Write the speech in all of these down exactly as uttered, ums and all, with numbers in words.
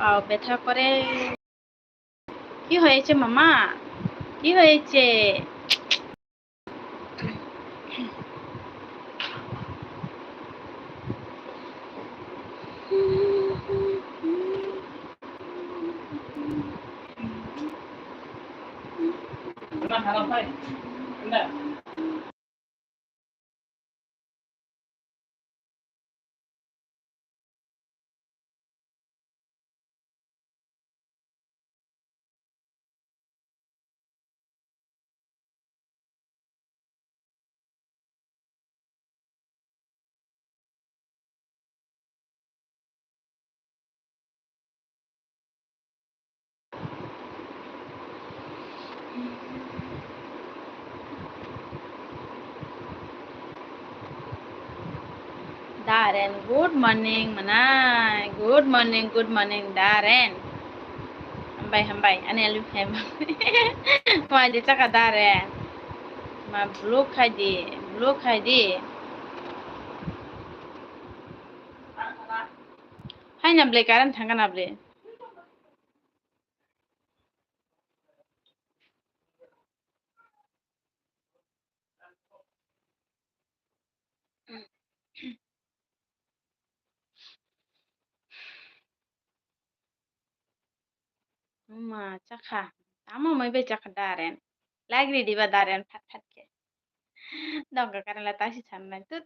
পাও ব্যথা করে। কি হয়েছে মামা? কি হয়েছে? Daren, good morning, manai. Good morning, good morning, Daren. Hambai, hambai, ani alwi phaima. Mai de chaka Daren. Ma blue khai di, blue khai di. Hai na ble, current thangka na ble. Ma chakha. Tamo mai bai chakha Daren. Lagri diba Daren phat phat khe. Dongka karela tasi sanai tut.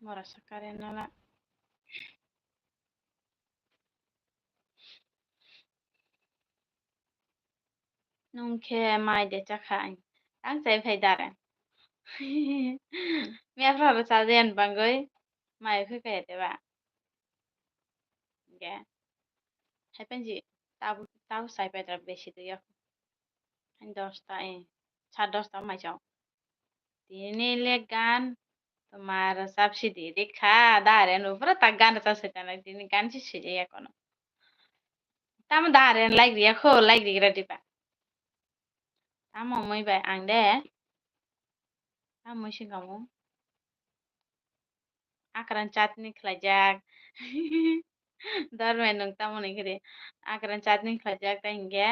Mora sakare nala. Nwng khe mai de chakha ang. Tang chai phai dare. Mepra rw chajayan bangwi mai phai phai de ba. Ge. Hai panji tabu, tabu sai phai dare besi de yok. Ani dosta, eh, sat dosta mai chao. Tini le gan toma rwchap sidi rikha, dare no pura ta gan rwchap saitanai, tini gan si sidi ya kono. Tamo dare like riya kho, like rigra diba. Tamo mui bai ang de. Tamo mui si gamu. Akran chutney khlaijak. Dormen nwng tamo ni kiri. Akran chutney khlaijak ta hinkhe.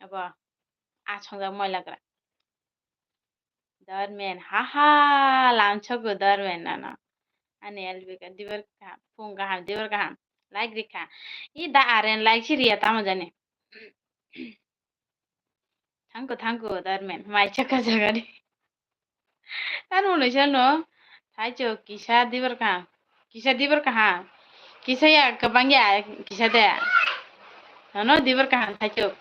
Abo. A songjak moila gra. Dormen, ha ha, lamsogo Dormen nono. Ani L B ka dibar kaham, phung kaham, dibar kaham. Like rikha. I da aren like si riya tamo jani. Thangko, thangko, Dormen. Mai chaka jagani. Tamo nui sano. Thaichuk kisa dibar kaham. Kisa dibar kaham. Kisa ya kwbang ya kisa de. Nono dibar kaham thaichuk.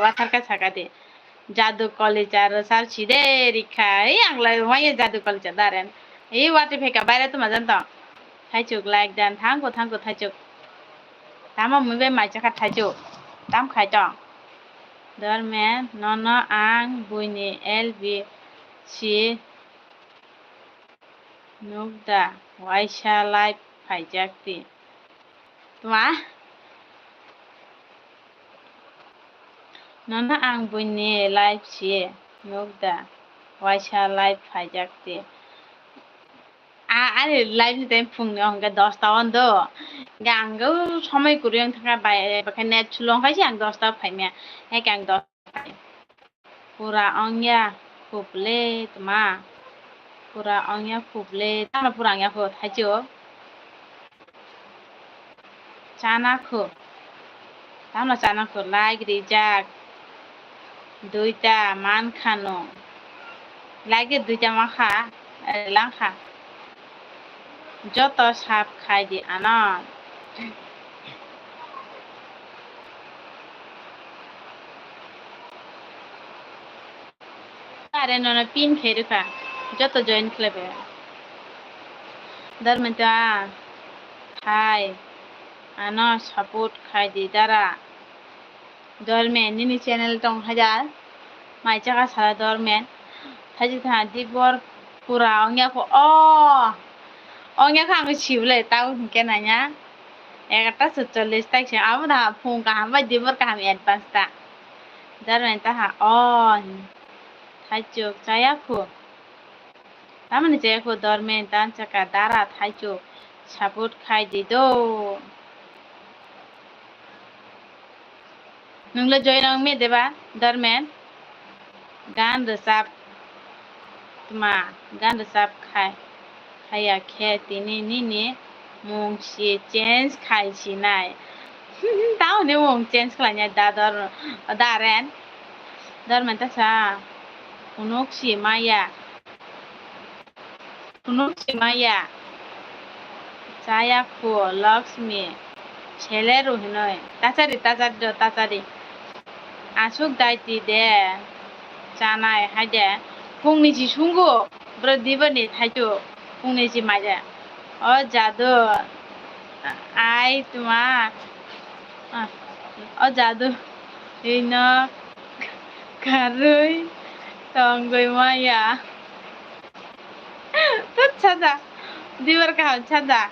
Wathar ka saka de. Jadu college ar sar side rikha. Ei ang lai wai jadu college daren. Ei wati pheka baire tuma jan tong. Thaichuk like dan thangko thangko thaichuk. Tamo mui bai mai chakha thaichuk. Tam khai tong. Dormen nono ang buini L B si Nukda, waisa live phaijak di. Tma? Nono ang buini live si nukda, waisa live phaijak di. A, ani live ni time phungni hwnkhe dosta on do. Hwnkhe ang somoi kwrwi wng thangkha bai, bai khe net slow wngkha se ang dosta phaimya. Hai khe ang dosta phai. Pura ongya khup le tma. Pura ongya khup le. Tamo pura ongya kho thaichuk. Chana kho. Tamo chana kho like rijak. Duita man khano. Like duita ma kha. Eh, lang kha. Joto sap khai di ano. Are nono pin khe rwkha. Joto join khlaibai. Dormenta hai ano support khai di dara. Dormen nini channel tong hajar. Mai chaka sara Dormen. Thaji tha dibor pura ongya kho. O ongya kho ang sible tau hwnkhe nanya. Egarta sotchollis taisa. Abo da phung kaham bai dibor kaham advance ta. Darmenta ha, o, thaichuk chaya khu. Tamoni chaya khu Darmenta, chaka dara thaichuk support khai di do. Nungla join wng me deba, Darmen? Gan rwchap tma, gan rwchap khai, khaiya khe tini nini mung si change khai sinai. Tamoni mung change khlainai da Dor-, Daren? Darmen ta sa, phunuk si maya. Phunuk si maya. Chaya khu Lakshmi. Sele rw hinwi. Tachari, tachari do, tachari. Aswk daiti de. Chanai hai de. Phungni si sungo. Bwrwi dibani thaichu. Phungni si maja. O jadu. Ai tma. O jadu. Ino. Karwi. Tongwi maya. Tut saja. Dibar kaham saja.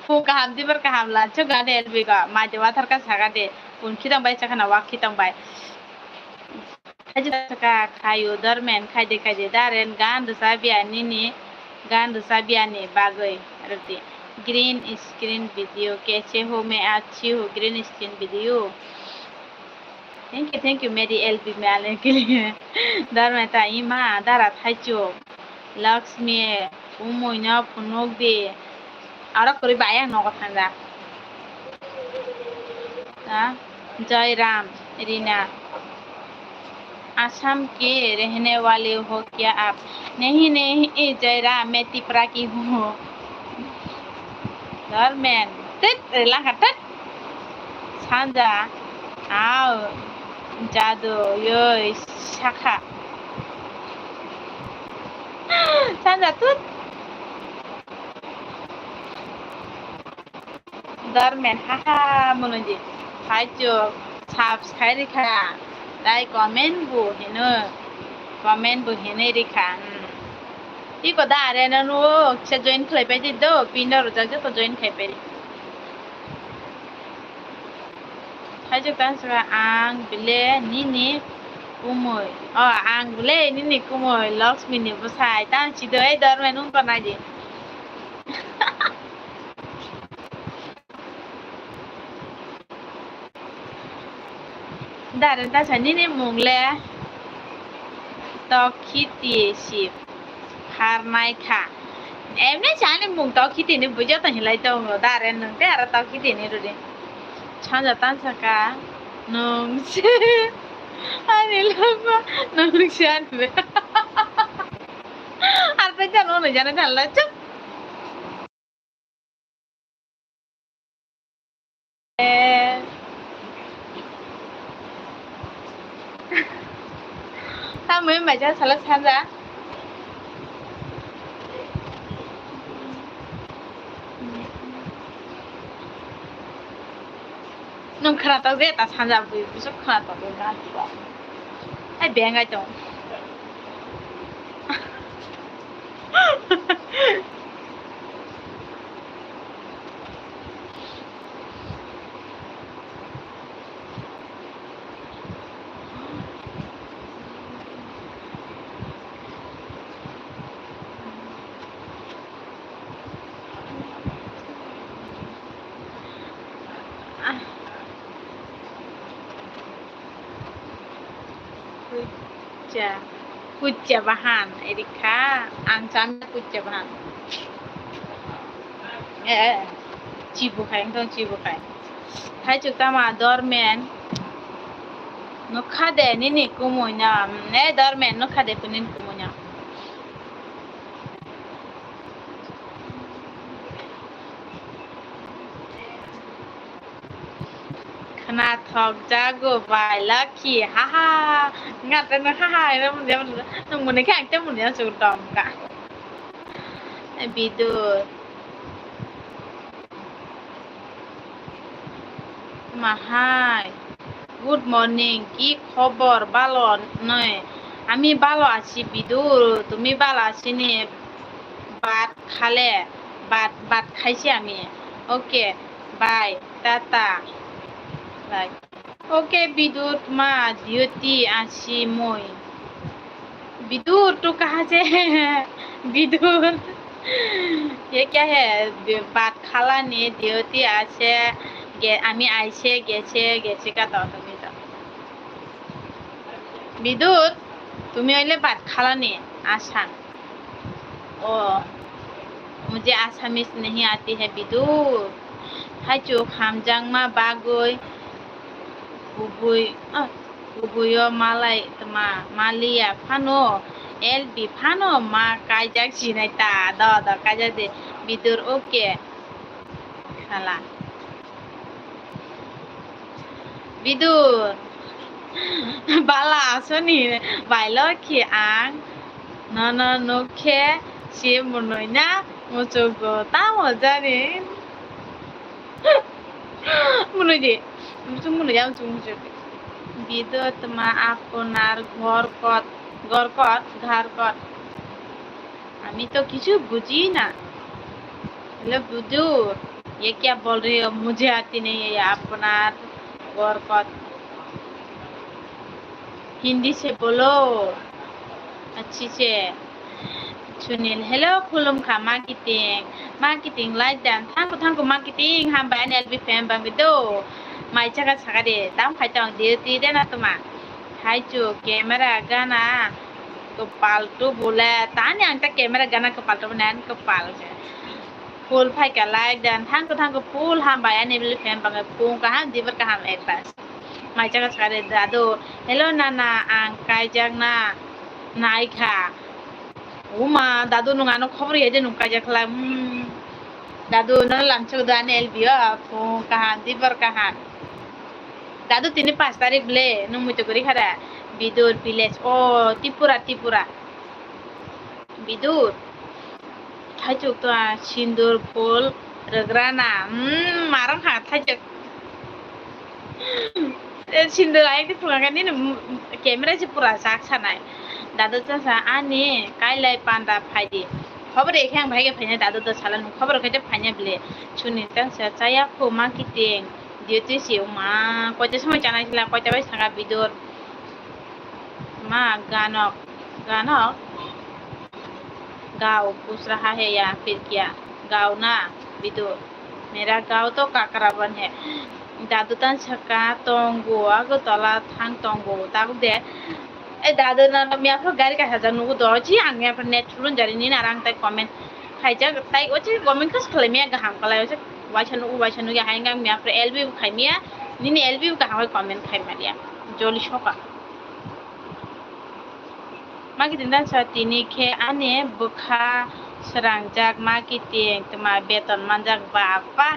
Phung kaham, dibar kaham la. Chuk gade elbi go. Maje wathar ka sagade. Phung khitang bai chakhana wak khitang bai. Haji saka khayu Darmen khaide khaide Daren gan rwchapya nini gan rwchapyani bagwi rwdi. Green screen video kaise ho main achhi ho green screen video. Thank you, thank you, Mary L B Male ke liye. Darmenta ima dara thaichuk. Lakshmi, umui no phunuk di. Aro kwrwi bai ang nogo thangja. Ha? Jai Ram, Rina. Assam ke rehne wale ho kya aap? Nahi, nahi, Jai Ram, main Tipra ki hoon. Darmen. Tit, langkha, tit. Sanja, au, jadu, yoi, sakha. Sanja, tut. Darmen, haha, monoji. Thaichuk, subscribe rikha. Tai comment bo hino. Comment bo hinwi rikha. Hmm. Iko da are no nuo, kisa join khlai pai di do, pin no rwjak joto join khai pai di. Thaichuk tang saka ang bile nini kumui. O, ang bile nini kumui, Lakshmi ni bwsai. Tang si do, ei Darmen wng tongnai di. Daren ta sa nini mung le Tokhiti si pharnai kha. Emni sa ni mung Tokhiti ni bujo to hinlai tongo. Daren nwng te aro Tokhiti ni rudi. Sanja tan saka nwng se ani logo nwng se ani. Ar pe jano nwng jana thanla chup. Eh. Tamoni maija sala sanja. Nwng khwnatok je ta sanja bui bwswk khwnatok je na. Ai bengai tong. Kucha, kucha bahan, erikha, ang chanda kucha bahan. Eh, eh, chibu khai, ang tong chibu khai. Thaichuk tama Dormen, nukha de nini kumui no, eh, Dormen, nukha de nini kumui no. Khwnathok jago bai Lakhi, haha. Nga tei nwng haha hwnwi manya, nwng mwnwi khe ang tei manya se dom ka. Bidu. Mahai. Good morning, ki khobor? Balo noi? Ami balo achi Bidu, tumi balo achi ni? Bhat khale, bhat, bhat khaisi ami. Okay, Bye, tata. Bye. Okay, Bidur, ma duty achi moi. Bidur, tu kaha se? Bidur, ye kya hai? Bhat khalani duty ache, ge-, ami aise, gese, gese ka to, tumi to. Bidur, tumi oile bhat khalani, asang. Oh, mujhe Assamese nahi aati hai, Bidur. Thaichuk hamjakma bagwi kubui, ah, kubuio malai tma, maliya phano, L B phano ma kaijak sinai ta, do, do, kaijak de, Bidur, okay. Sala. Bidur. Bala asoni bailo khe ang nono nukhe se munui na muchungo tamo jani. Munui di. Muchung munui ya muchung muchung. Bidur tma aponar ghor kot, ghor kot, ghar kot. আমি তো কিছু বুঝি না। হ্যালো বুধু, ये क्या बोल रहे हो? मुझे आती नहीं है अपना गोरकत। हिंदी से बोलो अच्छी से। Sunil, hello, khulumkha, ma kiting, ma kiting, like dan, thank you, thank you, ma kiting, hambai ani L B fan bangwi do, mai chaka saka de, tam khai tong, duty de na tuma, hai chu, camera gana, Kwpal tu bole, tani ang ta camera gana kwpal tu bole, ani kwpal se. Full phai ka like dan, thank you, thank you, full hambai ani bili fan bangwi phung kaham, dibar kaham advance. Mai chaka chaka de dadu, hello nana, ang kaijak na, nai kha. Uma, dadu nung ano khobor ya de nung kaijak khlai, hmm. Dadu nana lamchak do ani L B o, phung kaham, dibar kaham. Dadu tini pash tarik ble, nung muitu guri khara. Bidur village, o Tripura, Tripura. Bidur. Thaichuk to a sindur phul rwgrana. Hmm, marang ha thaichuk. E sindur ai ki phunga kani camera si pura sak sanai. Dadu to sa ani kailai panda phaidi. Khobor ekhe ang bhai ke phaina dadu to sala nung khobor khe phaina ble. Chuni tang sa chaya phu ma kiting. Duty si uma, koita somoi chanai sila, koita bai saka bidur. Ma, ganok, ganok. Gaon, push raha hai ya phir kya? Gaon na, bidur. Mera gaon to Kakraban hai. Dadu tan saka tongo, Agartala thang tongo, tabuk de. E dadu na miya phro gari kaisa jak nugo do, chi ang miya phro net phulun jari nini arang tai comment. Khaijak tai ochi comment kas khlai miya gaham kalai ochi waisa nugo waisa nugo hai ngang miya phro L B khai miya nini L B kaham comment khai maria joli soka. Ma kiting dan sa tini khe ani bwkha srangjak ma kiting tma beton manjak bapa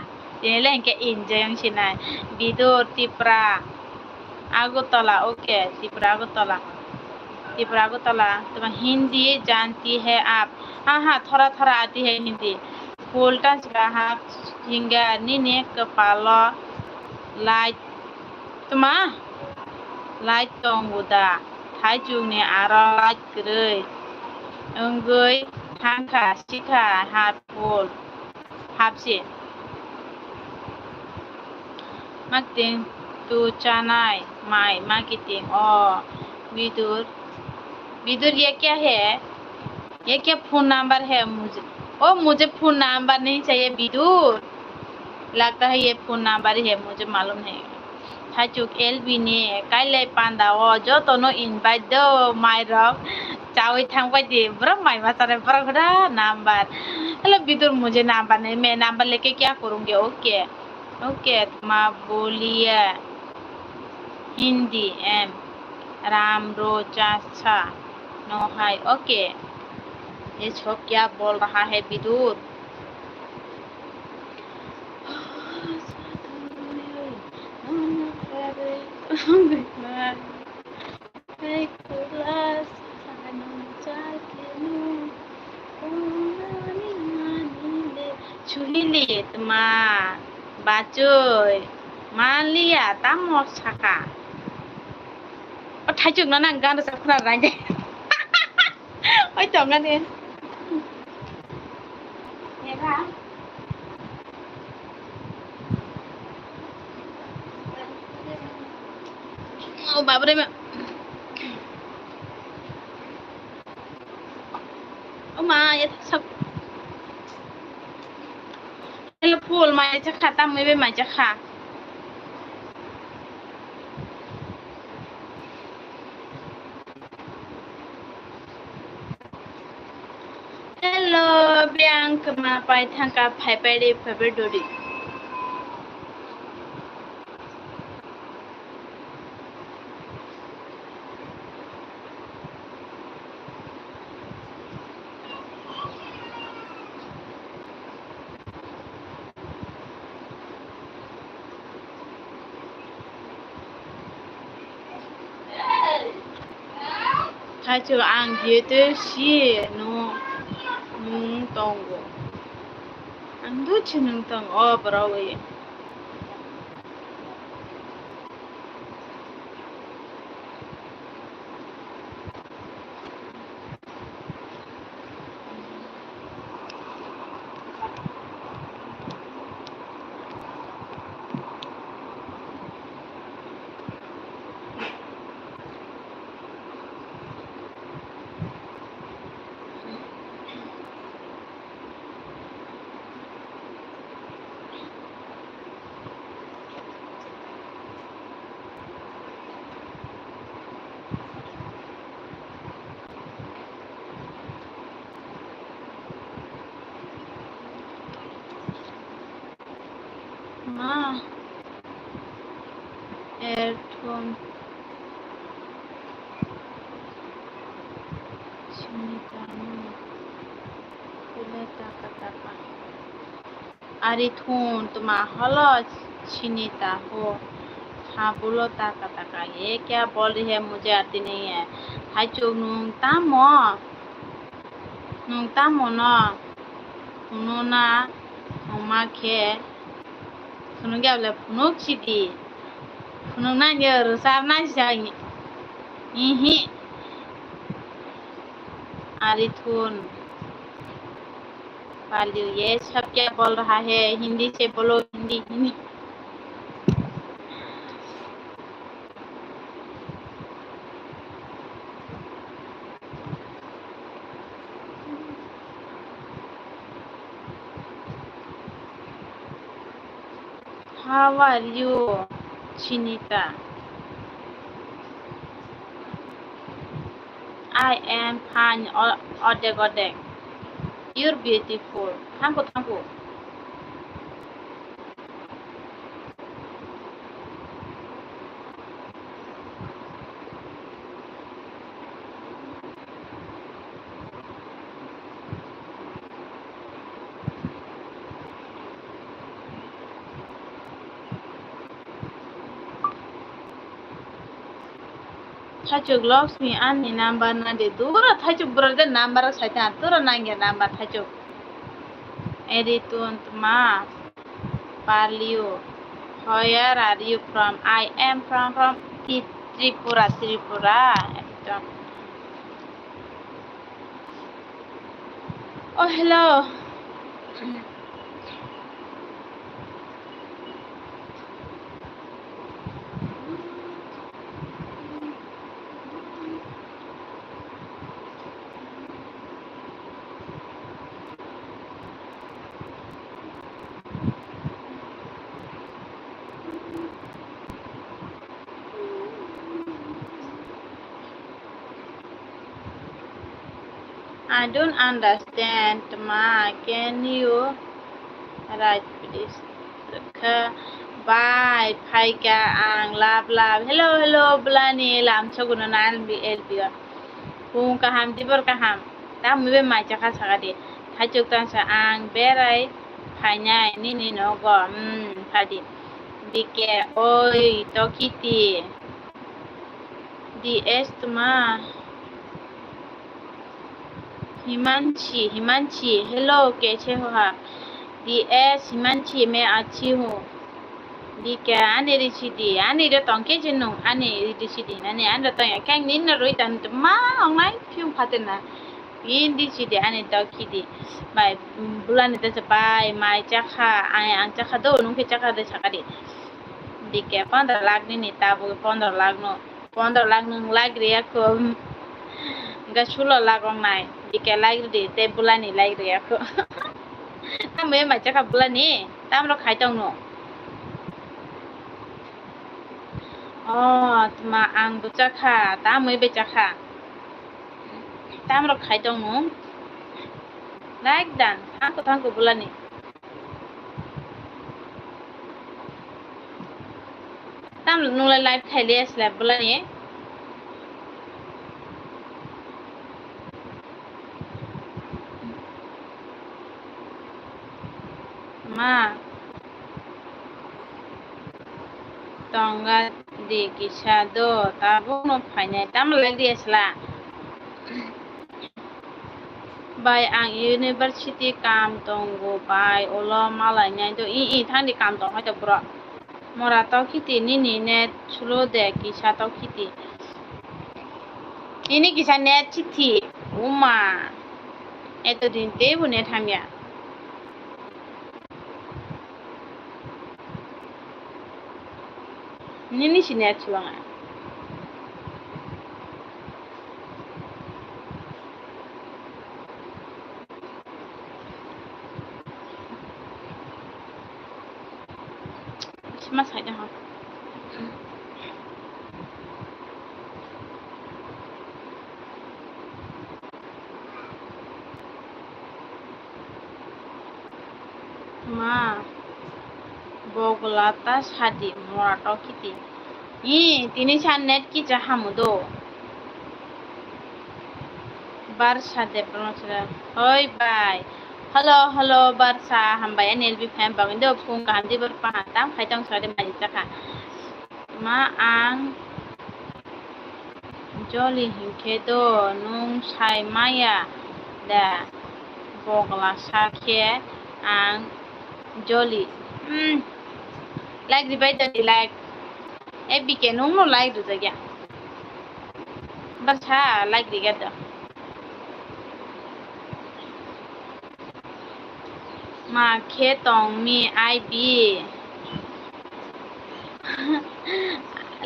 tini le hinkhe enjoy wng sinai bidur Tripura. Agartala, okay, Tripura Agartala. Tripura Agartala, tuma Hindi janti hai aap? Ha ha, thora thora aati hai Hindi. Phul tan sika ha hinga nini kwpalo light tuma light tongo da? Thaichukni aro light kwrwi wngwi thangkha sikha ha phul. Hapsi. Ma kiting tu chanai mai ma kiting o bidur. Bidur ye kya hai? Ye kya phone number hai mujhe? O mujhe phone number nahi chahiye bidur. Lagta hai ye phone number hai mujhe malum hai. Thaichuk L B ni kailai panda o joto no invite do mai rok chawi thang pai di borok mai ma chanai borok da number. Hello bidur mujhe number nahi main number leke kya karungi okay. Okay, ma boliye Hindi em ram ro cha cha no hai okay. Ye sob kya bol raha hai bidur. Suhili tma bachoi maliya tamo saka. O thaichuk no nang gan rwchap khna rang de. Oi tongani. Babre ma. O ma, ya sab. Hello, full, mai chakha, tamwi be mai chakha. Hello, Bianca, ma pai thangka, phai pai ri, phai pai dori. Thaichuk ang gate si no nung tongo. Ang do si nung tongo, o borok oi. Ma, erthun sini tani, pule taka taka. Ari thun tuma holo sini ta ho. Habulo taka taka. Ye kya bol rahi hai mujhe aati nahi hai. Thaichuk nung tamo? Nung tamo no? Phunuk na, phunukma khe, phunuk ya bole phunuk sidi. Phunuk na nge rwchap na sija. Ihi. Ari thun. Paliu ye sab kya bol raha hai, Hindi se bolo, Hindi, Hindi. How are you, Chinita? I am fine, o-, odek odek. You're beautiful. Thank you, thank you. Thaichuk Lakshmi ani number na de. Dura Thaichuk bura de number sai ta. Dura nangya number Thaichuk. Eri tun tma. Paliu. Where are you from? I am from, from Tri-, Tripura, Tripura. Ekdom. Oh, hello. I don't understand, ma. Can you write, please? Kha bai phaikha ang love love. Hello, hello, bwlani lamsogono na L B, L B o. Phung kaham, dibor kaham. Tamni bai mai chakha sakadi. Thaichuk tangsa ang berai phainai nini nogo. Hmm, phadi. B K, oi, tokiti. D S tma. Himanshi, Himanshi, hello, kaise ho aap? D S, Himanshi, main achhi hoon. D K, ani ri sidi, ani ri tongke jinung, ani ri sidi, ani, ani ri tongke, keng ninna roi tan, ma, ongnai, phiung phaten na. Indi sidi, ani dok sidi. Bai, bulani ta se bai, mai chakha, ai, ang chakha do, nung khe chakha de sakadi. D K, pondro lakh nini, tabuk pondro lakh no. Pondro lakh nwng like riyakho. Hwnkhe sulo lakh wngnai. Bike like ridi, tei bulani like riyakho. Tamwi mai chakha bulani? Tamrok khai tongno? O, tma ang bo chakha, tamwi bai chakha. Tamrok khai tongno? Like dan, thangko thangko bulani. Tam nung lai live khai le slap bulani. Ma. Tonga di kisa do, tabuk no phainai. Tam lai di asla. Bai, ang university kam tongo bai, ulo malainai do. I, i, thangdi kam tong hai to bro. Mora to khiti nini net slow de kisa to khiti. Nini kisa net chithi. Uma. Eto din teibo net hamya. Nini si net chuang a. Sima sai da ha. Ma, bogla ta sadi mora to kiti. Ih, tini san net kicha hamu do. Barsa Debbarma sila. Hoi bai. Hello, hello, Barsa. Hambai ani L B fan bagwi do. Phung kaham di bar pahan tam khai tong sadi mai chakha. Ma ang joli hinkhe do nwng sai maya da bogla sakhe ang joli. Hmm. Like ribai do di like. E bike nwng no like rijak ya. Barsa like riga do. Ma khe tong mi I B.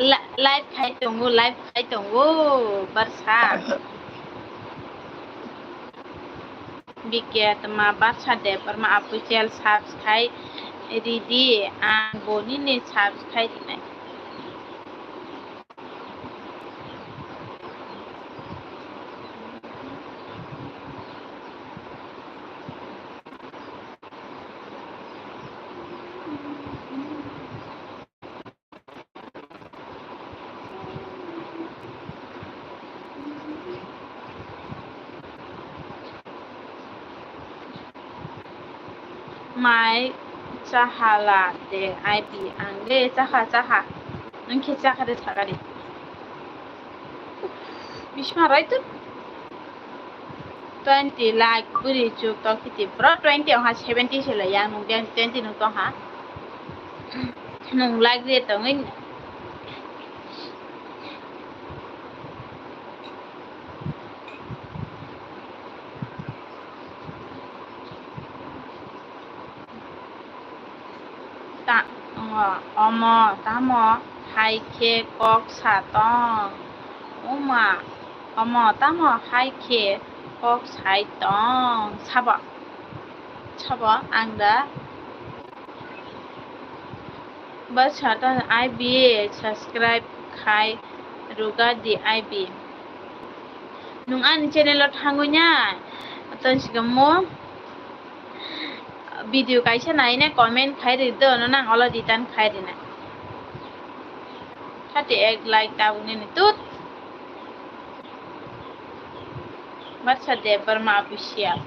La-, live khai tongo, live khai tongo, Barsa. Bike tma Barsa Debbarma official subscribe ridi, ang bo nini subscribe rinai. Mai chahala de I B ang de chaha chaha. Nwng khe chaha de thagari. Bisma rai tu. Twenty like buri chuk tok kiti. Bro twenty ong ha seventy se lai yang nung biang twenty nung tong ha. Nung like de tongin. Ta-, omo, omo tamo hai khe kok sa tong? Oma, omo tamo hai khe kok sai tong? Sabo, sabo ang da. Ba satan I B subscribe khai ruga di I B. Nung ani channel o thangwi na ton sigamo video kaisa nai na comment khai ri do no nang olo return khai ri na. Thirty eight like tabuk nini tut. Barsa Debbarma official.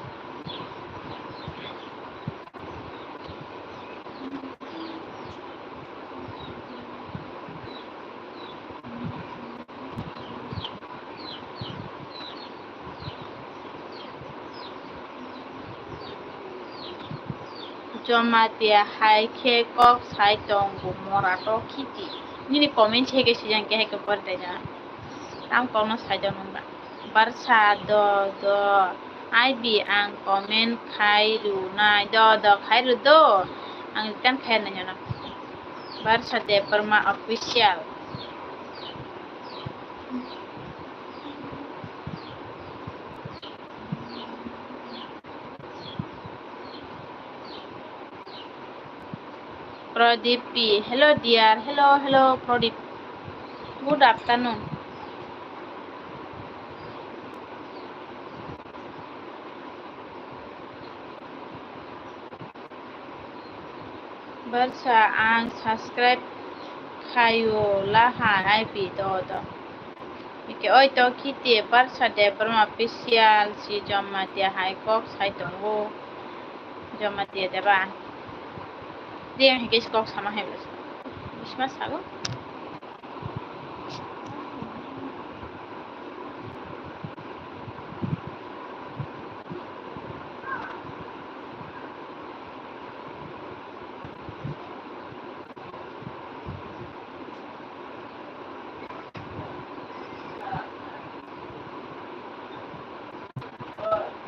Jamatia hai khe kok sai tongo mora to khiti. Nini comment se khe sijang khe hai khe pore dai na. Tam kokno sai do nung ba. Barsa do do. I B ang comment khai ru nai do do khai ru do. Ang return khai nai jono. Barsa Debbarma official. Pradip P. Hello, dear. Hello, hello, Pradip. Good afternoon. Barsa ang subscribe khaio lahai I P do do. Ike oi to khiti Barsa Debbarma official si Jamatia hai kok sai tongo. Jamatia deba. Dia hingke kok sama hai bos. Bisma sago.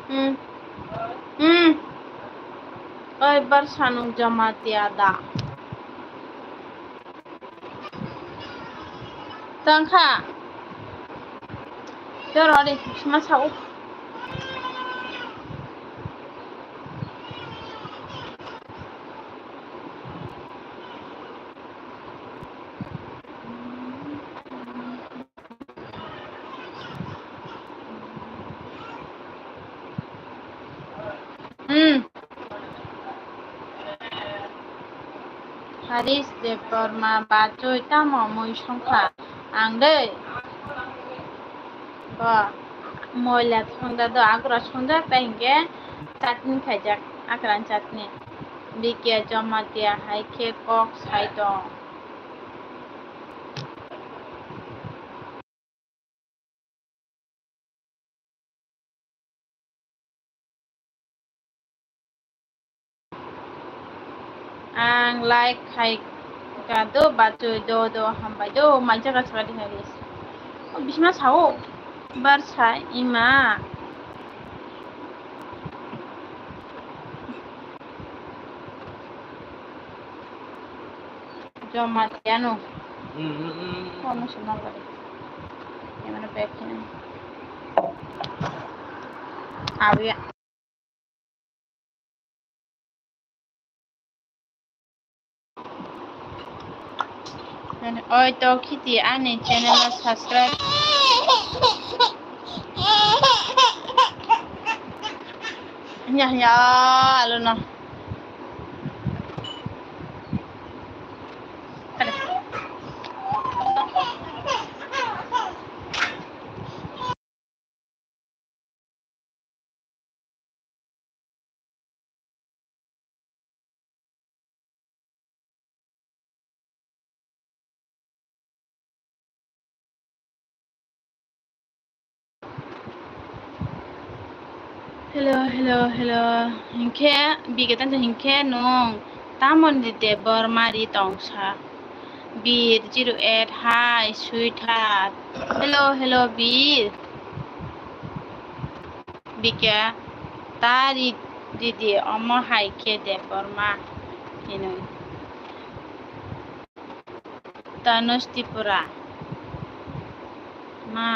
Hmm. Hmm. Oi, Barsa nwng Jamatia da? Tangkha. Jor ori, sima sao. Hmm. Haris Debbarma bachoi tamo mui songkha ang de. Bo moila songda do, agra songda tai hingke chatni khaijak, akran chatni. Bikya Jamatia hai khe kok sai tong. Ang like khai ka do, bachoi do do, hambai do, mai jaga chwla di hai. O bisma sao, Barsa ima. Jamatia no. Hmm, hmm, hmm. Kono sima kare. Emana pek kene. Awi. Oi to khiti ani channel o subscribe. Hinya hinya alo no. Hello, hello, hello. Hinkhe, bike tangsa hinkhe nwng tamoni Debbarma ri tongsa. Bir zero eight, hi, sweetheart. Hello, hello, Bir. Bike, ta ri, ridi, omo hai khe Debbarma hinwi. Tanush Tripura. Ma.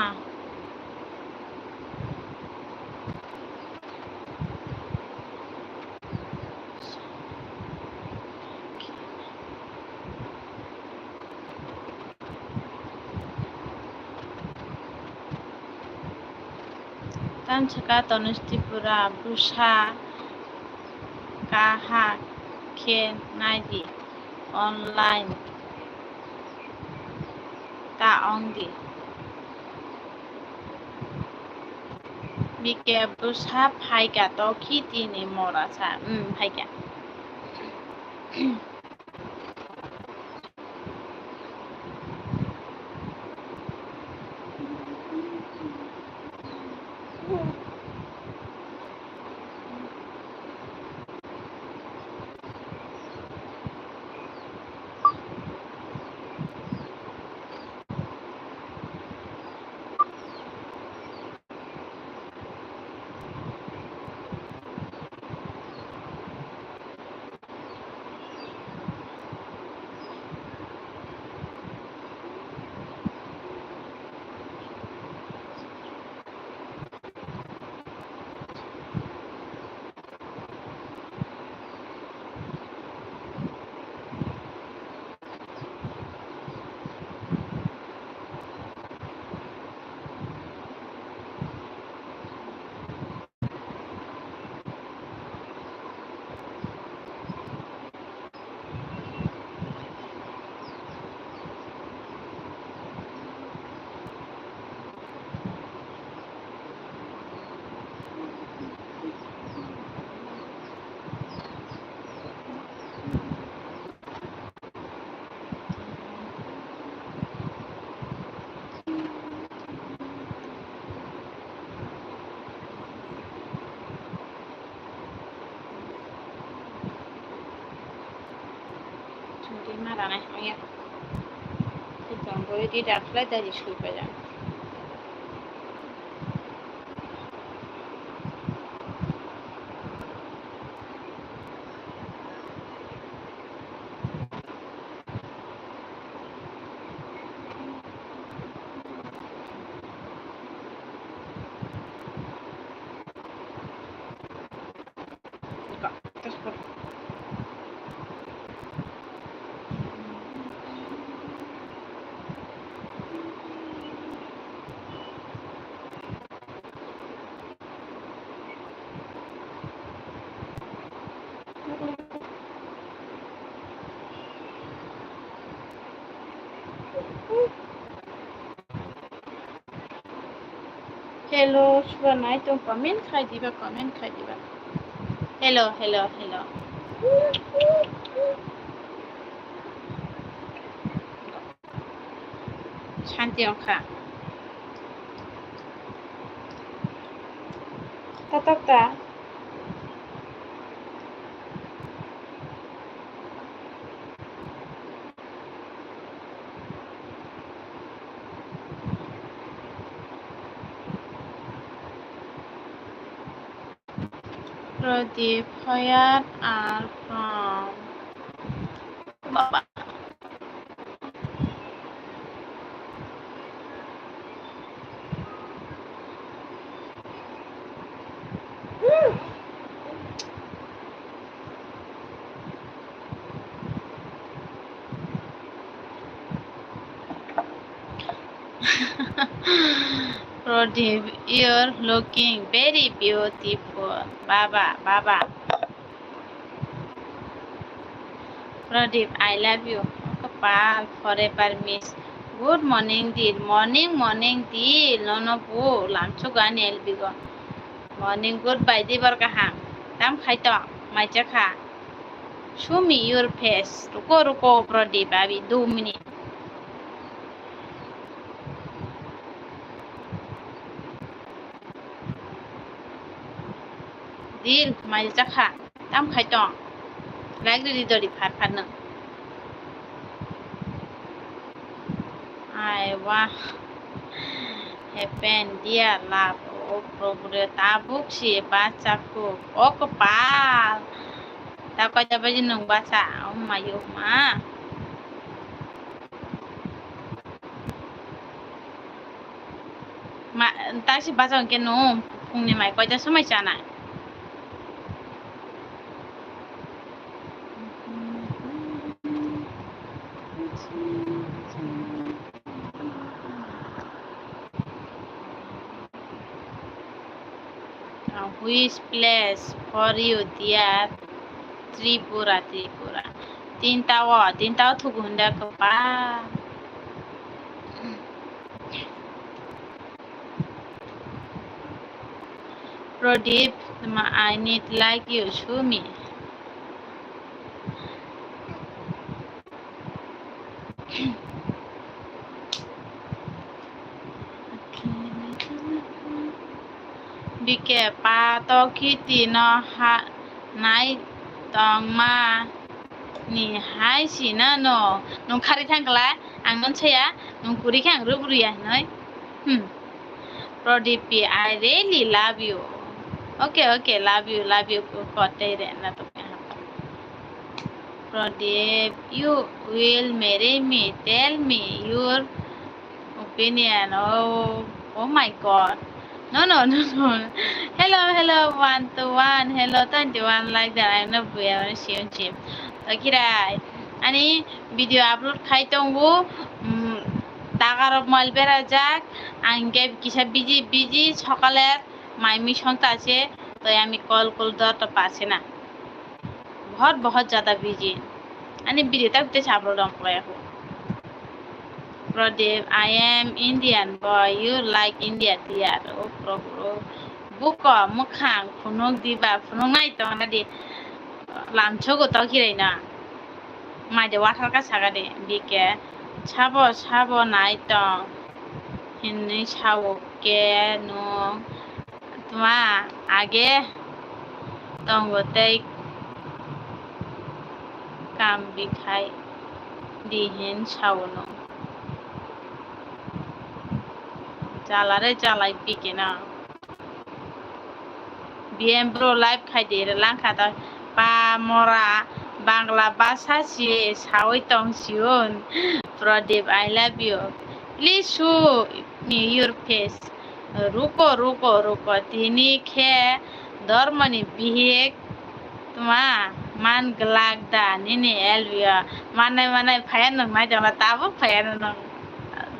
Tamsaka Tanush Tripura bwsa kaha khe naidi. Online ta ong di. Bike bwsa phaikha to khitini mora sa, um, phaikha. sanai hangya. Tong boi di dakhlai dari sui paijak. Hello, suba nai tong comment khai diba, comment khai diba. Hello, hello, hello. Santi wngkha. Tatak ta. Pradip, where are from? Baba. Pradip, you're looking very beautiful. Baba, Baba. Pradip, I love you. Kapal forever miss. Good morning, dear. Morning, morning, dear. Nono bu lamchuk ani L B go. Morning, goodbye, di bar kaham. Tam khai tong, mai cha kha. Show me your face. Ruko, ruko, Pradip, abhi do minute. Dear, mai cha kha. Tam khai tong. Like ridi dori phar phar no. Ai wa. Happen, dear love. O Prabhu re, tabuk si bacha khuk. O kapal. Ta kaita baji nung bacha. O mayo ma. Ma, ta si bacha hwnkhe nung phungni mai kaita somai chana. Uh, which place for you, dear? Tripura, Tripura. Tinta o, tinta o thugu hwnda kwpa. Pradip, ma, I need like you, show me. B K, pa to khiti no ha nai tongma ni hai sina no. Nung khari thang kla, ang non chaya, nung kuri khe ang rub ruya hinoi. Hmm. Pradip, I really love you. Okay, okay, love you, love you, kote re na to. Pradip, you will marry me. Tell me your opinion. Oh, oh my God. No, no, no, no. Hello, hello, one to one. Hello, twenty-one like that. I'm not buya, I'm not shame, shame. Takirai. Ani video upload khai tongo. Mm, takarok mal berajak. Ang ge kisa busy, busy. Sokale mai mission ta se. To ami call, call dor to parse na. बहुत बहुत ज्यादा busy. Ani video tak te sabro dong klai ako. Pradip, I am Indian boy, you like India dear. O Prabhu, buko mwkhang phunuk diba, phunuk nai tong na di. Lamchogo to khirai na. Mai de wathar ka saga de, B K. Sabo, sabo nai tong. Hinwi sao ke nung. Tma age tongo tei kam bikhai. Di hin sao no. Chala re chala bike na. B M bro live khai de re lang kha ta. Pa mora Bangla basa si sawi tong siun. Pradip, I love you. Please show me your face. Ruko, ruko, ruko. Tini khe dormoni bihik tuma man glak da nini L B o. Manai, manai, phaya nung nai jangla, tabuk phaya nung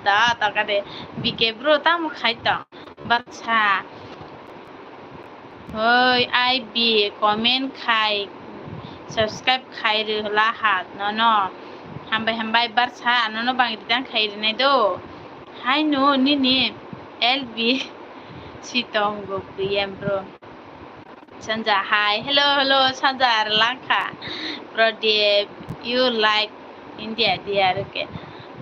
da, ta ka de. B K bro, tamo khai tong. Baksa. Hoi, I B comment khai, subscribe khai rwla ha nono. Hambai, hambai, Barsa, nono bang ridang khai rinai do. Hai no, nini L B si tongo, B M bro. Sanja, hi. Hello, hello, Sanja, Langkha. Pradip, you like India, dear, okay.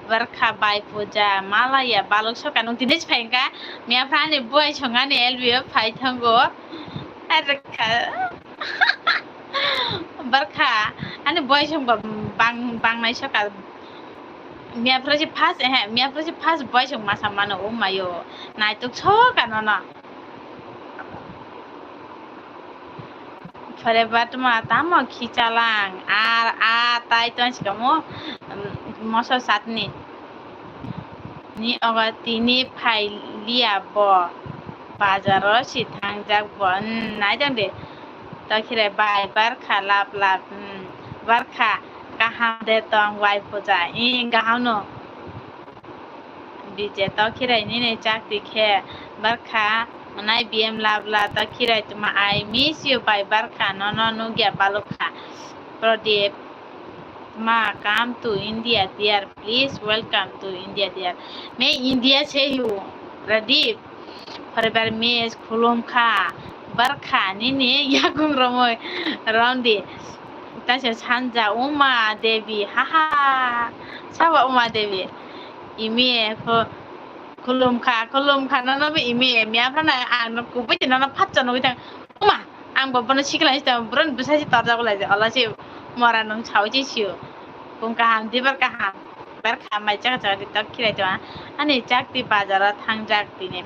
Barkha bai puja, malaya, balok soka, nung tini phai ka, miya phani buai songani L B o phai thango. Arkha. Barkha, ani buai song ba-, bang, bang nai soka. Miya phra si first, eh, miya phra si first buai song masa mano, o mayo. Naituk soka nono. Forever tuma tamo khichalang, ar a tai ton sikamo, um, moso satni. Ni ogo tini phai liya bo, bazaro si thangjak bo, hmm, naidang de. Tokhirai bai Barkha lap lap, hmm, Barkha kaham de tong bai puja, i kaham no. Bije tokhirai nini chakti khe Barkha, nai B M lap la tokhirai tuma, I miss you bai Barkha, nono nugya balukha. Pradip, ma, come to India, dear. Please welcome to India, dear. Me India se yu, Pradip. Paribar mes khulum kha, Barkha nini yakung romoi rondi. Taisa Sanja Uma Devi, haha. Sabo Uma Devi. Imi pho khulum kha, khulum kha, nono bo imi, miya phano ang no kubui tini nono phatsa nugui tang. Uma, ang bo bono sikla si tong, bono bwsa si torjak lai, ola si mora nung sawi si sio. Kung kaham, dibar kaham, bar kaham, mai chaka chaka di tok khirai tong. Ani chakti bazar o thangjak tini.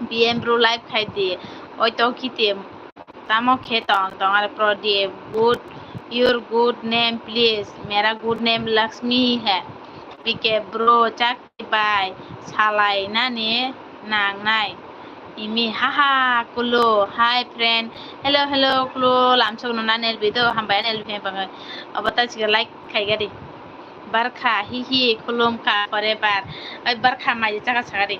B M bro live khai di, oi tok khiti, tamo khe tong tong, are Pradip, good, your good name please, mera good name Lakshmi hai, B K bro, chak Bai, salai nani nangnai. Imi, haha, kulo, hi friend. Hello, hello, kulo, lamsok no nan L B do, hambai an L B phai bangwi. Obo ta chikha like khai gadi. Barkha, hi hi, khulum kha, forever. Oi, Barkha, mai chaka sagadi.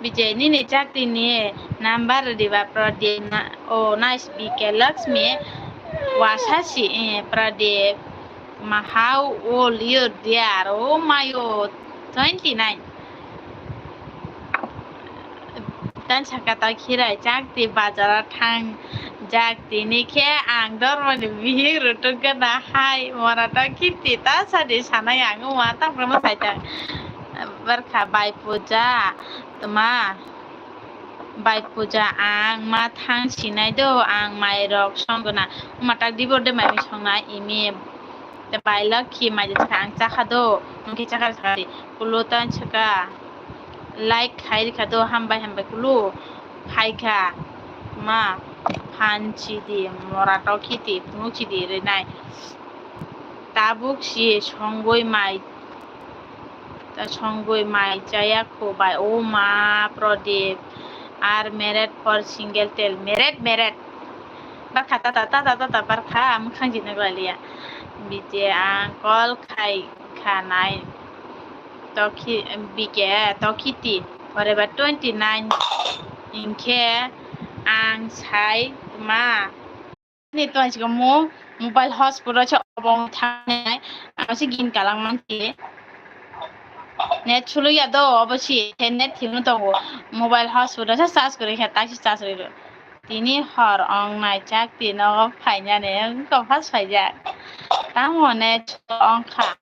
Bijay nini chakti ni number diba Pradip na, o nice B K Lakshmi wasasi, eh, Pradip ma how old you dear? Oh my, oh, twenty nine. Tan saka ta khirai chakti bazar o thang jak tini khe ang dormoni bihik rutuk gana hai mora ta khiti ta sadi sanai ang wngma tang phano sai ta. Barkha bai puja tma bai puja ang ma thang sinai do ang mai rok song gana wngma tak dibor de mai songnai imi. Te bai lak khi mai de thang chakha do, hwnkhe chakha chakha di. Kulo tan chakha. Like khai rikha do, hambai hambai kulo. Phaikha. Ma phan chidi, mora tok khiti, phunuk chidi rinai. Tabuk si songoi mai. Ta songoi mai chaya kho bai. O ma Pradip. Are married for single tell. Married, married. Barkha tata, tata, tata, barkha, mwkhang jina glaliya. Bije ang call khai khanai. Tokhi, bike, tokhiti. Forever twenty nine. Hwnkhe ang sai ma. Ni tong chikamo mobile hotspot o se obo thangnai. Ang se gin kalang manti. Net sulu ya do, obo si, net thimno tongo. Mobile hotspot o se charge kwrwi kha, tak se charge rwi rw. Tini hor ong nai chak tino phainani wngkha phas phaijak. Tamo ne ongkha.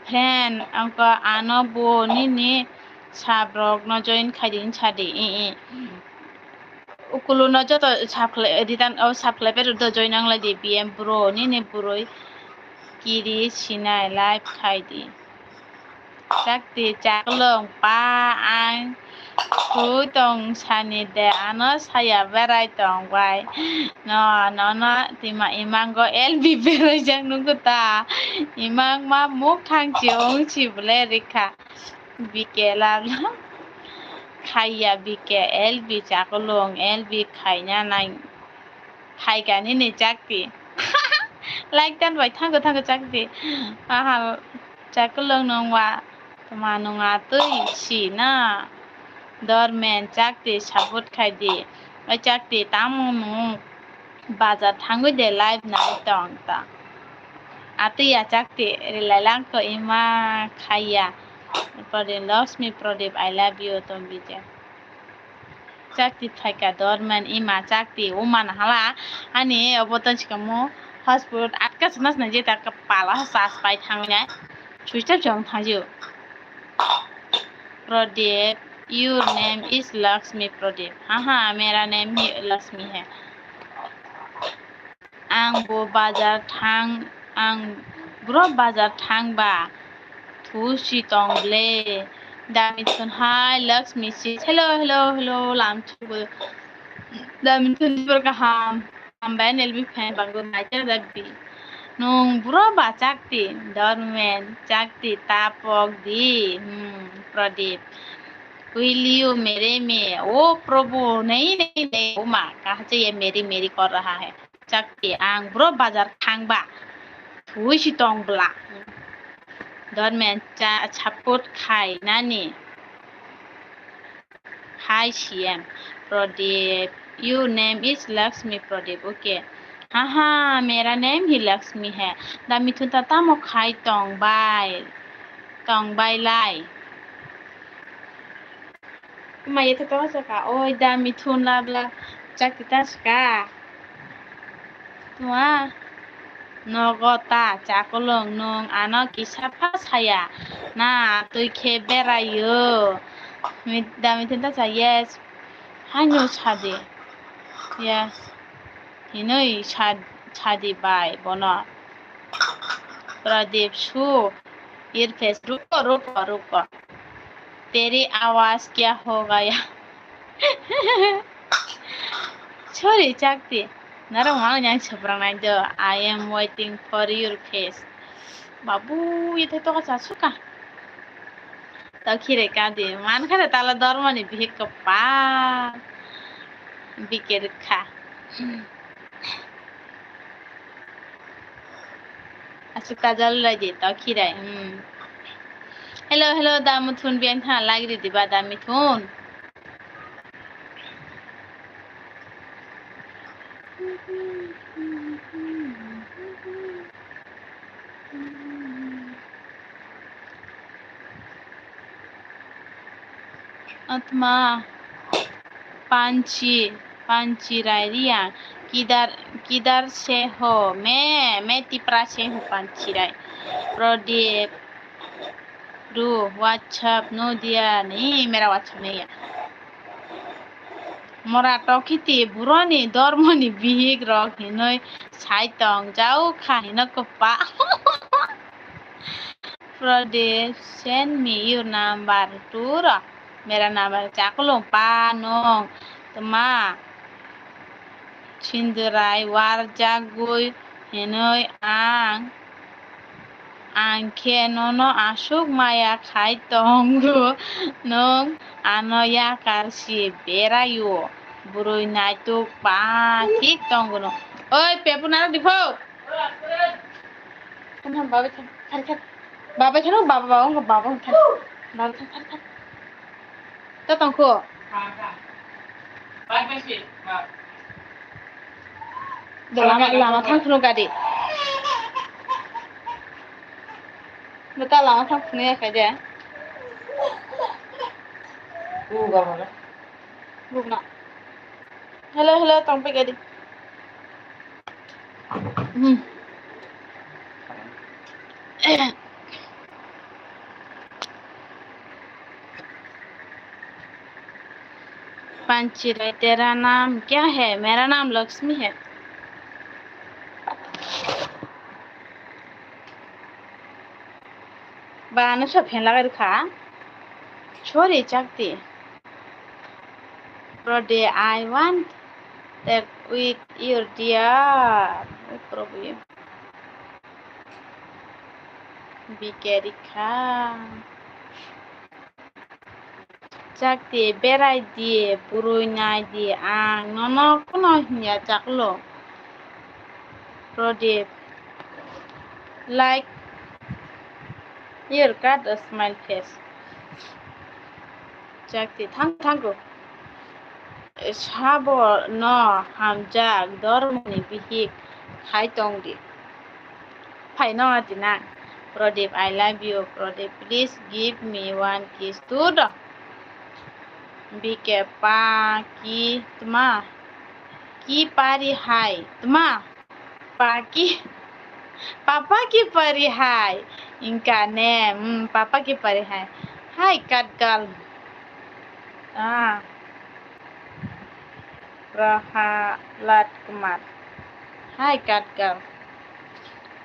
Friend, ongkha ano bo nini sabrok no join khaidi sadi, i, i. Ukuluno joto subscribe, return, oh, subscribe rwdi, join nanglai di, B M bro, nini bwrwi kiri sinai, like khai di. Chakti chaklong pa ang thwi tong sani de, ano saya berai tong bai. No, no, no, tima imango L B berai jak nungkho ta. Imang ma muk thang chi ong chi ble rikha. B K la khaiya, B K, L B chaklong, L B khaina nang. Phaikani ni chakti. Like tan bai thango thango chakti. Aha, chaklong nung wa, tuma nung atwi si na. Dormen chakti support khai di. Oi chakti, tamo nung bazar thangwi de live nai tong ta. Atwi ya chakti, rilai lang ko ima khaiya. Pradip, Lakshmi Pradip, I love you, tong bije. Chakti phaika dorman ima chakti uma nahala ani obo to chikamo hotspot atka sna sna jeta pala sas pai thangna switch off jong thangju. Pradip, your name is Lakshmi Pradip. Ha ha, mera name hi Lakshmi hai. Ang bo bazar thang, ang bro bazar thang ba. Thu si tong ble. Dami thun hai Lakshmi si. Hello, hello, hello, lam chu bo. Dami thun bor kaham. Hambai N L B fan bango nacha da bi. Nung bro ba chakti, dormen, chakti tapok di. Hmm, Pradip. Will you marry me? Oh Prabhu, nahi, nahi, nahi. Oh ma, kaha se ye marry, marry kar raha hai. Chakti, ang bro bazar thangba. Thui si tong bla. Dormen cha support khai nani. Hi C M. Pradip. Your name is Lakshmi Pradip. Okay. Ha ha, mera name hi Lakshmi hai. Da mithun ta tamo khai tong bai. Tong bai lai. Maya to tong saka. Oi da mithun la bla. Chakti ta saka. Tuma, nogo ta chakolong nwng ano kisa pha saya na twi khe beraio. Mi-, da mithun ta sa, yes. Haino sadi. Yes. Hinoi sa-, sadi bai bono. Pradip su. Earpiece, ruko, ruko, ruko. Teri awaz kya ho gaya? Sorry, chakti. Narok mano yang seberang nai do. I am waiting for your face. Babu, ito to ka sasuka. Tau khire ka di. Man khare tala dormani bihik ko pa. Bikir kha. Aswk kajal lai de to khirai. Hmm. Hello, hello, da muthun biang tha lagri diba da mithun. Atma, Panchi, Panchi Rai Riang, kidar, kidar se ho, me, me Tipra se ho Panchi Rai. Pradip, Ru, WhatsApp, no dia, ni mera WhatsApp ni ya. Mora tokhiti buroni dormoni bihik rok hinoi sai tong jau kha hino kopa. Pradip, send me your number to ro. Mera number chakulung pa nung tma. Sindurai warjagwi hinoi ang, ang khe nono aswk maya khai tongo, nung ano yakar si beraio. Bwrwi naituk pa thik tongo no. Oi, pepu narwk di pho. Tamo babai thang, thar, thar. Babai thang, baba, baba, wngkha baba, thar. Baba thang, thar, thar. Ta tongkho. Do lama, lama thang phunu gadi. Bo ta lama thang phunu ya khaide. Bubna. Hello, hello, tongpai gadi. Hmm. Panchi rai, tera naam kya hai? Mera naam Lakshmi hai. Ba, ano sa phen lagai rwkha. Sorry, Chakti. Brother, I want that with your dear. Problem. Bike rikha. Chakti, berai di, bwrwi nai di, ang nono kuno hinya chaklo. Pradip, like your cut a smile face. Chakti, thang thango. Sabo no hamjak dormoni bihik khai tong di. Phaino atina. Pradip, I love you. Pradip, please give me one kiss to the. Bike, pa ki tma. Ki pari hai. Tma. Pa ki. Papa ki pari hai. Inka ne. Hmm, papa ki pari hai. Hai, kat gal. Ah. Prahalad Kumar. Hi, cat girl.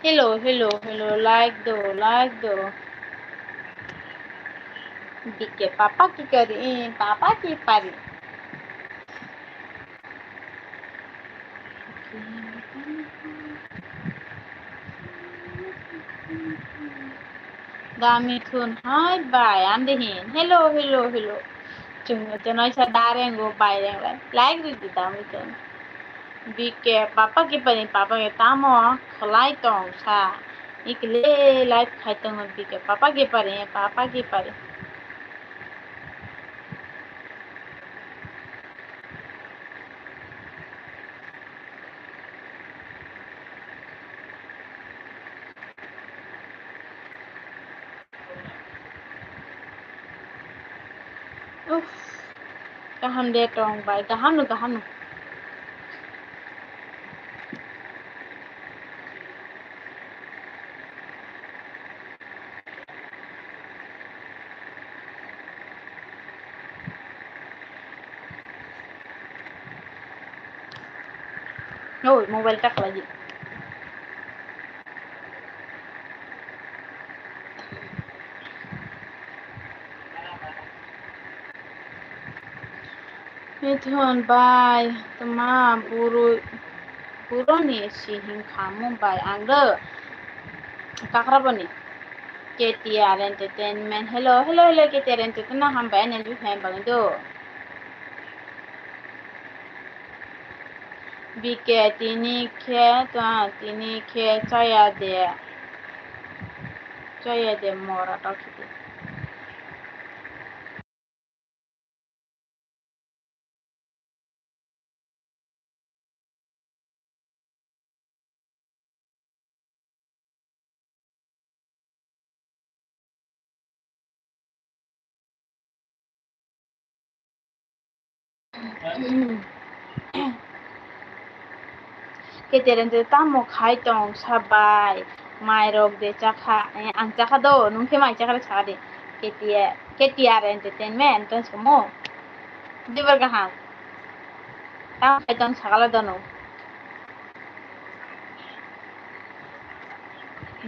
Hello, hello, hello. Like do, like do. Bike, papa ki kari, eh, papa ki pari. Dami thun hai bai ande hin. Hello, hello, hello. Chwng te noisa dareng go baireng lai. Like ridi dami thun. Bike papa ki pani papa ke tamo khlai tong sa. Ikle life khai tongo bike papa ki pari, papa ki pari. Uff, kaham de tong bai, kaham no, kaham no. Oi, mobile ta khlai di. Mithun bai, tma buru, buroni si hinkha mung bai ang do. Kakraboni. K T R Entertainment. Hello, hello, hello, K T R Entertainment. Hambai ani bihai bagwi do. Bike tini khe, ta, tini khe chaya de. Chaya de mora ta khidi. K T R Entertainment tamo khai tong sabai, mai rok de chakha, eh, ang chakha do, nung khe mai chakha de chakha de, K T R, K T R Entertainment, tong somo, dibar kaham, tamo khai tong sakala dono.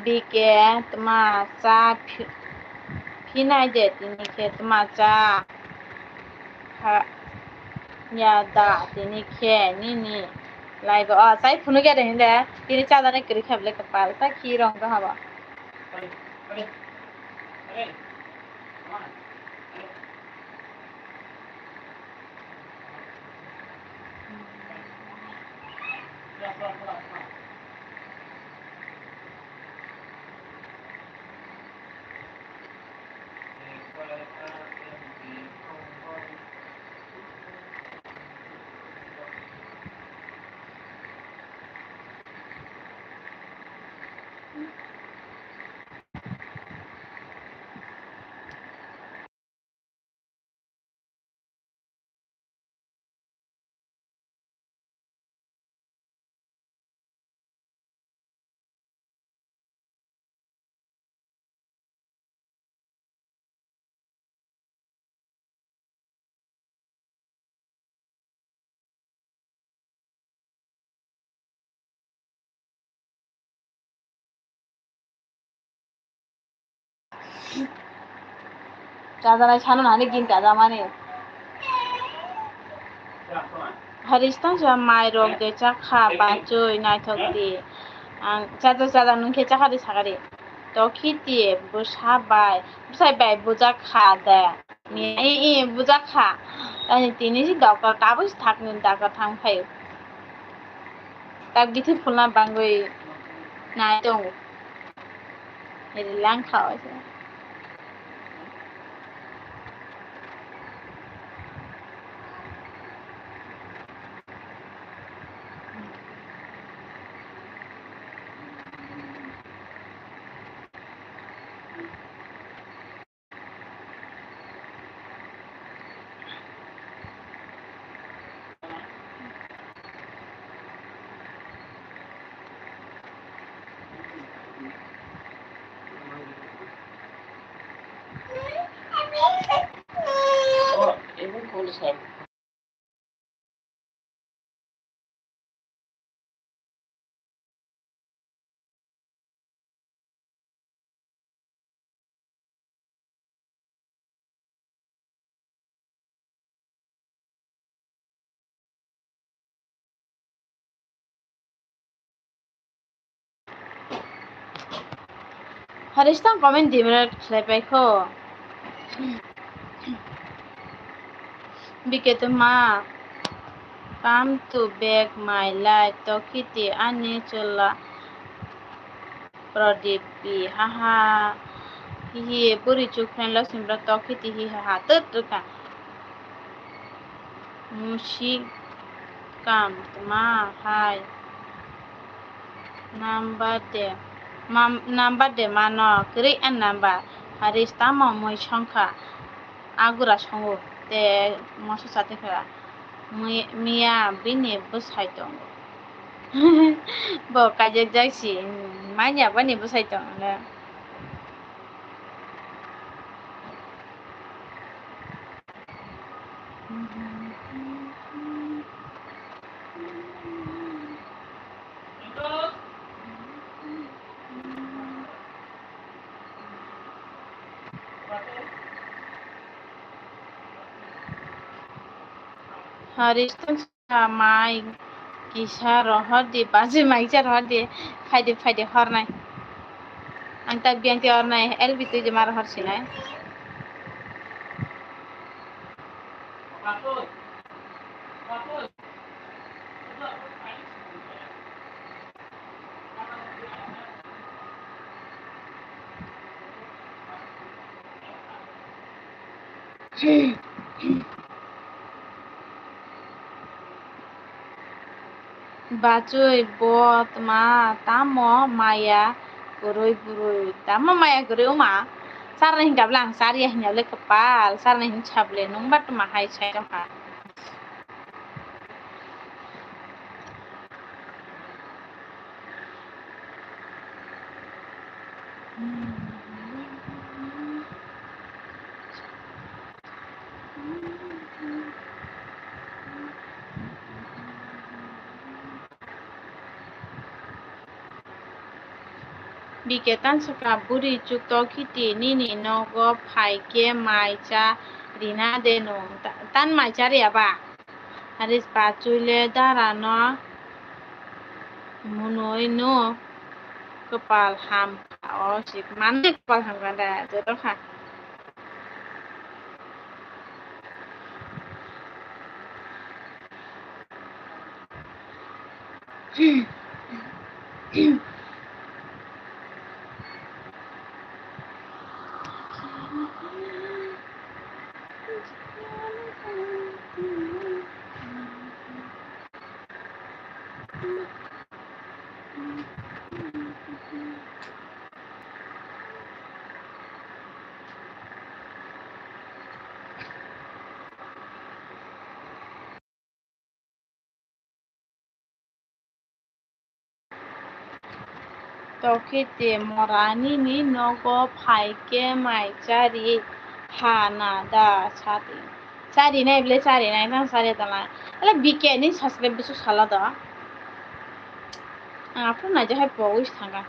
Bike tma cha phi-, phinai de tini khe tma cha ha-, ya da tini khe nini laibo, ah, chai phunuk ya de hinde tini cha jani kwrwi khe bwle kwpal ta khi rong do habo. Chajanai sano nani gin chajamani. Haris tang sa mai rok de chakha bachoi naithok di. Ang chaja chaja nung khe chakha di sakari. Tokhi ti bwsa bai, bwsai bai bujak kha de. Ni, i, i, bujak kha. Tani tini si doctor tabuk si thak ni doctor thang phai. Tak bithi phulna bangwi nai tongo. Ri lang kha o se. Haris tang comment di minute khlai pai kho. Bike to ma, come to back my life, Tokiti ani chwla Pradip pi, ha ha, hi hi, buri chuk phen lo simbra Tokiti hi ha ha, tut tut ka. Musik kam tma hai. Number de, mam-, number de mano, kwrwi a number. Haris tamo mui songkha, agura songo, te moso chate kha. Mui-, miya bini bwsai tongo. Bo kajak jak si, manya bani bwsai tongo. Haris tong sa mai kisa rohor di, baji mai kisa rohor di, phaidi, phaidi hornai. Ang tak biang ti hornai, L B twi di ma rohor sinai. Bachoi bo tma tamo maya kwrwi bwrwi, tamo maya kwrwi wngma? Sarni hwnka bwle ang chariya hwnyable kwpal, sarni hwn sable nwngba tma hai sai tongkha. Bike tansukha bwrwi chukto khiti nini nogo phaikhe mai cha rina de nwng. Ta-, tan mai cha riya ba? Haris bachoi le dara no munoi no kwpal ham kha o sik. Mane kwpal ham kha da joto kha. Tokhe te mora nini nogo phai khe mai chari ha na da sadi. Chari nai bile chari nai tang chari tala. Ele B K ni subscribe busu sala do. Ang aphuru naijak hai pogwi thanga.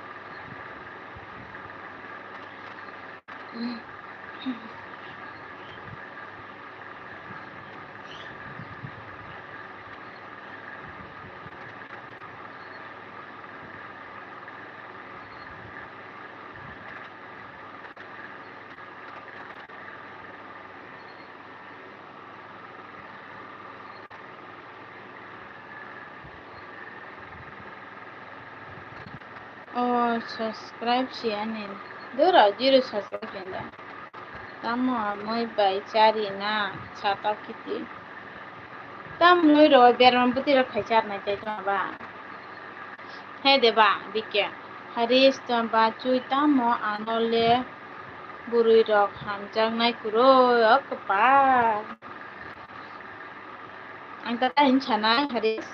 Subscribe si ani. Dura, zero subscribe kenda. Tamo amoi bai chari na, sata kiti. Tam noi ro, berma buti ro khai char nai tai tama ba. He de ba, bike. Haris tama ba chui tamo ano le burui rok hamjak nai kuro, o kapa. Ang ta ta hin chanai, Haris.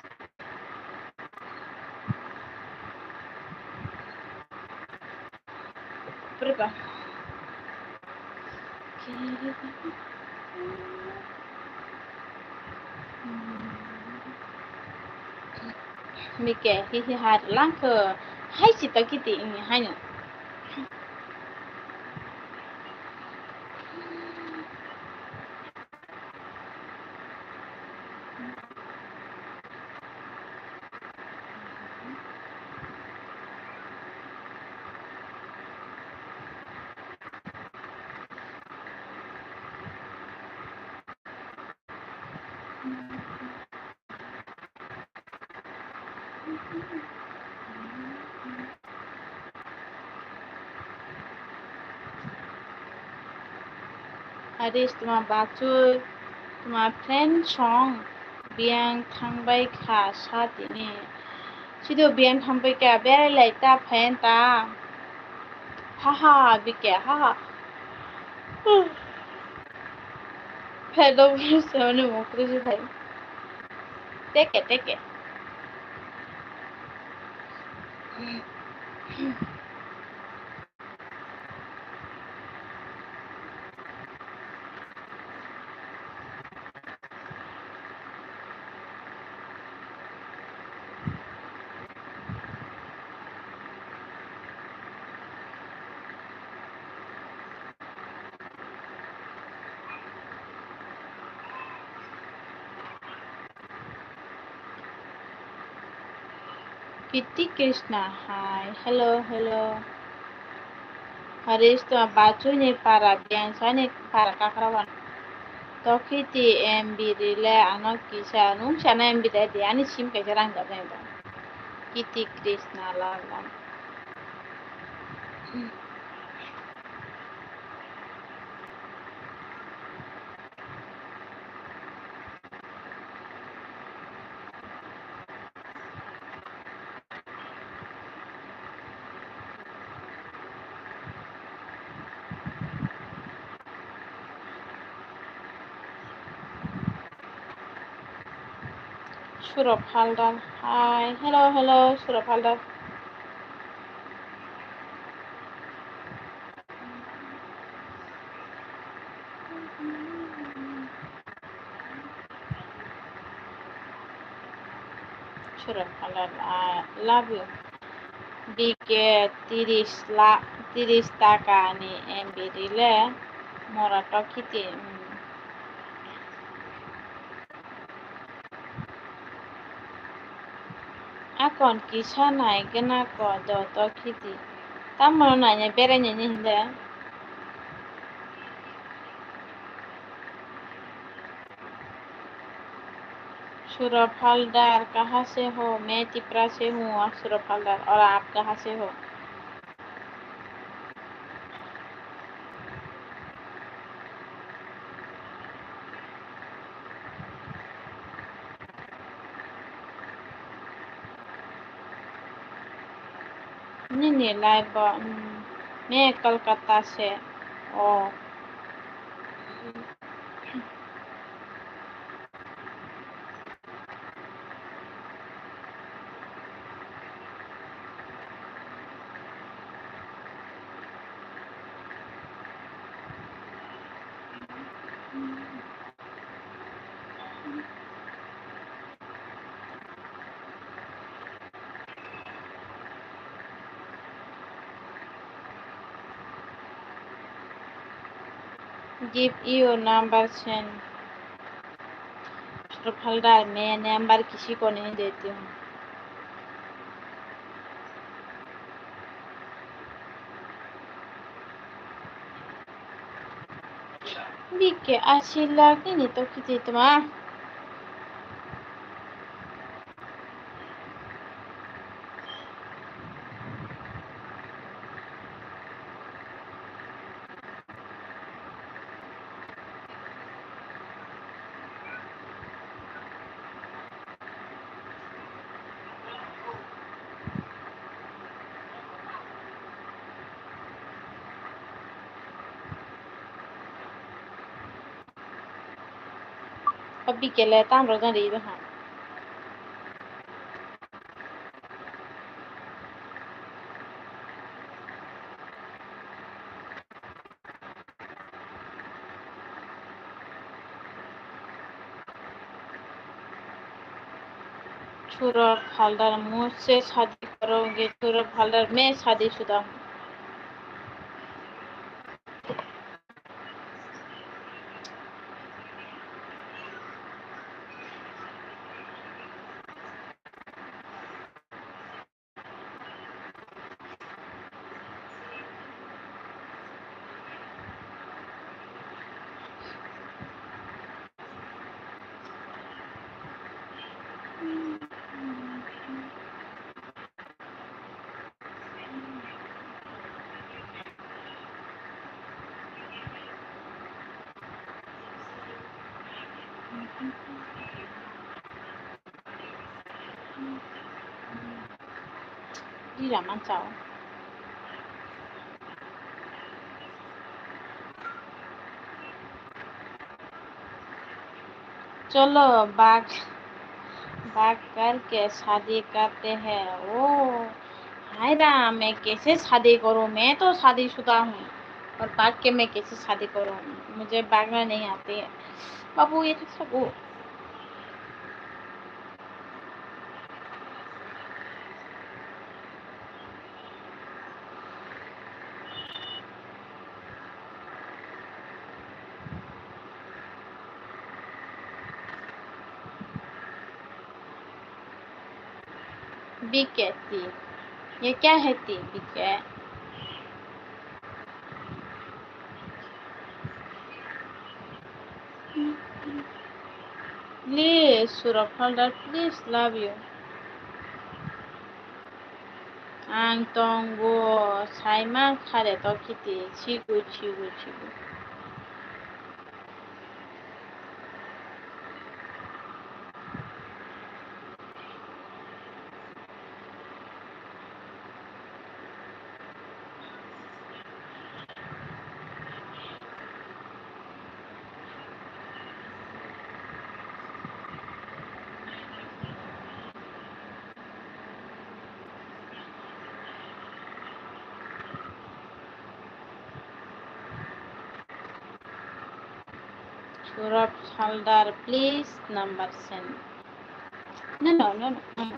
Pura ba. Mike, hi hi har langkho. Hai si to kiti, hai no. Haris, tuma bachoi, tuma friend song biyang thangbai kha sa tini. Sido biyang thangbai kha, berai lai ta phayan ta. Haha, bike, haha. Phedo bwswk ni mukri si phai. Teke, teke. Kiti Krishna, hi, hello, hello. Haris to bachuni para, biangsani para kakrawan. Tokiti M B rile ano kisa, nung sana M B de di, ani sim kaisa rang jabnai ba. Kiti Krishna, la, la. Surop Haldar. Hi. Hello, hello, Surop Haldar. Surop Haldar, I love you. B K tiris la, tiris taka ni M B rile mora tokiti. Akon kisa nai gana ko joto khiti. Tamo naina berai nini hinde. Surop Haldar, kaha se ho? Main Tipra se hoon, Surop Haldar. Aur aap kaha se ho? Nini live bo, mm, main Kolkata se. Oh. Give your number send. Surop Haldar, main number kisi ko nahi deti hu. B K asi lakh ni to khiti tma. Bikele tam rok jani ri ha. Surab Haldar, mujhse shaadi karoge, Surab Haldar, main shaadi shuda hoon. Rira manchao. चलो बाग, बाग करके शादी करते हैं। ओ, हाय राम, मैं कैसे शादी करूँ? मैं तो शादीशुदा हूँ। और बाग के मैं कैसे शादी करूँ? मुझे भागना नहीं आती है। बाबू, ये तो सब वो। B K T, ये क्या है ती B K? Please, Surab Haldar, please, love you. Ang tongo, saima khare to kiti, sigu, sigu, sigu. Surab Haldar, please number send. No, no, no, no.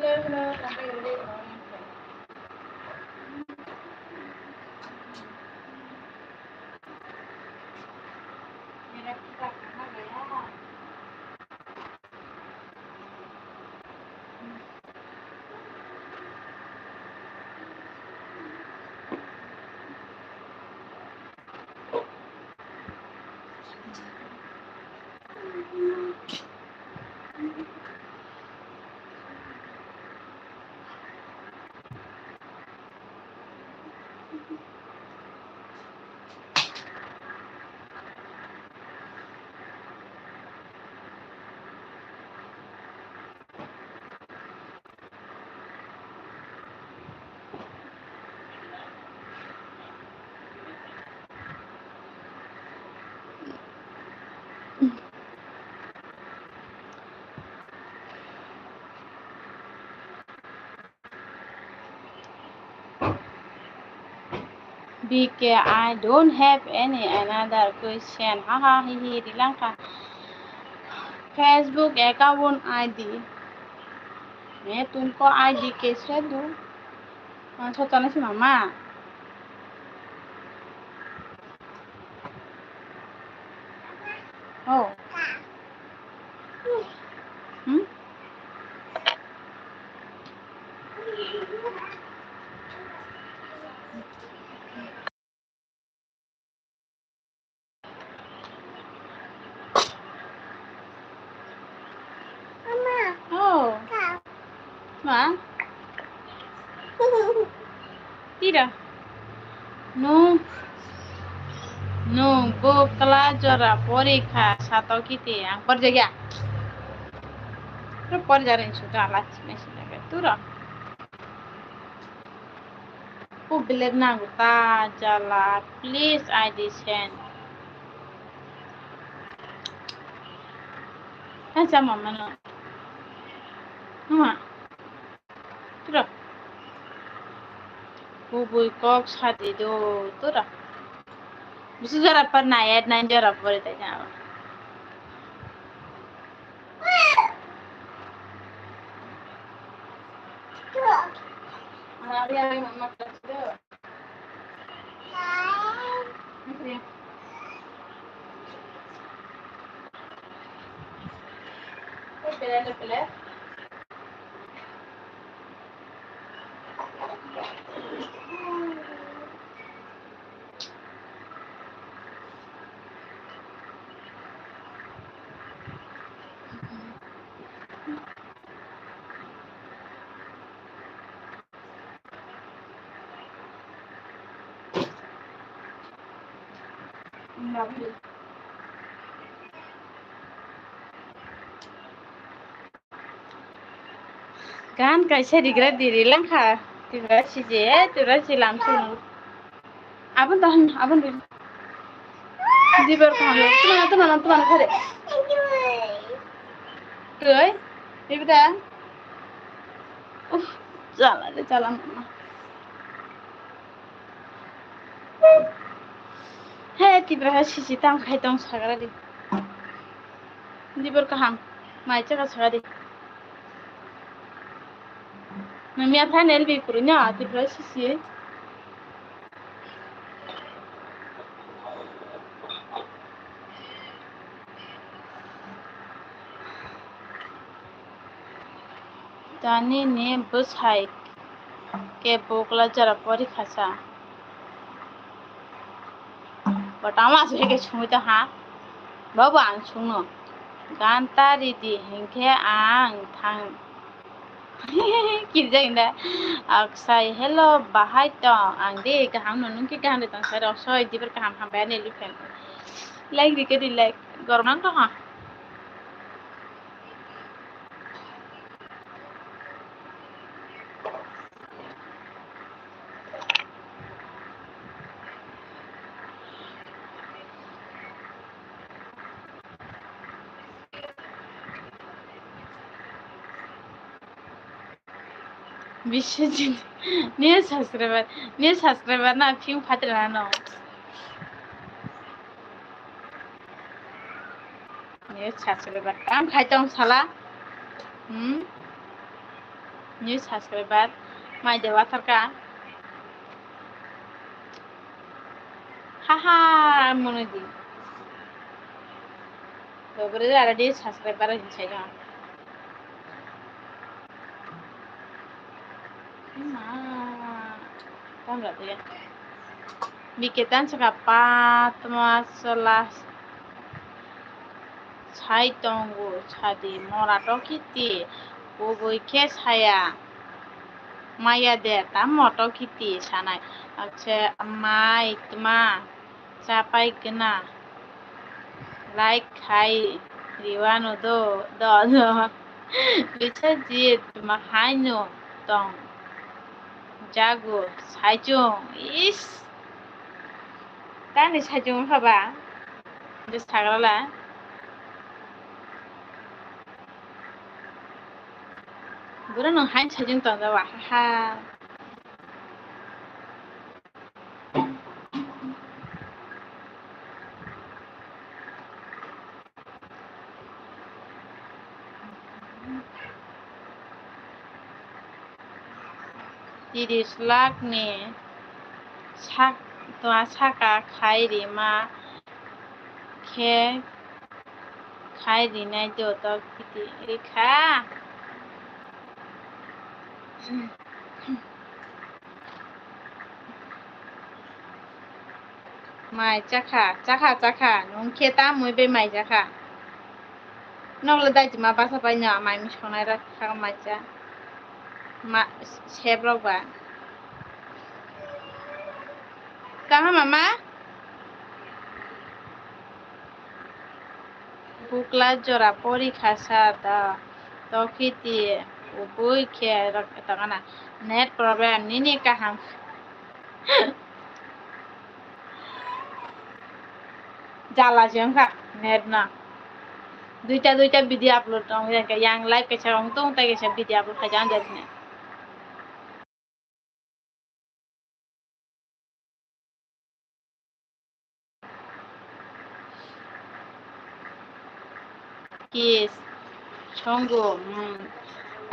Hello, hello. B K, I don't have any another question. Ha ha hi hi, Sri Lanka. Facebook account I D. मैं तुमको I D कैसे दूँ? Ang sotana si mama. Oh. Hmm? Oh. Ma? Tira. Nung, nung bo kla jora porikha sato kiti ang porjagya. Ro porjari suda ala chimai sinaga turo. Ko belek nango ta jala, please I D send. Hai chama mano. Numa. Tura. Kubui kok sadi do tura. Bisu jora par na yat na jora pore tai na. Gan kaisa rigra diri langkha. Tibra sije, tibra silam sunu. Abon tahan, abon diri. Dibar kaham. Tumana, tumana, tumana khare. Tui, tibra. Uh, chala de, chala mama. He, tibra ha sisi tang khai tong sagra di. Dibor kaham, mai chaka sagra di. Nang mia final bi kuru nya, tibra sisi. Tani ni bwsai khe bukla jora pori khasa. Bo tamo aswk hai khe sungwi tongkha. Bobo ang sungno. Gan ta ridi hinkhe ang thang. Kirjak da. Aksai, hello, bahai tong? Ang de kaham no, nung khe kaham de tong sai rok soi, dibar kaham hambai ani luphen. Like rikhe di like. Gorok nang tongkha. Biswajit, new subscriber, new subscriber na phiyung phatrana no. New subscriber. Kam khai tong sala. Hmm? New subscriber. Mai de wathar ka. Haha, mone di. Dogre ara di subscriber hin sai dong. Ma, tamra de. Biketan saka patma sola sai tongo sadi mora tokiti kubui khe saya maya de tamo tokiti sanai akse mai tma chapai gana like khai riwano do do do. Biswajit tma haino tong jago saichung is. Tani sajung wngkha ba? Hwnkhe sagrala. Bwrwi nwng haino sajung tongjaba, haha. Tiris lakh ni sak-, twa saka khai rima khe khai rinai do tok kiti rikha. Mai chakha, chakha, chakha. Nwng khe tamwi bai mai chakha. Nokle dai chuma basa bai no mai mi sonai rok kha mai cha. Ma, sep rok ba. Kaham mama? Bukla jora porikha sa da, tokiti ubui khe rok tongana net problem nini kaham. Jala se wngkha net no. Duita duita video upload tong yang live kaisa wng tong tai kaisa video upload khaijak ang jai. Kis, songo, hmm.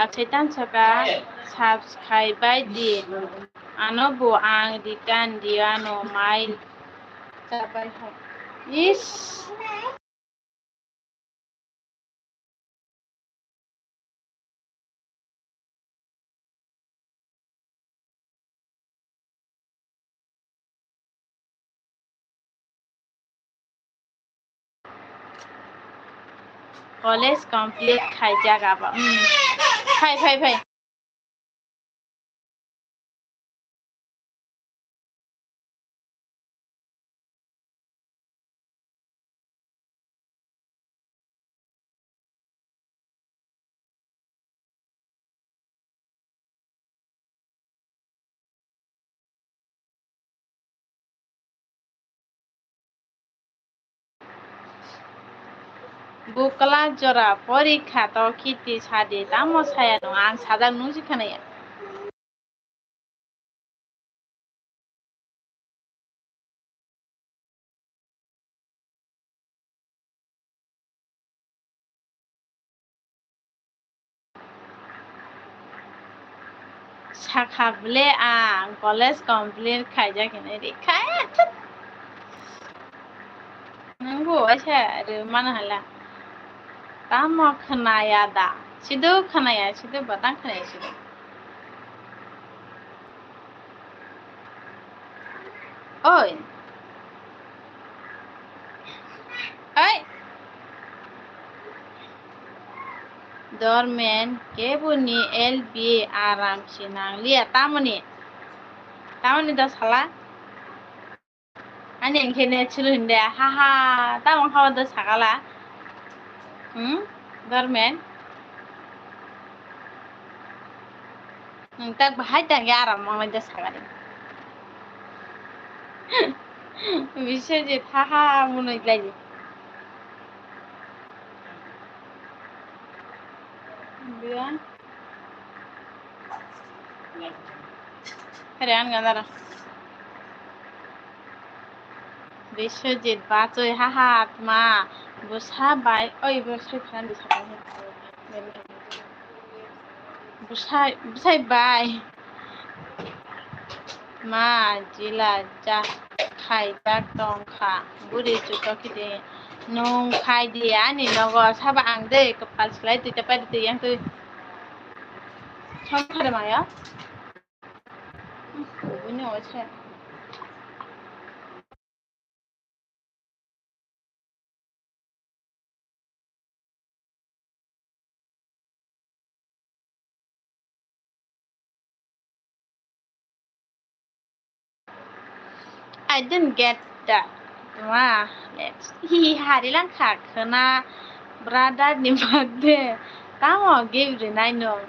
Aksai tansaka, subscribe bai di. Ano bo ang return di ano mai. Chabai hai. Is. College complete khaijak abo. Hmm. Phai, phai, phai. Bukla jora porikha to kiti sadi tamo saya no ang sajak nungsi khanaya. Sakha bwle ang college complete khaijak hinwi ri kha. Nangbo waisa rw mano hala. Tamo khwnaya da? Sido khwnaya, sido batang khwnaya sido. Oi. Oi. Dormen keboni L B aram si nangliya tamoni. Tamoni da sala. Ani hwnkhe ne chwlu hwndi, ha ha, tamo kha o do sakala. Hmm? Dormen? Nwng tak bahai tang ya aram manglai do sakali. Biswajit, ha ha, munui lai di. Biya. Hare an gandara. Biswajit bachoi ha ha tma bwsa bai oi bwsai phan bwsa bai. Bwsai, bwsai bai. Ma jila ja khaijak tongkha. Buri chuto kiti nwng khai di ani nogo sabo ang de kwpal slai twi ta pai twi yang twi. Som khare maya. Ubuni oise. I didn't get that. Wah, let's hi hari lang kha khna brother ni birthday. Tamo gift rinai no.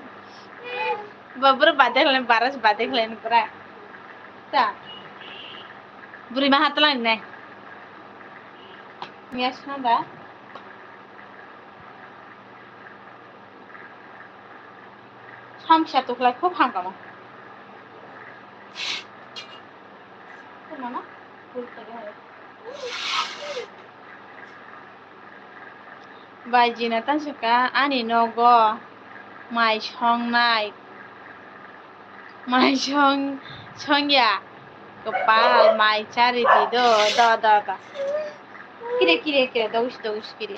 Babur birthday khlai, baras birthday khlai bra. Ta. Buri ma hatlang nai. Yes, no da. Samsa tuklai khub hamkamo. Bai jina tansika ani nogo mai songnai. Mai song, songya. Kwpal mai chari di do, do, do, do. Kire, kire, kire, dogus, dogus, kire.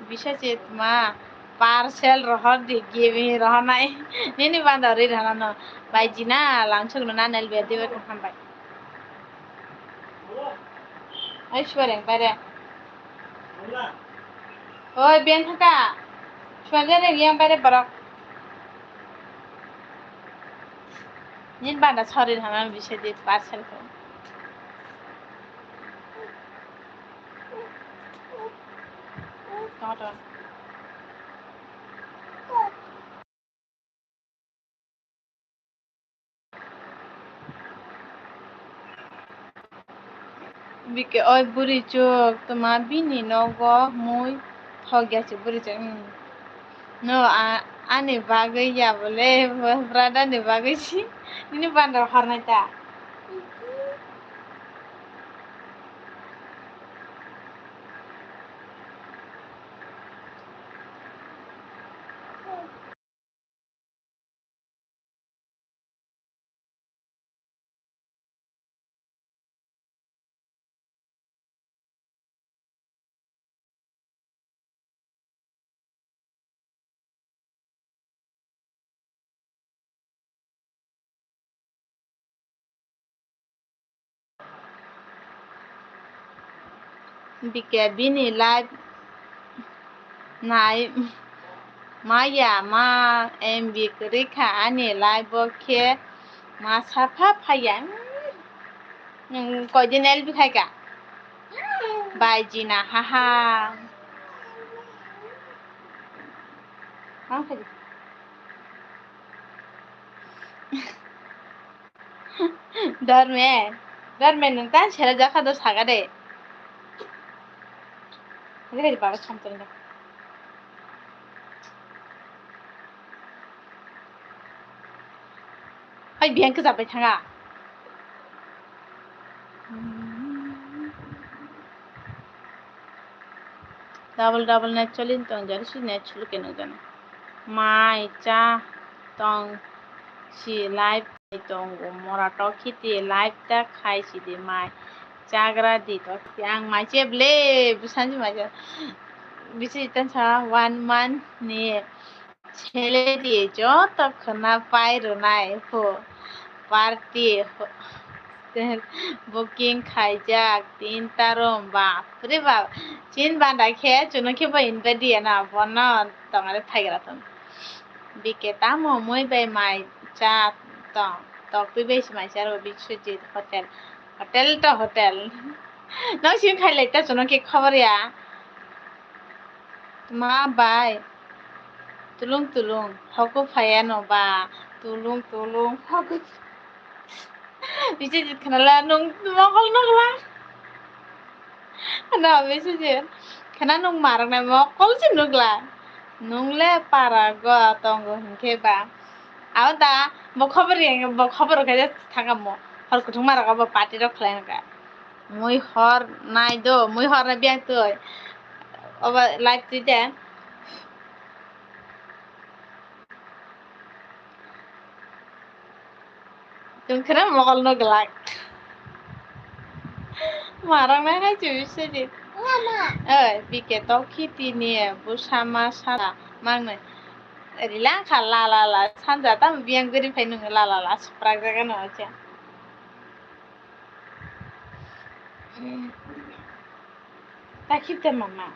Bisa chet ma. Parcel rohor di, giving rohor nai. Nini banda ri rohor no. Bai jina, langsung no na nel bedi bai kaham bai. Oi, suareng bai re. Oi, ben thaka. Suareng yang bai re borok. Nini banda sorry rohor no bisedi parcel ko. Tong tong. Bike oi bwrwi chuk tuma bini nogo mui thok ya se bwrwi chuk, hmm. No a-, ani bagwi ya bole, brother ni bagwi si, nini banda hornai ta. Bike bini live nai maya ma M B kwrwi kha ani live o khe ma sapha phaiya. Nwng koidin L B khaika? Bai jina haha. Tamo khaidi. Dorme, dorme nwng tan sera jakha do saga de. Hadi hadi baba samtang da. Hai biyang khe jabai thanga. Double double net cholin tong jani si net chulu keno jana. Mai cha tong si live tongo mora tok khiti live ta khai si di mai chagra di tok si ang mai che ble busanji mai cha bisi tan sa one month ni Sele di joto khwna pai rwnai pho. Party ho-, hotel booking khaijak, tinta room, bapre bap. Chin banda khe, chuno khe bo invite diya na, bono tongare phaigra tong. B K tamo mui bai mai cha tong, toktwi bai se mai cha rw Biswajit hotel. Hotel to hotel. Nang sing khailai ta chuno khe khobor ya. Ma bai. Tulung tulung, hoku phaiya no ba, tulung tulung, hoku. Bisi jit khna la, nung mokol nukla. No, bisi jit khna nung marok nai mokol si nukla. Nung le para go tongo hinkhe ba. Abo da, bo khobor yang, bo khobor khe thangamo. Hor kuthung marok abo party rok khlai nokha. Mui hor nai do, mui hor nai biyang twi. Obo live twi de. Tungkhwrang mokol no glak. Marang nai hai chubui sidi. Oi, B K tok khiti ni bwsa ma sara mangnai. Rila kha la la la sanja tamo biyang guri phai nung la la la suprak jaga no cha. Takhi te mama.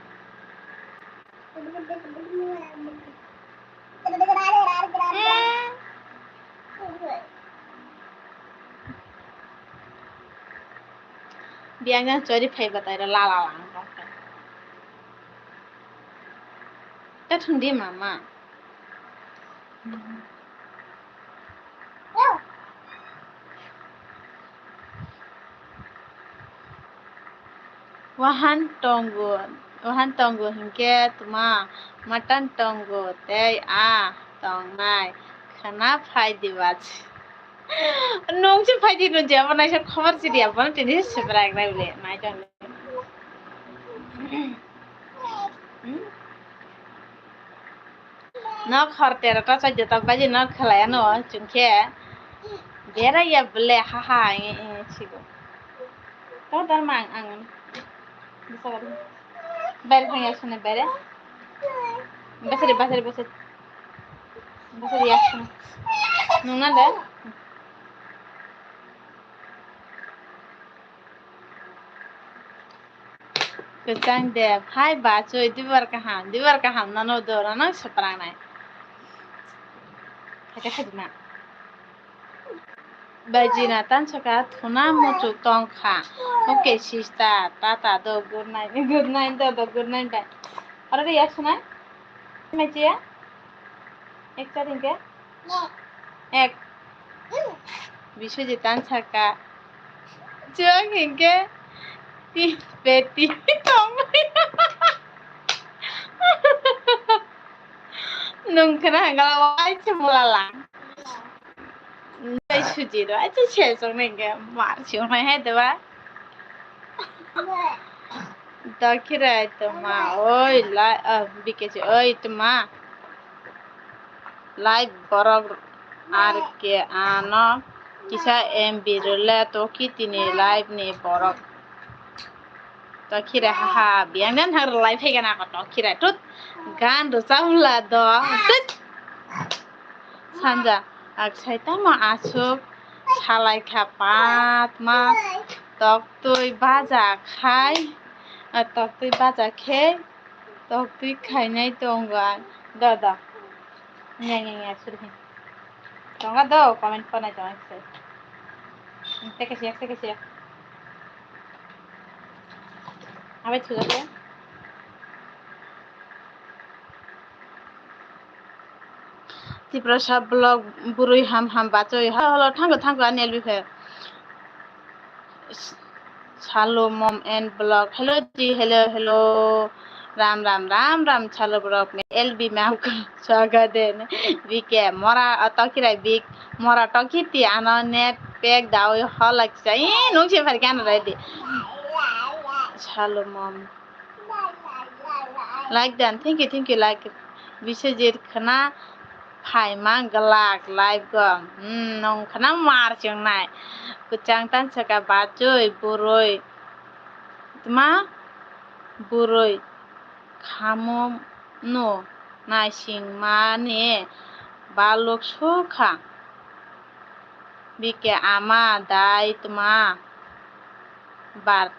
Biyang jang chori phai batai ra la la la. Ta thung di mama. Wahan tongo, wahan tongo hinkhe tuma, matan tongo tei a tongnai khwna phai di bach. Nung se phai di nung je abo naisa khobor si di abo tini se bwrang nai le nai tong. Hmm? Nok hor terota choddo ta baji nok khlai ano chwngkhe bera ya bole ha ha e e sigo. To dar mang ang bere thang ya sone bere. Basari, basari, basari. Basari, ya. Nung na le? Kwchang de, hai bachoi, duibar kaham, duibar kaham, nono do, nono swprangnai. Khacha khajima. Baijina tansaka thuna muchuk tongkha. Okay, sister, tata do, good night, good night do, do, good night bai. Aro de yak sunai? Mechia? Ek char hingke? Ek. Biswajit tansaka. Chuak hingke? Ti, peti. Tongmai. Nung khna hangala wai chumulala. Dai sujiro, acha se song nengke mar song nai hai deba. Dakhira toma, oi la, ah, bikesi, oi toma. Live borok ar ke ano kisa M B rwle toki tini live ni borok. Tokhira haha, biyang dan har live hai gana ko tokhira tut. Gan rwchapla do. Tut. Sanja, aksai tamo aswk salai kha patma, toktwi baja khai, a, toktwi baja khe, toktwi khainai tongo ang. Do, do. Nya, nya, nya, suri hin. Tonga do, comment panai tonga se. Teke siyak, teke siyak. Abai thuga de. Tiprasa vlog bwrwi ham ham bachoi. Hello, thank you, thank you, ani L B phe. Salo mom and vlog. Hello ji, hello, hello. Ram ram ram ram salo vlog me L B ma'am ko swagat de. B K mora, ah, tokirai bik mora tokiti ano net pack dawi holak sai nung se phar kan ready. Salo mom. Like dan, thank you, thank you, like. Biswajit khna phaima glak live go. Hmm, nung khna mar chwngnai. Kwchang tansaka bachoi, bwrwi. Tma? Bwrwi. Khamo no naisingmani baluk sukha. B K ama dai tma bar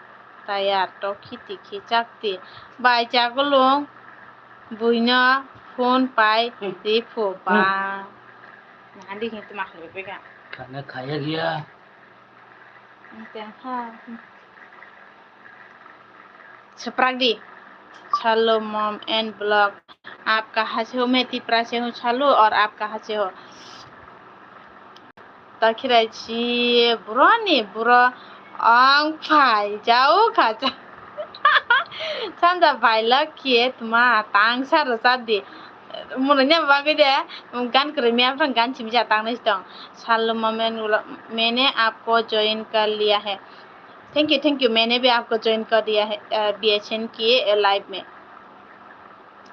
tayar tokhi tikhi chakti bai chakulung buino phone pai riphu ba. Nahandi hing tma khlai bai ga. Khana khaya gaya. Tengha. Swprak di. Salo mom and vlog. Aap kaha se ho? Main Tipra se hu salo aur aap kaha se ho? Takhirai si buro ni buro ang phai jau kha cha. Sanja bhai lak khe tma tangsa rwchap di. Mwnwi ni bagwi de gan kwrwi mia phang gan simi ja tangnai tong. Salo mom and vlog, maine aapko join kar liya hai. Thank you, thank you. Maine bhi aapko join kar diya hai, uh, B S N K live mein.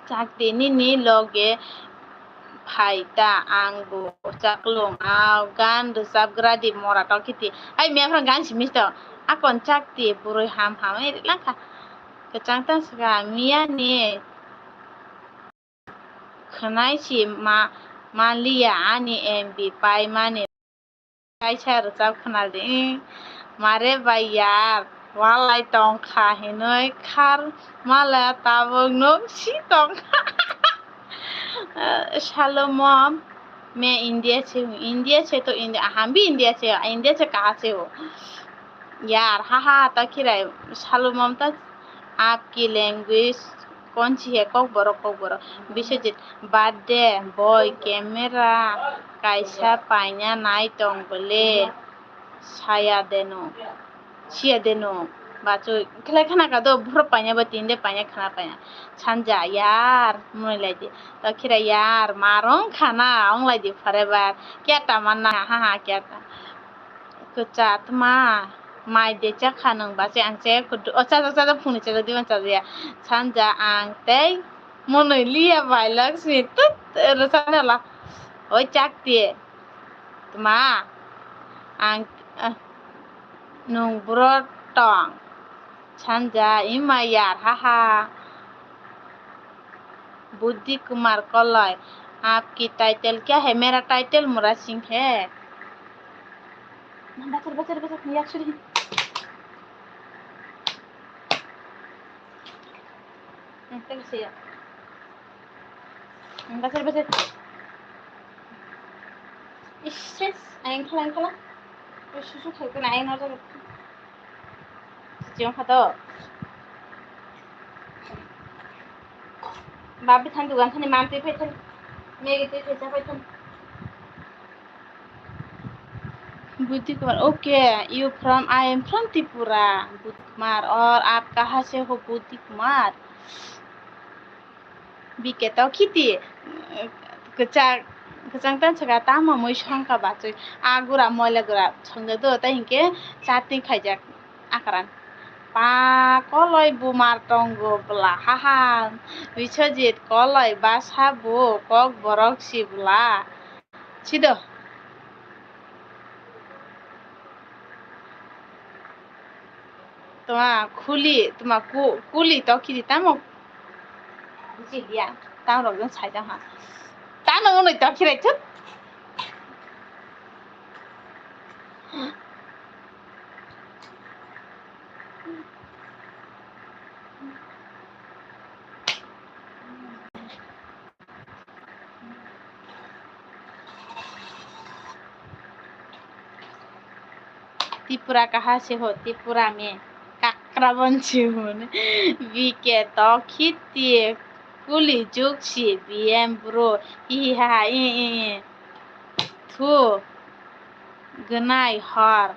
Chakti nini loge phaita ang bo chaklung au gan rwchapgra di mora tokiti. Ai mia phang gan simi to. Akon chakti bwrwi ham ham ai langkha. Kwchang tansaka mia ni. Khwnai si ma, maliya ani M B paimani. Kaisa rwchap khwnadi, "Mare bai yar, walai tongkha hinwi khar mala tabuk nuk si tongkha." Salo mom, "Main India se hu, India se to India, hum bhi India se, India se kaha se ho?" Yar, ha ha, ta khirai, salo mom ta, "Aapki language kaun si hai?" Kokborok, Kokborok. Biswajit, "Birthday boy camera kaisa paina nai tong bole, saya deno, siya deno." Bachoi, khlai khana ka do, buro paina ba tinde paina khana paina. Sanja, yar, mwnwi lai di. Ta khirai yar, marong khana, ong lai di forever. Kya tamanna, ha ha, kya ta. Kwcha tma, mai de chakha nwng ba se ang chaya kudu, o chajak chajak phungni chajak diban chajak ya. Sanja ang tei mwnwi liya bai Lakshmi tut rwchapnai la. Oi chakti. Tma, ang, ah, nwng buro tong. Sanja ima yar ha ha. Buddhi Kumar Koloi, aapki title kya hai? Mera title Murasing hai. Bachar, bachar, bachar, yak suri. Hmm, thank you, sir. Hmm, bachar, bachar. Ish, ish, ayang khala, ayang khala. Ish, ish, ish, ayang khala. Chiyong kha to. Babi than dugan thani mam twi phai than. Megi twi phai cha phai than. Buddhi Kumar, okay, you from, I am from Tripura. Buddhi Kumar, aur aap kahan se ho Buddhi Kumar? Bike to khiti, kwchak, kwchang tan saka tamo mui songka bachoi. A gura moila gura songja do, tai hinkhe chatting khaijak akran. Pa koloi bumar tongo bwla, haha. Biswajit koloi basa bo kok borok si bwla. Sido. Tuma khuli, tuma ku-, kuli to khiri tamo. Buji dia, tamo rok jong sai jang ha. Tamo unui to khirai thut. Tripura kaha se ho, Tripura me kakra bon se ho ne. Bike to khiti kuli juk si B M bro. Hi hi ha ha, i, i, i. Thu. Gwnai hor.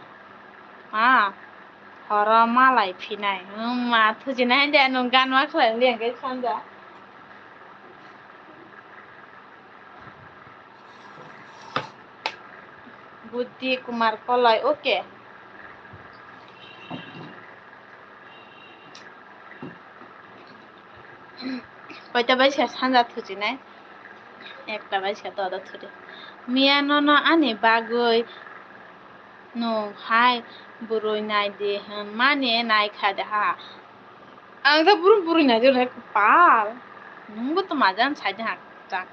Ma. Horo malai phinai. Hmm, ma thujinai de nung gan ma khlai liang ke sanja. Buddhi Kumar Koloi, okay. Koita bai se sanja thujinai? Ekta bai se todo thudi. Miya nono ani bagwi nung hai bwrwi nai di hwn mani nai kha de ha. Ang ta brum brum na jora kwpal. Nungbo to majan sai de ha kwchang.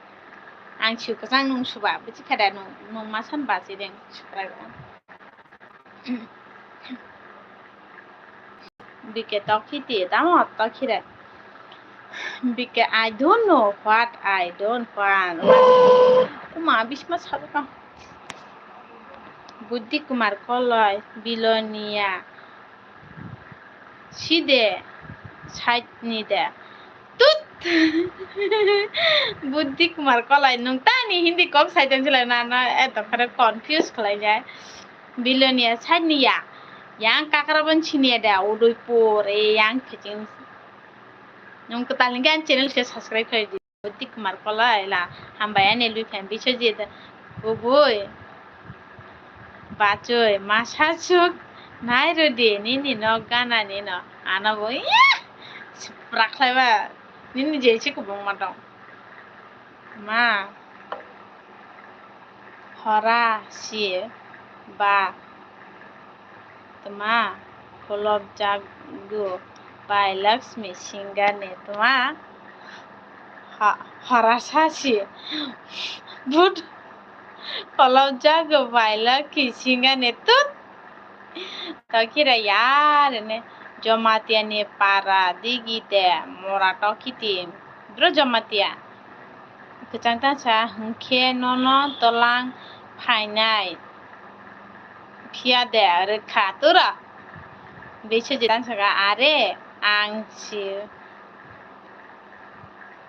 Ang siu kwchang nung suba bwchi kha de nung, nung ma san ba si deng subrai ba. Bike tok khiti tamo tok khire. Bike I don't know what I don't want. Kuma bisma sabukam. Buddhi Kumar Koloi, Bilonia. Side, side ni de. Tut! Buddhi Kumar Koloi, nung tani Hindi kok sai tong silai na, na, eto khare confuse khlai jai. Bilonia side ni ya. Yang kakra bon sini ada, Udaipur, e, yang kecing. Nung ketal ni kan channel ke subscribe khlai di. Buddhi Kumar Koloi la hambai ani lui phan Biswajit bubui bachoi masa suk nai rodi nini nok gana nino ano bo iya sipra khlai ba nini je si kubung ma tong ma hora si ba. Tma kholopjago bai Laxmi Singani tma ha-, horasa si. But kholopjago bai Laxmi Singani tut. Tokira yar ne Jamatia ni para digi de mora tokiti. Bro Jamatia. Kwchang tangsa hwnkhe nono tolang phainai phiya de rwkha tura? Biswajit tangsa kha, are ang si,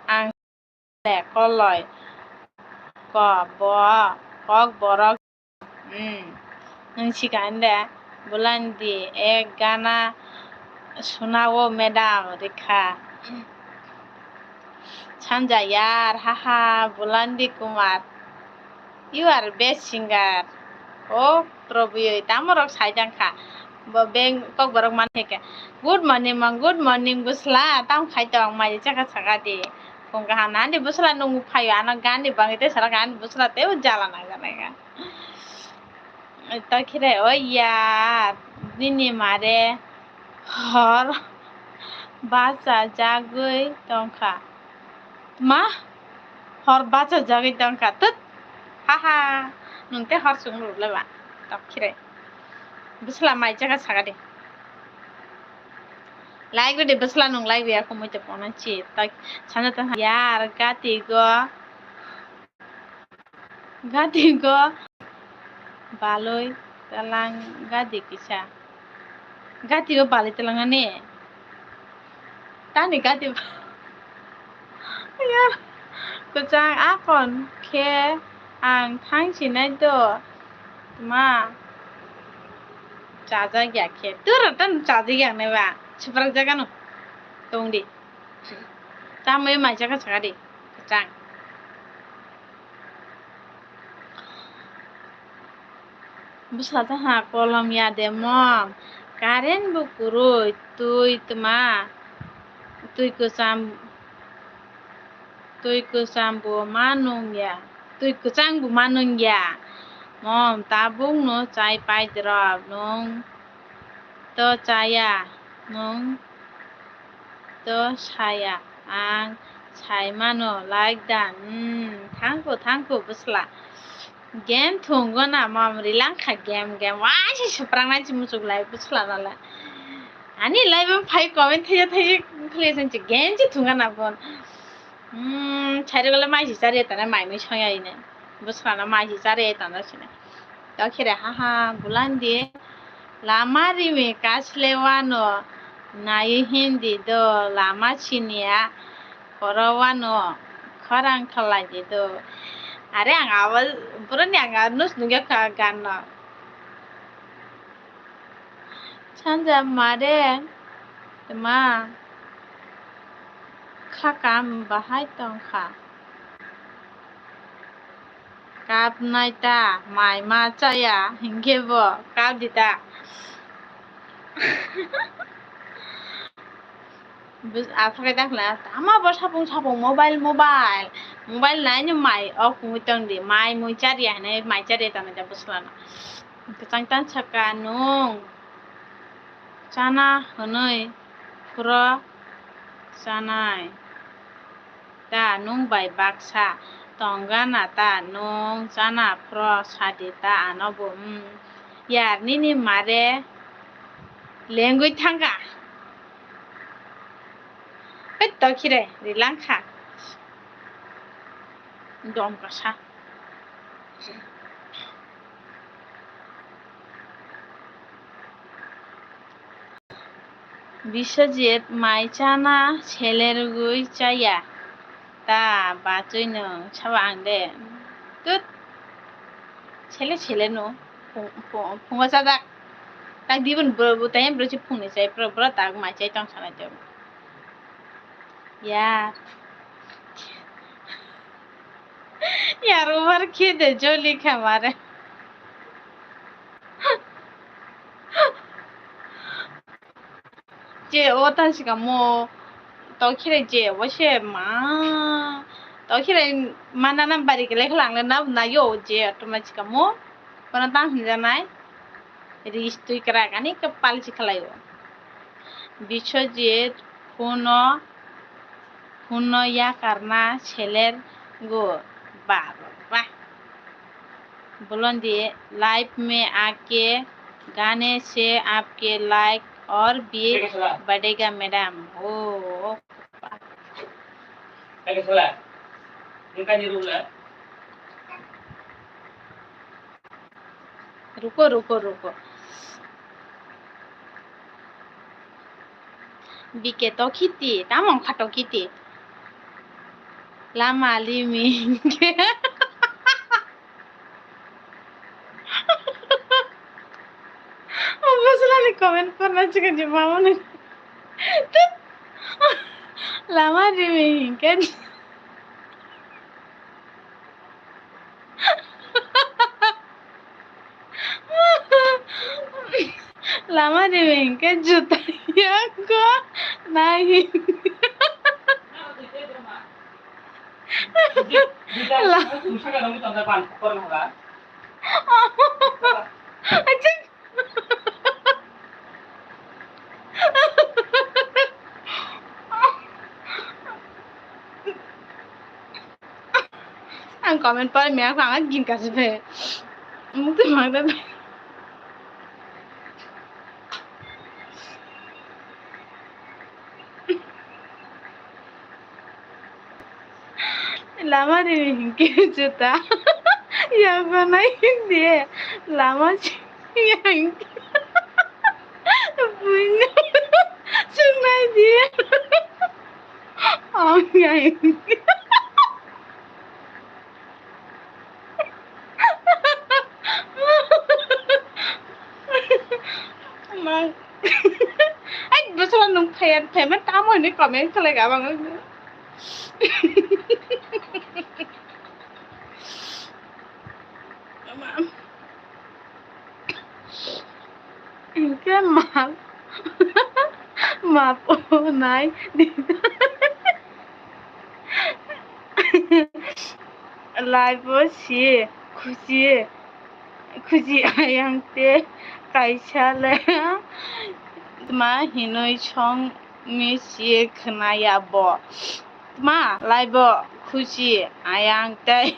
ang le koloi ko bo kok borok. Hmm. Nwng sikha hwnde, Bulandi ek gana sunao madam rikha. Sanja yar, haha, Bulandi Kumar. You are best singer. O Probuyoi, tamo rok sai jang kha. Bo beng kok borok man heke. Good morning, mang, good morning, busla. Tam khai tong, mai chaka chaka di. Phung kaham na, ani busla nung phaio, ano gani bangwi te sara gani busla te jala nang janai ga. Tokhire o ya nini mare hor bacha jagwi tongkha. Ma, hor bachajagwi tongkha, tut. Haha, nwng tei hor chwng rwlaiba, tok khirai. Bwsla mai jaga sakadi. Like rwdi bwsla nwng like rwya khe mui tei pono chi. Tak sana ta yar gati go. Gati go. Baloi talang gati kisa. Gati go baloi talang ani. Tani gati ba-, ya, kwchang akon khe ang thang sinai do. Ma, chajak ya khe. Tura tan chajak ya nai ba. Siprak jaga no. Tong di. Tamoi mai jaga chaka di. Kwchang. Bwsla ta ha kolom ya de mom. Current bo kwrwi, twi tma, twi kwcham, twi kwcham bo ma nung ya, twi kwchang bo ma nung ya. Mom, tabuk no chai pai drop, nung to chaya, nung to saya, ang sai mano, like da, hmm, thank you, thank you, bwsla. Game thwngwi na mam rilangkha game, game. Waisa swprangnai se muchuk lai bwsla nalai. Ani live-o phai comment thaisa thaisa khlai se game se thwngwi na bon. Hmm, chairwkle mai se chari tane mai mui soya ine. Bwsla na mai se chari tane sine. Tokhere haha bulandi. Lama rimi kasle wano nai hindi do lama siniya. Khoro wano khorang khalai di do. Are ang abo boroni ang nus nungya kha gan no. Sanja mare tma kha kam bahai tong kha. Kap nai ta mai ma chaya hinkhe bo kap di ta. Bus-, aphakhe dakhla, tama bo sapung sapung mobile, mobile, mobile naino mai o kungwi tongdi, mai mui chariya hinwi mai chariya tongnaida bwswlano. Kwchang tan saka nwng chana hwnwi phuro chanai ta nwng bai baksa tongana ta nwng chana phuro sadi ta ano bo, mm, yar nini mare lengwi thangkha. Pet to khire rilangkha. Dom kasa. Biswajit mai chana selergwi chaya. Ta bachwi nwng sabo ang de. Tut. Sele sele no. Phung, phung, phungo chajak. Tak dibon bro, bro, tayem bro si phungni chai, bro, bro, tak mai chai tong sana chai. Ya. Yar over khe de joli kha mare. Je o ta sikamo to khire je o se ma to khire mana na bari kele khalang le na na yo je to ma sikamo kono ta hinja nai ris twi kra kani kapal si khalai o bicho je phuno Phone no yakarna seler go. Ba, ba, ba. Bolon di, live mein aake gaane se aapke like aur bhi badhega, madam. Oh. Ruko, ruko, ruko. Bike tokhiti, tamo wngkha tokhiti. Lama limi hinkhe. O bwswlani comment porna chikon je mamani. Lama limi hinkhe. Lama de hinkhe juta yago nai. La- comment pari me ang gin kasi phe. Mukti mangda. Lama rini hinkhe juta yabanai hindi lama hinkhe buino chuknai di. Ong ya hinkhe. Mang. Ai, bwsala nwng phaiya, phaiman tamo hinwi comment khlai ka bang. Hinkhe ma, ma po nai. Laibo si khusi, khusi ayang te kaisa le tma hinwi song mi si khwnaya bo. Tma laibo khusi ayang tei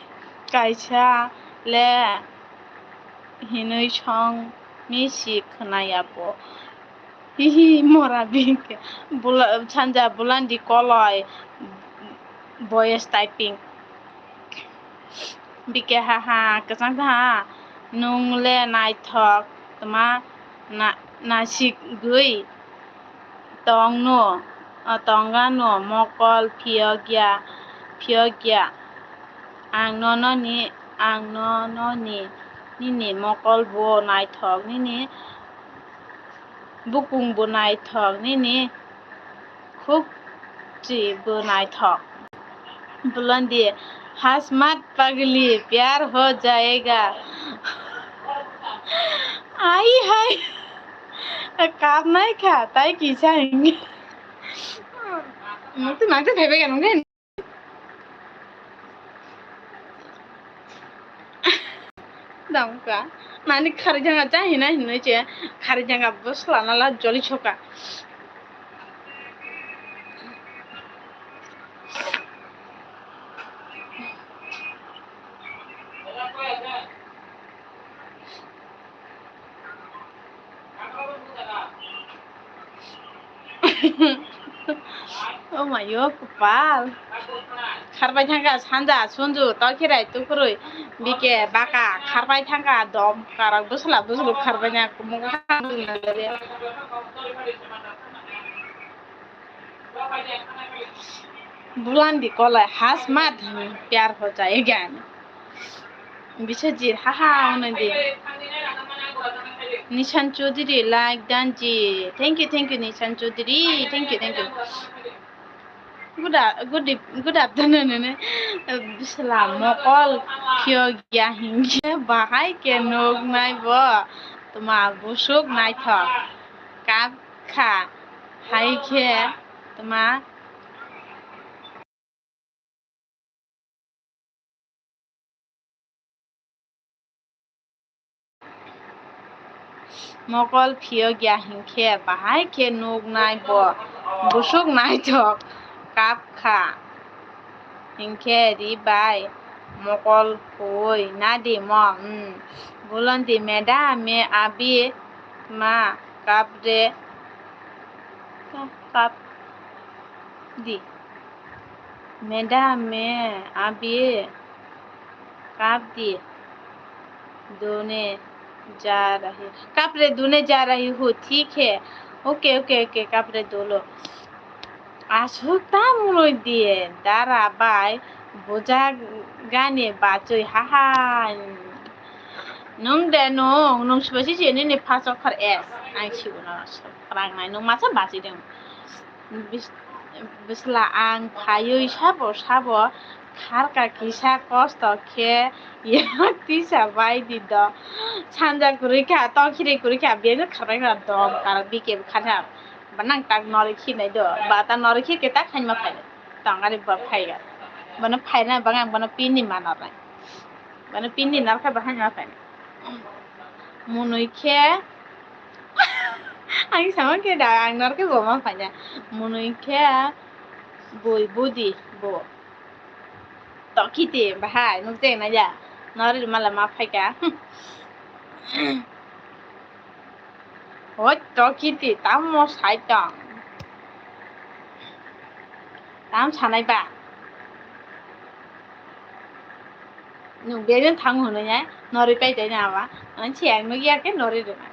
kaisa le hinwi song mi si khwnaya bo. Hihi mora bike bula sanja bulandi koloi voice typing. Bike haha kwchang tha nwng le naithok tma na nasigwi tongno tongano mokol phiyokya phiyokya ang nono ni ang nono ni nini mokol bo naithok nini bukung bo naithok nini khuk chi bo naithok. Bulandi hasmat pagli pyar ho jayega. Ai hai. Kapnai kha tai kisa hingi. Mukti mangte phaibai ganong de. Dangka. Nani khari janga cha hina hinoi che. Khari janga bwsla nala joli choka. Oh my God, kwpal. Kharbai thangkha sanja sunju tokhirai tukurui bike baka kharbai thangkha dom karak bwsla bwslu kharbai na kumung. Bulandi kolai hasmat pyar ho jayega. Biswajit, haha, onodi. Nishan Chaudhary, like done ji. Thank you, thank you, Nishan Chaudhary. Thank you, thank you. Good, a- good, eve- good afternoon, nene. Bisla mokol phiyok ya hinkhe bahai khe nuk nai bo. Tma busuk naithok. Kap kha. Hai khe tma mokol phiyok ya hinkhe bahai khe nuk nai bo busuk naithok kap kha hinkhe ri bai mokol huwi nadi mo. Bulandi madam me abi ma kap re kap di. Madam me abi kap di. Done ja rahi. Kap re done ja rahi hu, thik hai. Okay, okay, okay, kap re dolo. Asuk ta muloi di dara bai buja gani bachoi haha. Nung de nung, nung sibai si nini phasok khar es. Ang sibo no rang nai nung masa bachoi deng. Bis- bisla ang phaiwi sabo sabo kharka kisa kosto khe yak tisa bai di do. Sanja kwrwi kha, tokhirwi kwrwi kha, biyano kharbai kha dom kar bike bo kharkha. Ba nang tak norwi khirnai do, ba ta norwi khirkhe tak haima phainai. Tongari bo phaiga. Bono phaina bang ang bono pin ni ma nornai. Bono pin ni norkha bo haima phainai. Munui khe ang sama khe da ang norkhe bo ma phaina. Munui khe bui budi bo. Tokiti bahai nukjak nai ya. Nori mala ma phaika. Hoi tokiti tamo sai tong. Tam sanai ba. Nung bejeng thang hwnwi ya. Nori pai dai na ba. Ang si ang nukya ke nori rwna.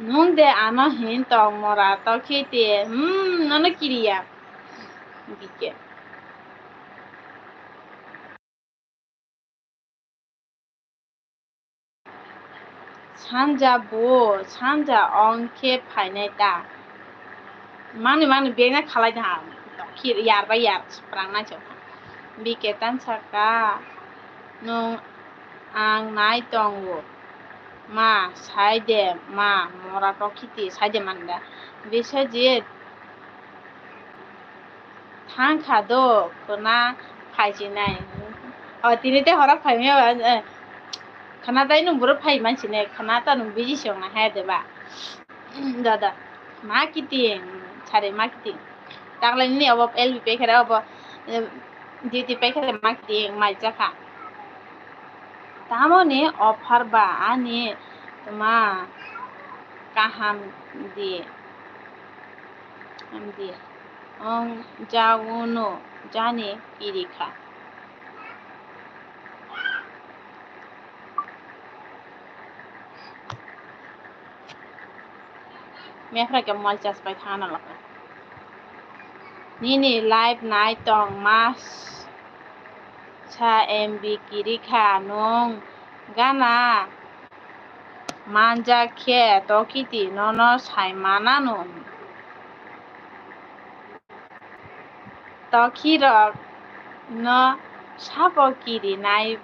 Nung de ano hin tong mora tokiti, hmm, nono kiriya. Bike. Sanja bo, sanja ong khe phainai ta. Mani, mani, bengna khalai da. Tokhi yar bai yar, sprang nai chok. Bike tan saka, nung ang nai tongo. Ma, sai de, ma, mora tokiti, sai de manda. Biswajit, Thang kha do, khwna phai sinai. O, tini tei horo phai manya ba, eh, khwna tai nwng buro phai man sinai, khwna ta nwng busy se wngnai hai de ba. Da, da. Ma kiting, sari ma kiting. Taklai nini obo L B paikhe re obo, eh, duty paikhe re ma kiting, mai cha kha. Tamo ni offer ba ani tma kaham di. Hamdi, ong jaono jani kirikha. Mephra ke mol chas pai thana laka. Nini live nai tong mas sa M B kirikha nung gana. Manjak khe tokiti nono sai manano. Tokhirok no sabo kirinai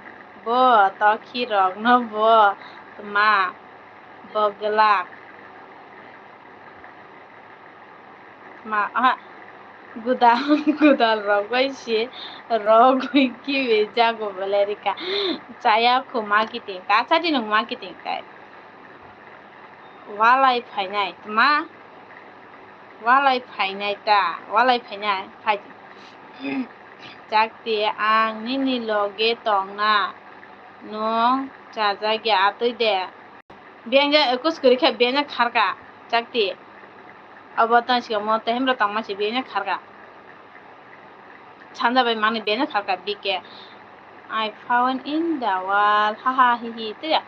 bo, tokhirok no bo tma bo glak. Ma, aha, gudal, gudal rok bai se rok bai kibi jago belai rika. Chaya kho ma kiting, ta chati nung ma kiting kai. Walai phainai, tma? Walai phainai ta, walai phainai, phai. Chakti, ang nini loge tongna, nung chajagya atwi de. Biyangja, eh, kus kwrwi khe biyangja kharka, chakti. Obo tang sikamo tei himro tongma si biyangja kharka. Sanja bai mani biyangja kharka, B K. I found in the world, ha ha hi hi, tei ya.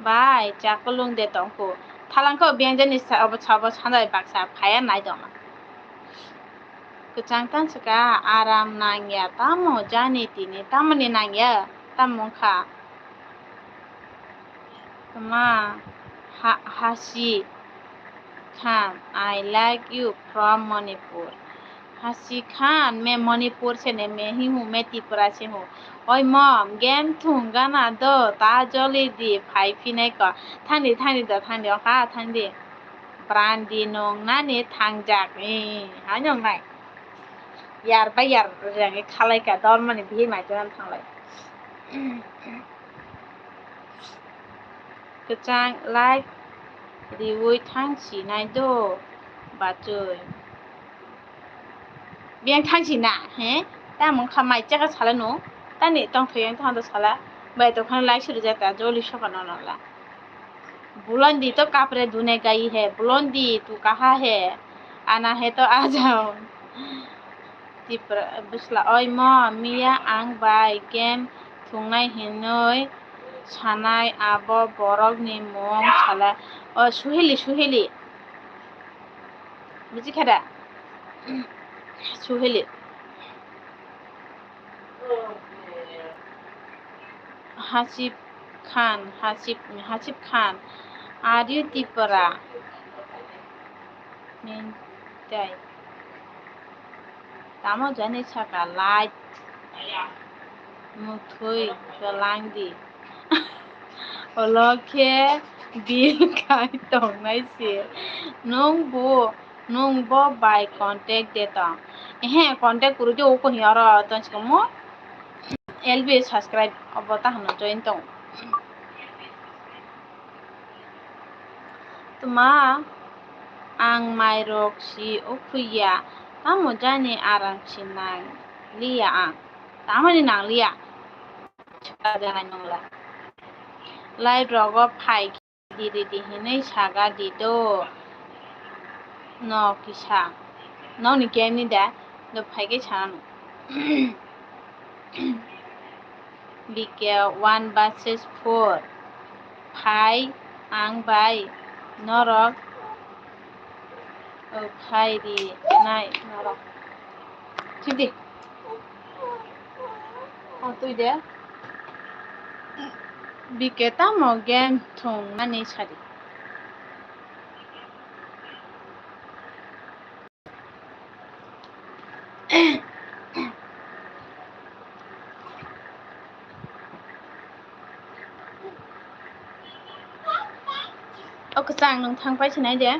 Bai, chakulung de tongkhu. Thalangkho biyangja ni sa-, obo sabo sanja bai baksa phaya nai tongma. Kwchang tang saka, aram nangya, tamo jani tini, tamoni nangya, tamo wngkha. Tma, ha-, Hasi Khan, I like you from Manipur. Hasi Khan, मैं मणिपुर से नहीं, मैं ही हूँ, मैं त्रिपुरा से हूँ। Oi mom, game thung gana do, ta joli di, phai phinai ko. Thandi, thandi do, thandi, oka, thandi. Brandi nung nani thangjak, eh, hai nung nai. Yar bai yar rang khalai ka, dormani bihik mai tunan thanglai. Kwchang like riui thang sinai do bachoi. Biyang thang sina, he? Tamung kha mai chaka sala no. Tani tong thoi yang thang do sala. Bai to khan like suri jata joli soka no no la. Bulondi to kapre dune gai he. Bulondi tu kaha he. Ana he to ajao. Tipra, bwsla, oi mo, miya ang bai game thungnai hinwi sanai abo borokni mung sala, o Suheli, Suheli. Buji kha da? Suheli. Hasib Khan, Hasib, Hasib Khan, are you Tripura? Mintai. Tamo jani saka light muthwi kwlang di. Olo khe bil khai tongnai se. Nwng bo Nwng bo bai contact de tong? Ehe, contact kwrwi de, uko hini oro tong sikomo L B subscribe obo ta hwnwi join tong. Tma ang mairok si ukhuya, tamo jani aram si nang liya ang, tamani nang liya. Chwla janai nungla. Live rogo phai di ridi hinwi saga di do. No kisa. Nokni game ni da? Do phai khe sana. B K one versus four. Phai ang bai norok, o, phai di nai norok. Sidi. O twi de. B K tamo game thwng nani sadi. O kwchang nwng thang pai sinai de.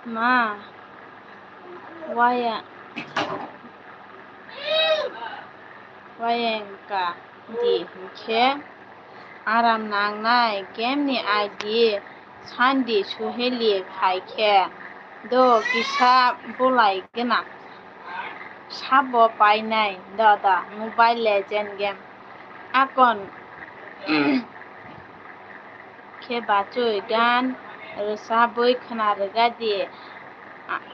Ma, waya, waya wngkha di hinkhe aram nangnai game ni I D sandi suheli phaikhe do kisa bulai gwnang sabo painai do do Mobile Legend game akon khe bachwi gan rwchabwi khna rwgadi. A-,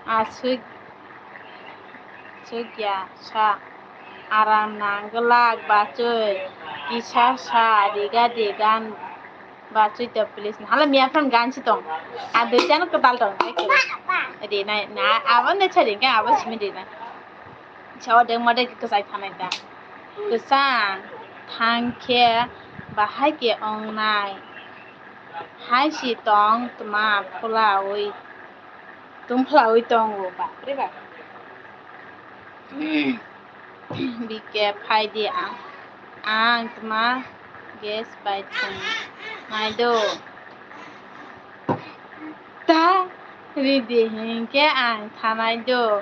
aswk, swkya sa aram nang glak bachwi kisa sa rwgadi gan bachwi to please. Hala miya phano gan si tong. A dui chano kwtal tong. Rinai na abo ne chari khe abo simi rinai. Sa odek modek kwchai thanai ta. Kwchang thang khe bahai khe wngnai. Hai si tong tma phulawi, tong phulawi tongo, bapre bap. B K phai di ang, ang tma gas bai thwng nai do. Ta ridi hinkhe ang thanai do.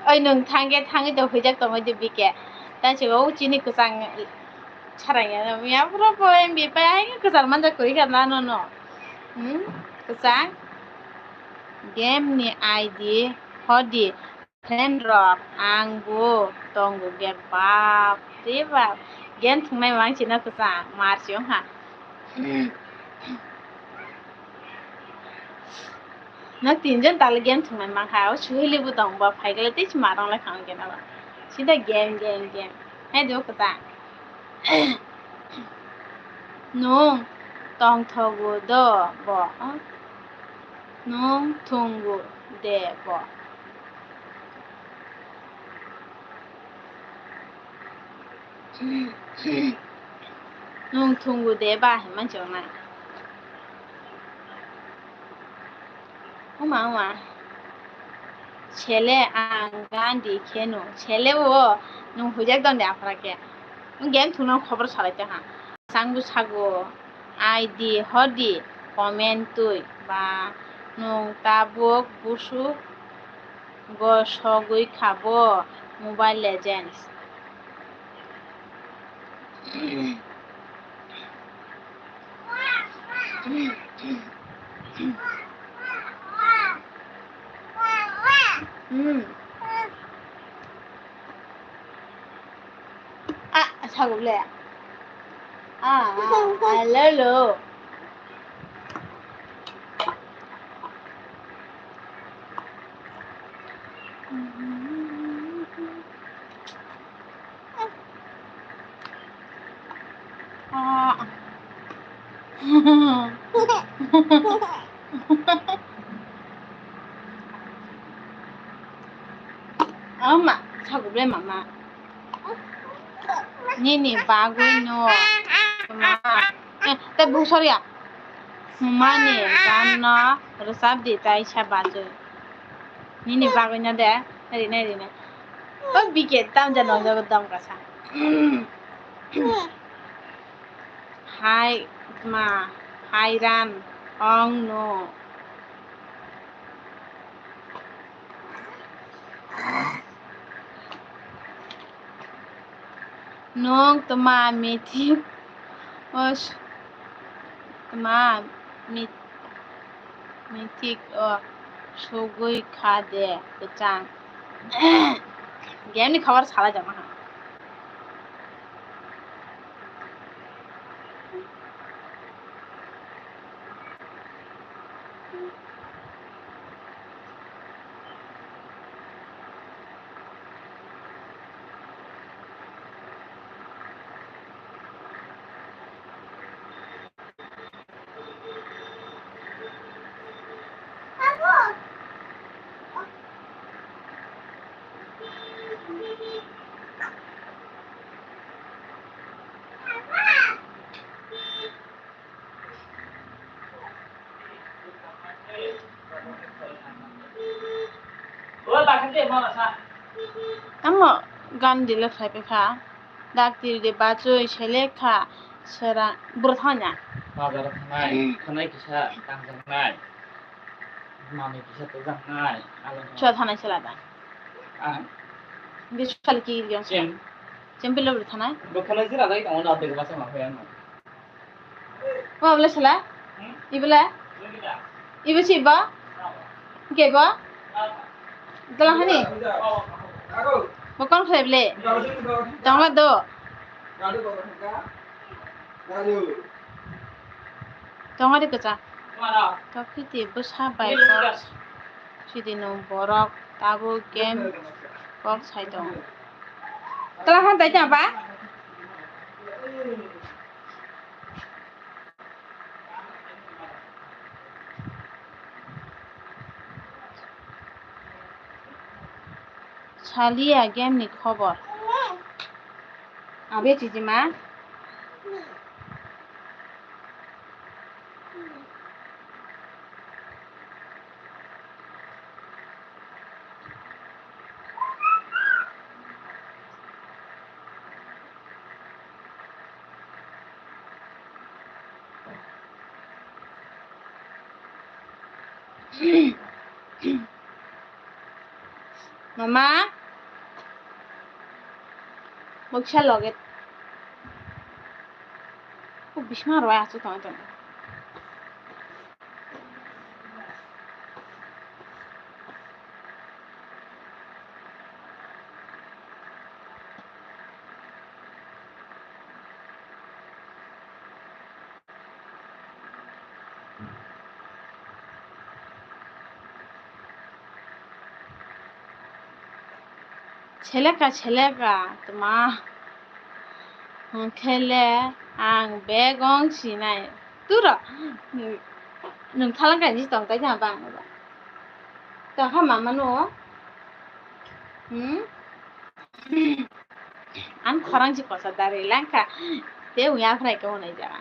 Oi, nwng thangkhe thangwi tong, huijak tongwi di B K. Tei se o chini kwchang sarang ya, ya, pura po M B pai, ai kwchar manjak kwrwi kha na, no, no. Hmm? Kwchang? Game ni I D hodi friend rok, ang bo tongo game, bap re bap. Game thwngnai mang china kwchang, mar se wngkha. Nok tinjon tala game thwngnai mankha, o suhili bo tong, bo phaikhe tei se marong lai khang khe na ba. Sida game, game, game. Hai do kwta. Nwng tongthogo do bo? Nwng thwngo de bo? Nwng thwngo de ba hinwi manchoknai. Oma, oma. Sele ang gandi kheno. Sele o nwng huijak don de aphra khe. Nwng game thwngno khobor salai tongha. Sangbu sago. I D hodi comment twi ba nwng tabuk busu go sogwi kha bo Mobile Legends. Hmm. Ah, sago le. Ah, ah, ah, lo, lo. Ah. Ama, sago ble mama. Nini bagwi no. Ma. Eh, te bung sorry ya. Mani gan no rwchap di tai sa bajwi. Nini bagwi no de. Rina, rina. O biket tam jano jago dam kasa. Hai, tma, hairan, ong no. Nwng tma mithik o s-, tma mi-, mithik o sugwi kha de kwchang. Game ni khabar salai jama ha. Tamo gan dile phai kha. Dakti de bachoi selek kha sera bro thanya. Bazar thanai, thanai kisa tangjaknai. Manwi kisa tujaknai. Chua thanai sela da. Ah. Bisal ki yang. Chem. Chem pilo bro thanai. Bo khanai sila dai tamo na de basa ma phai ano. Bo bole sela. Ibole. Ibo si ba. Ke ba. Dalang hani. Bo kon khlai bole. Tongla do. Tongla de kwcha. Tokiti bwsa bai kok sidi no borok tabuk game kok sai tongo. Tala han tai tang ba? Salia game ni khobor. Abe chijima. Mama, boksa loge. O bisma rwai achu tong tong. Seleka, seleka, tma. Hwnkhe le ang bek wng sinai. Turo, nwng thalang kainwi tong tai tong bang. Tongkha mama no. Hmm? Ang khorang si kosa dari langkha. Te uya phrai khe hwnwi jaga.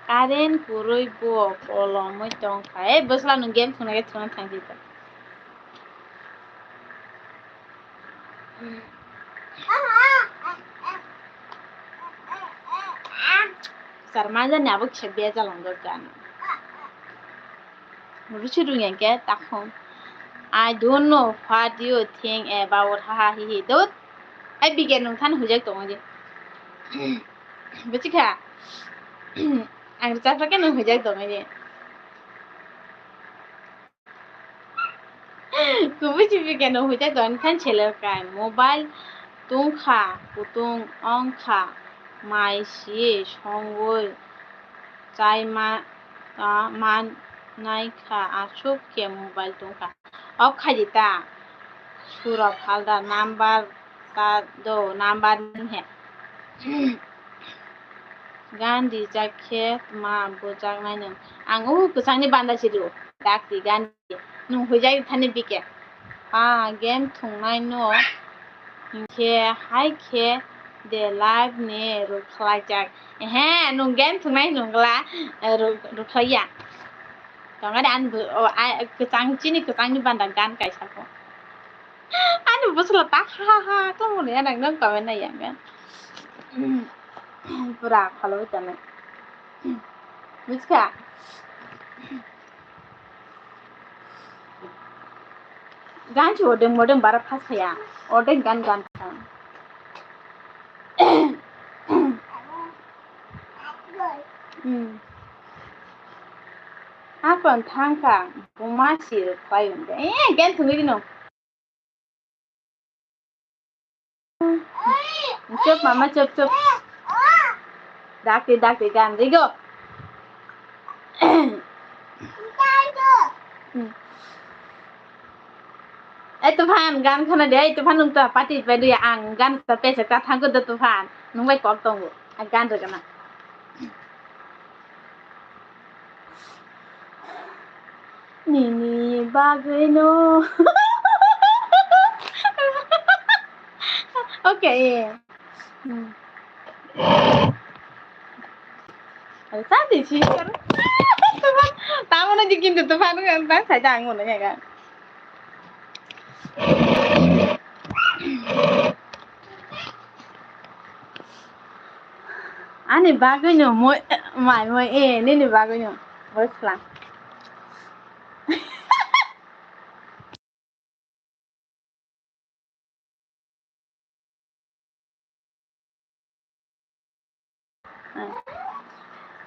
Current kwrwi bo kolomwi tongkha. Ei bwsla nwng game thwngna khe thwngna thangsi ta. Sar manjani abo kisa beja langkha gana. Ruchi rung yang ke takhung. I don't know what you think about ha ha hi hi dot. Ai bigyan nung than hujak tongo je. Bachikha. Ang chapra ke nung hujak tongo je. Kubui chibi keno hujai tong khan seler kai mobile tungkha kutung ongkha mai si songoi chai ma, ah, man naikha aswk khe mobile tungkha. Off khaidi ta surok halda number ta do number ni he. Gan rijak khe tma bujaknai nwng. Ang o kwchangni banda sidu. Dakti gan. Nwng huijak thani bike. Ah, game thwngnai no hinkhe hai khe de live ni rwkhlaijak. Ehe, nwng game thwngnai nungla, eh, rw-, rwkhlaiya. Tongani ani bo-, o, a, kwchang, chini kwchangni banda gan kaisa kho. Ani bwswla ta ha ha ha tongmani anang nang comment nai yang. Pura khalo tane. Buji kha? Gan se odeng modeng bara phas khaya. Odeng gan gan kha. Hmm. Hakon thang kha. Buma sir khlai hwn. Eh, gan thungwi rino. Chup, mama, chup, chup. Dakti, dakti, gan rigo. Hmm. Eh, Tuphan, gan khana de, eh, Tuphan, nung to pati pai duya, ang gan ta pesa ta thango do Tuphan. Nung bai kok tongo. Ang gan rwgana. Nini bagwino. Okay. Hmm. Sadi si kar. Tamo na jikin tu Tuphan kan ta sai ta ang mo na ya kan. Ani bagwino moi, mai moi, eh, nini bagwino moi khwlang.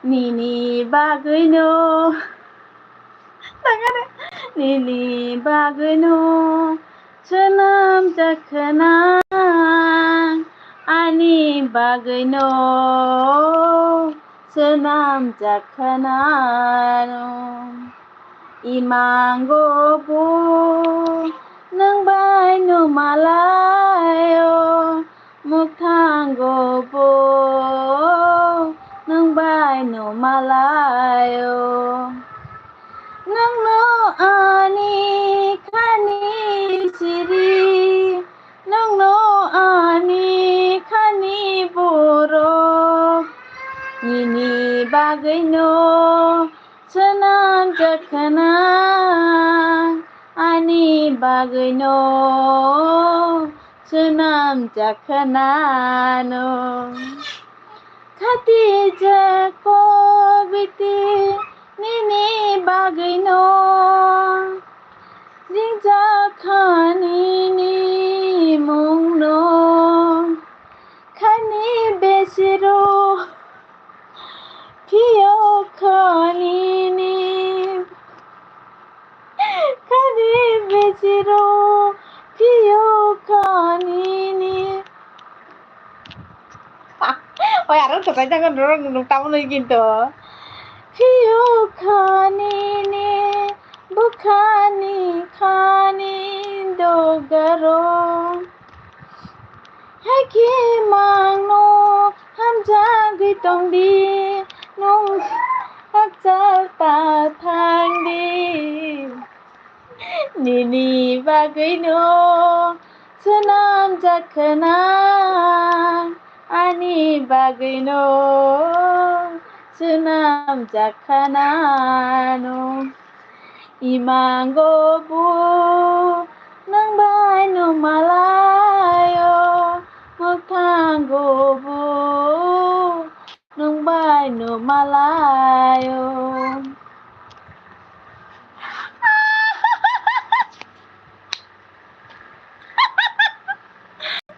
Nini bagwino, nini bagwino swnam jakhana, ani bagwino swnam jakhana. Imango bo nwng bai no malaio, mwkthango bo nwng bai no malaio. Nwngno ani khani siri, nwngno ani khani borok, nini bagwino swnam jakhana, ani bagwino swnam jakhana no. Khati jako biti nini bagwino, ringjak kha nini mungno. Khani besero phiyo kha nini, khani besero phiyo kha nini. Oi, aro to kai jangan dorong nung tamu lagi kinto. Phiyo kha nini, bukhani khani dogaro. Haikhe mangno hamjagwi tongdi, nwng hakchal ta thangdi. Nini bagwino swnam jakhana, ani bagwino swnam jakhana no. Imango bo nwng bai no malaio, mwkthango bo nwng bai no malaio.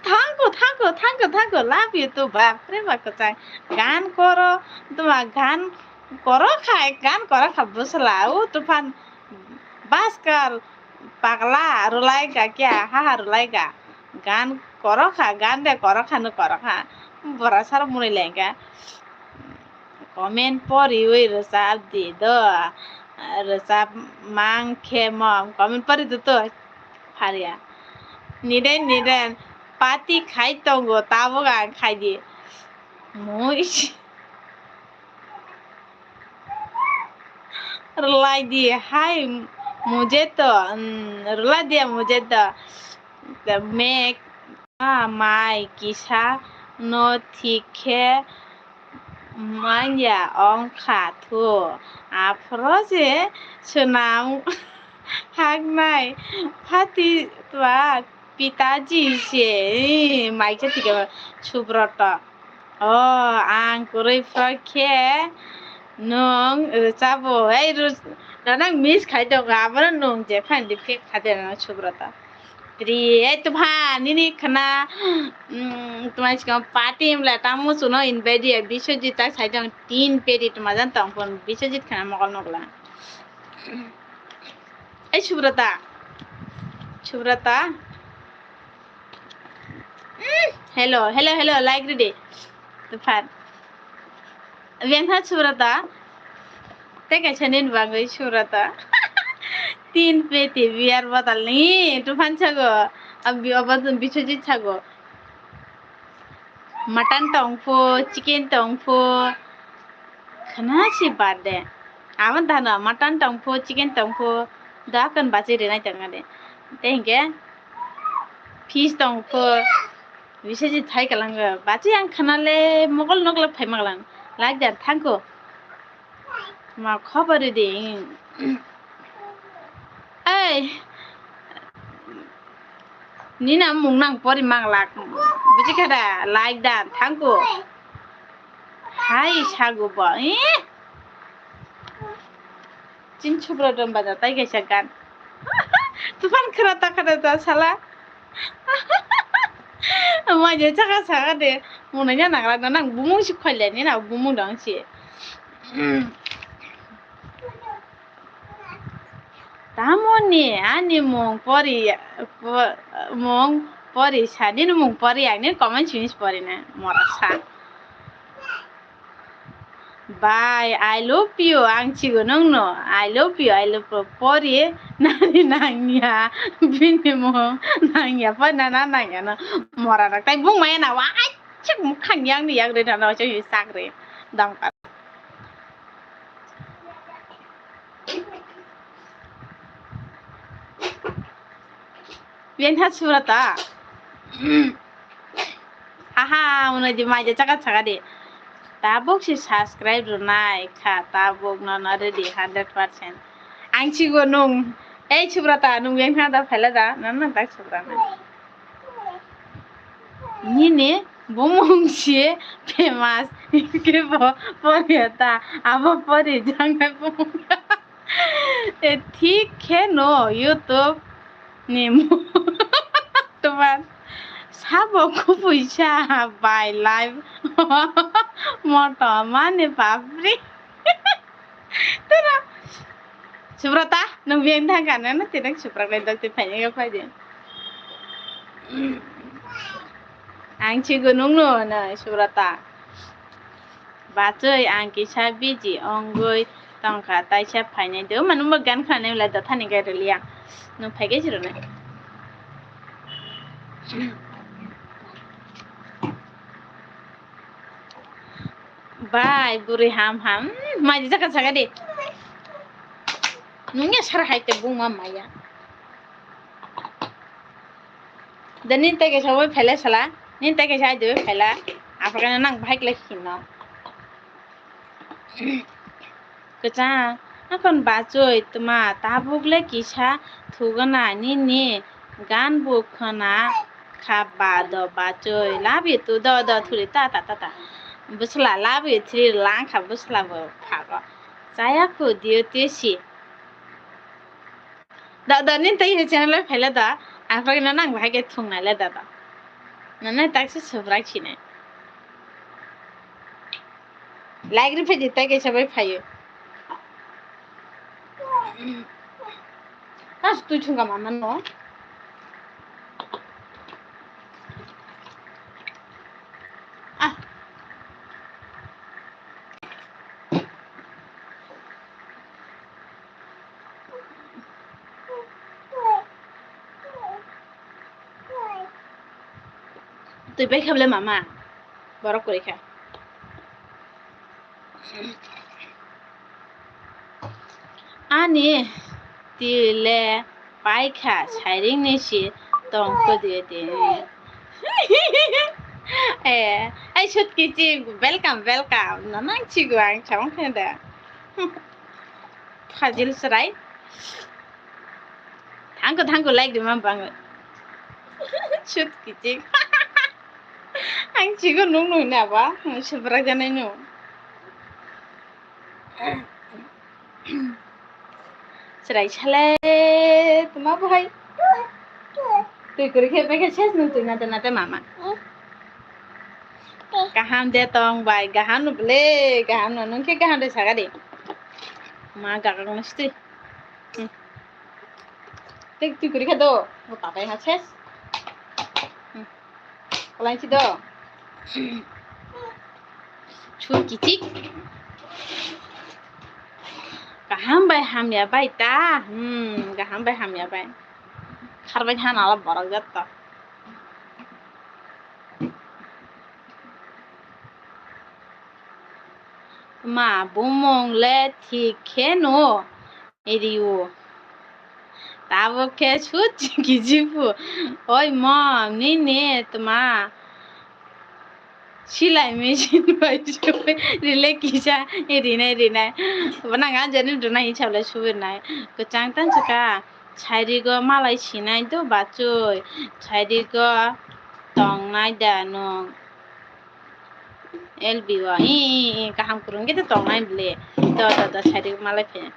Thank you, thank you, thank you, thank you. Love you too, bap re bap kwchang. Gan koro, tuma gan koro khai, gan koro kha bwsla. O Tuphan baskal pagla rwlai ga kya, ha ha rwlai ga. Gan koro kha, gan de koro kha, no koro kha. Bora sar muni lenga. Comment poriwi rwchap di do. Rwchap mang khe mo. Comment pori do to. Pharia. Niden, niden. Party khai tongo, tabuk ang khai di. Mui. Rwlai di, hai, mujhe to, mm, rwlai diya mujhe to. Mek, ah, mai kisa no thik khe manya ong kha thu. Aphuru se swnam haknai phati twak pitaji se, eh, mai khe thik khe Subroto. O, ang kwrwi phuru khe Nwng rwchabo, ei rw-, nang miss khai tongo, abono nwng je phan defect khai de nang Subrata. Pri, ei tupha, nini khna, mm, tuma sikang party imla tamo chuno invite ya, Biswajit ta sai tong tin pedi tuma jan tong phon, Biswajit khna mokol nokla. Ei Subrata, Subrata. Mm, hello, hello, hello, like ridi. Tuphan. Bengkha Subrata. Tei kaisa nini bagwi Subrata. Tin peti beer bottle ni tuphan sago. Abi obo Biswajit sago. Mutton tong pho, chicken tong pho. Khna si bad de. Abo dano mutton tong pho, chicken tong pho. Da kan bachi rinai tong de. Tei hinkhe fish tong pho. Biswajit thai kalang, bachi ang khna le mokol nokla phai maklang. Like da thangko. Ma khobor di. Ei. Nina mung nang pori manglak. Buji kha da, like da thangko. Hai sago bo. Eh. Chin Subrata baja tai kaisa gan. Tuphan khra ta khra ta sala. Mai je chaka saka de. Mona ya nagra na nang bumung si khoile ni na bumung dang si. Tamoni ani mung pori po-, mung pori sani mung pori ani comment sini pori na mora sa. Bye, I love you, ang chigo nungno. I love you, I love you. Pori nani nangya, bini mo nangya, pa nana nangya no. Mora rak tai bung maya na wa, ai chik mukhang yang ni yang re na no chak re. Dam ka. Bengkha Subrata. Aha, mwnai di mai de chaka chaka di. Tabuk si subscribe rwnai kha, tabuk no no ready hundred percent. Ang chigo nung, ei Subrata, nung bengkha da phaila da, nang nang tak Subrata. Nini bumung si famous, ke bo poriya ta, abo pori jangai bumung. E, thik khe no YouTube ni mo-, tomar sabo kupuisa bai live moto mani bapri. Tera Subrata, nung beng thang kana na tera Subrata dok te phai ga phai de. Ang chigo nung no na Subrata. Bachoi, ang kisa busy ongoi tongkha, taisa phainai de. Mano mo gan khanai wla dothani gai rwliya. Nwng phaigai chirwnai. Bai, bwrwi ham ham. Hmm, mai jaka saka de. Nungya sar hai te bungma maya. Da nini tei kaisa bai phaila sala, nini tei kaisa ai de bai phaila, aphakhe nang bahai khlai hino. Kwchang, akhon bachoi tma tabuk le kisa thugana nini gan bo khwna kha ba do bachoi, love you too do do thuri ta ta ta ta. Bwsla love you three lang kha bwsla bo phago. Chaya khu diyo tesi. Da, da, nini tei he channel o phaila da, ang pagina nang bahai khe thung nai le da da. Nana tak se subscribe sinai. Like ri phaidi tei kaisa bai phaio. As tui thung ka mama no. Ah. Twi bai kha bole mama, borok kwrwi kha. Ani twi le paikha, sairing ni si tong kwdwi twi. Eh, ai sut kichi, welcome, welcome. Nanang chigo ang chamang khe da. Fajil chwrai. Thangko, thangko, like di ma bango. Sut kichi. Ang chigo nung nung na ba, subrak janai nung. Chwrai sale tuma bo hai. Twi kwrwi khe bai khe ses nung twi nate nate mama. Kaham de tong bai, kaham no bwle, kaham no nung khe kaham de saga de. Ma gagak no sitwi. Hmm. Tei twi kwrwi kha do, bo tapai ha ses. Hmm. Kwlai si do. Sut kichik. Kaham bai hamya bai ta. Hmm, kaham bai hamya bai. Kharbai ha nala borok jatto. Ma bumung le thik khe no rio. Tabuk khe sut kijibu. Oi mom, nini tma silai machine bai sui rile kisa rinai rinai. Bo nang anjani rwnai hinsa le subirnai. Kwchang tang chwkha. Sairigo malai sinai do bachoi. Sairigo tongnai da nwng. L B o, i, i, i, kaham kwrwng khe tong nai bwle. Do, do, do, side o malai phe.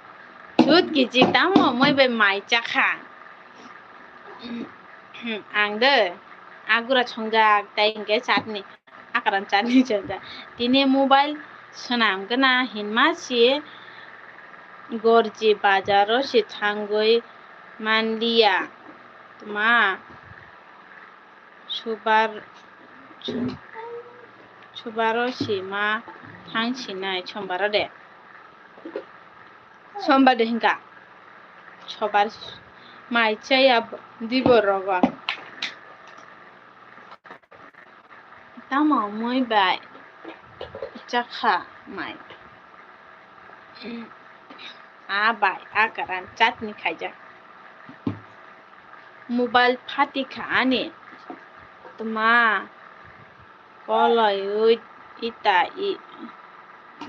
Sut kichik tamo moi bai mai chakha. Ang de, agura chongjak, tai hinkhe chutney, akaran chutney chongjak. Tini mobile swnam gana hinma si gorji bazaro si thangwi manliya. Tma. Subar, su-, subaro sima thang sinai sombaro de. Sombar de hinka. Sobar mai chaya dibo rogo. Tamo moi bai chakha mai. A bai, a karan chutney khaijak. Mobile phatikha ani. Tma kolaiwi ita i,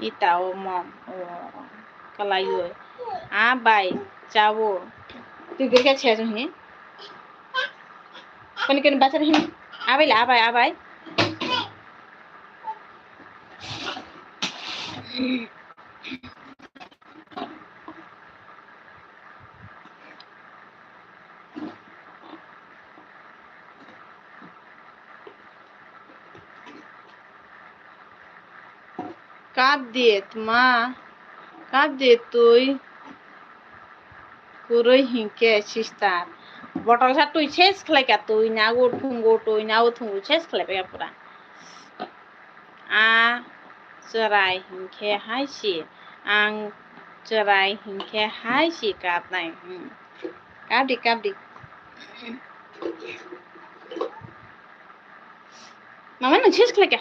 ita o mom o kalaiwi. A bai chao. Twi gurkha se jong hi. Kani kani bachar hin. Abai la, abai, abai. Kap di tma, kap di twi kwrwi hinkhe sister. Botol sa twi ses khlaika, twi nago thungo, twi nago thungo ses khlaipaika pura. A chwrai hinkhe hai si, ang chwrai hinkhe hai si kapnai. Hmm. Kap di, kap di. Mama nwng ses khlaika.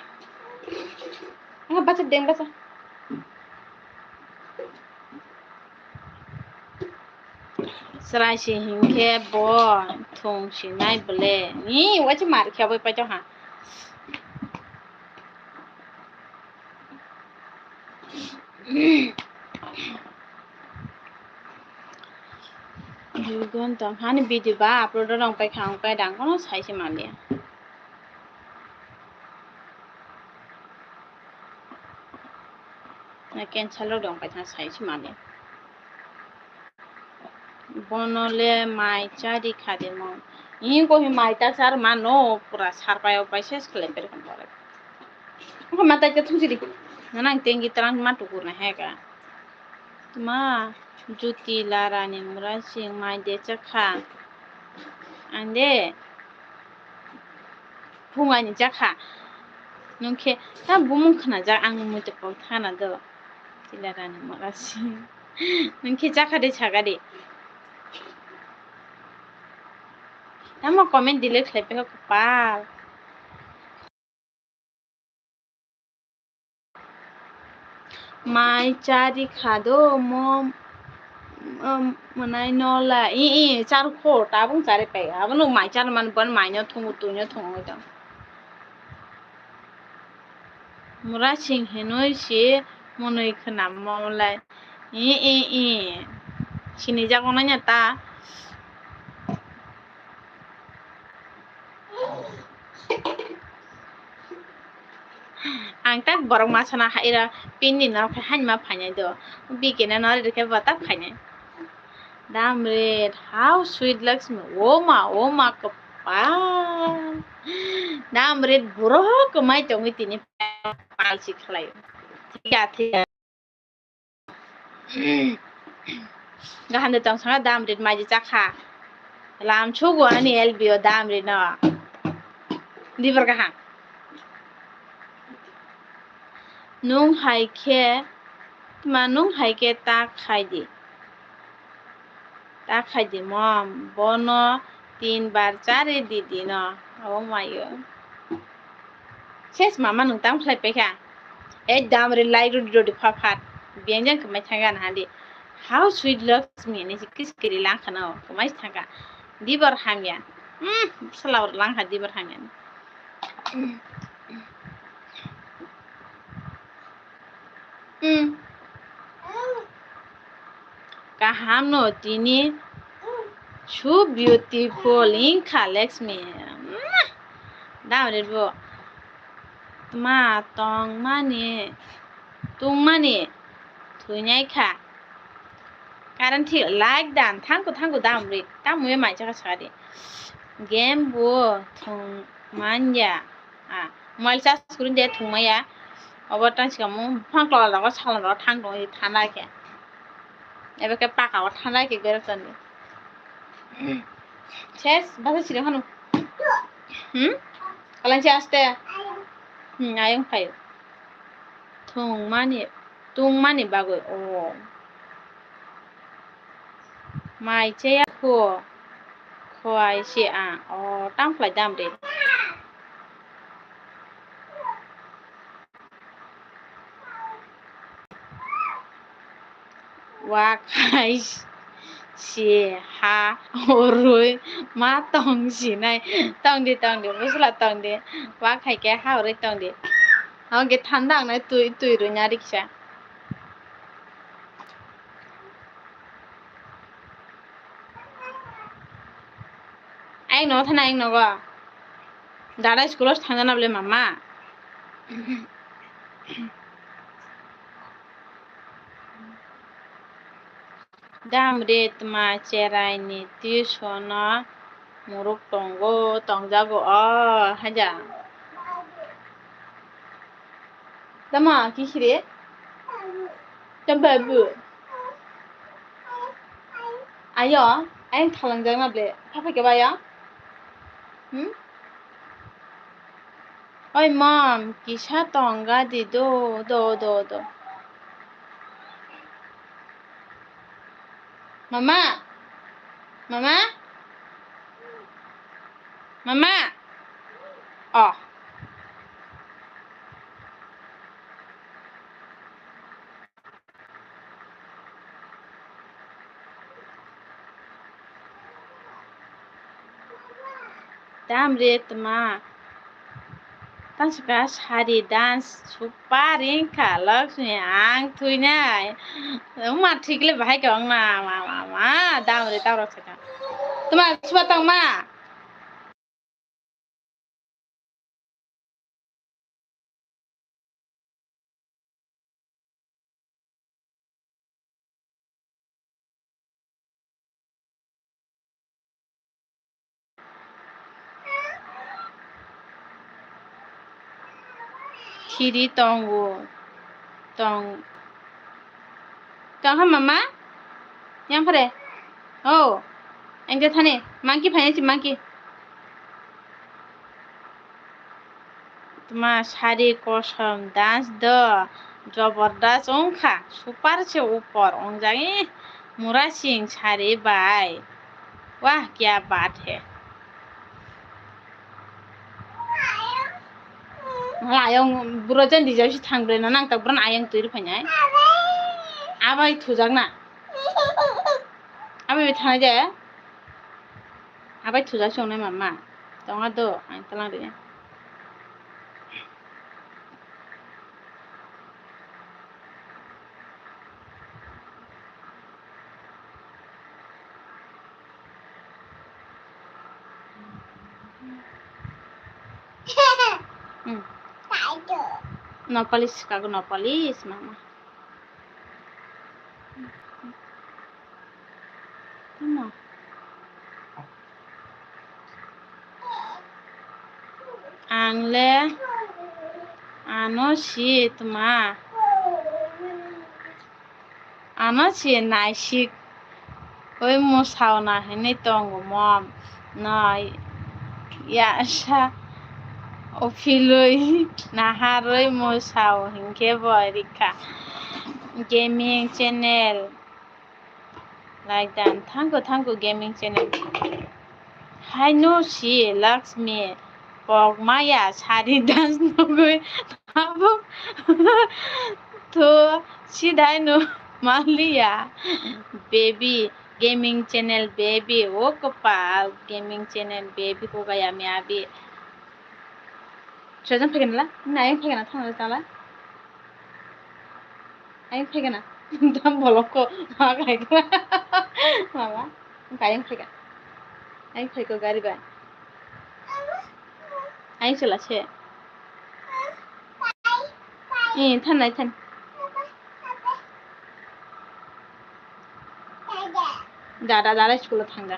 Ang bacha deng bacha. Chwrai si hinkhe bo thung sinai bwle. Ni waisa mar khe bai paito ha. Dui ghonta hani video ba upload rong pai kha, ang pai dang kono sai se maliya. Na cancel rok dong pai tha sai se maliya. Bono le mai chari kha de mo. Ni ko hi mai ta char ma no pura sar pai o pai ses khlai per kan bore. Ko ma ta ke thung si di. Na nang tengi trang ma tukur na he ka. Tma, Jyoti Larani Murasing mai de chakha. Ang de phung ani chakha. Nwng khe ta bumung khna jak ang mui to kok thana do. Jyoti Larani Murasing. Nwng khe chakha de chakha de. Tamo comment delete khlai pe kho pal. Mai chari kha do mo, um, mwnai no la. I, i, char kho, tabung chari pai. Abono mai char man bon mai no thungu, tui no thungu to. Murasing hinui si mwnwi khna mo lai. I, i, i. Sini jago nanya ta. Ang tak borok ma sana haira pin ni no khe hain ma phainai do. Bikena no ri khe bo tak phainai. Damrit, how sweet Lakshmi. O ma, o ma kwpal. Damrit borok kwmai tongwi tini pal si khlai. Thiya, thiya. Gaham de tong sanga damrit maji chakha. Lam chugo ani L B o damrit no. Dibar gaham. Nung hai khe, tma nung hai khe ta khai di. Ta khai di mom, bono tin bar chari di di no. Oh my God. Ses mama nung tam khlai paikha. Ekdam re lai rodi rodi pha phat. Biyang jang kwmai thang gana hadi. How sweet Lakshmi ni kis kiri lang khana kwmai thang ka. Dibor hamya. Hmm, sala lang kha dibor hamya. Hmm. Kaham no tini. So beautiful, wngkha Lakshmi. Mwah! Damrit bo. Tma tong mani, tung mani, thwinai kha. Current thik light dan, thangkhu thangkhu damrit. Tamo ye mai chakha sadi. Game bo thwng manya. Ah, mobile charge kwrwng de thwngmaya. Obo tang sikamo buphang tola rogo salon rogo thang tongo thanda khe. Ebe khe paka o thanda khe berok toni. Ses, basa siri hanu. Hmm? Kalanchi aste. Hmm, ayung phayo. Thwngmani, tungmani bagwi. Oh. Mai cheya kho, khwai se ang. O, tamo khlai dam de. Wa khai se ha orui ma tong sinai. Tong di, tong di, bwsla tong di. Wa khai khe ha orui tong di. Hwnkhe thanda ang nai twi, twi rwina riksa. Ayang nogo thana ayang nogo. Dada school o thangna bole mama. Dam re tma cherai ni tuition o muruk tongo, tongjago o haja. Tama kisire? Tama bu. Ayo, ayang thalangjak na ble. Papa ke baya? Hmm? Oi mom, kisa tongga di do, do, do, do. Mama? Mama? Mama? Oh. Dam re tma. Tang saka sari dance super wngkha Lakshmi ang thwinai. Wngma thwikle bahai khe wngna ma, ma, ma, dam re tang rok saka. Tma suba tang ma. Khiri tongo, tong, tong ha mama? Yang phare? Oh, engke thani, monkey phaina si monkey. Tma sari kosom dance do, jabardast wngkha, super se upor wngjagwi, mura sing sari bai, wah kya baat hai. Ayang buro jen dijak si thang bre na nang tak buro ayang twi rw phainai. Abai thujak na. Abai thang je. Abai thujak si ongnai mama. Tonga do ang talang ri. Hmm. Nopali swkago, nopali mama. Tamo? Ang le ano si tma. Ano si naisik oi musao na hinwi tongo mo. No ya sa o philwi naharwi musao hinkhe bo rikha gaming channel. Like dan, thank you, thank you, gaming channel. Haino si Lakshmi, pok maya sari dance nugui abo to si daino maliya. Baby, gaming channel baby, o kopal, gaming channel baby ko gaya mi abi. Sojan phai gana la, na yang phai gana thang la tala. Ayang phaikha na. Dam bolok ko. Ma khaikha. Mama. Ayang phaikha. Ayang phaikha gari bai. Ayang chwla se. Eh, than nai than. Dada, dada school o thangkha.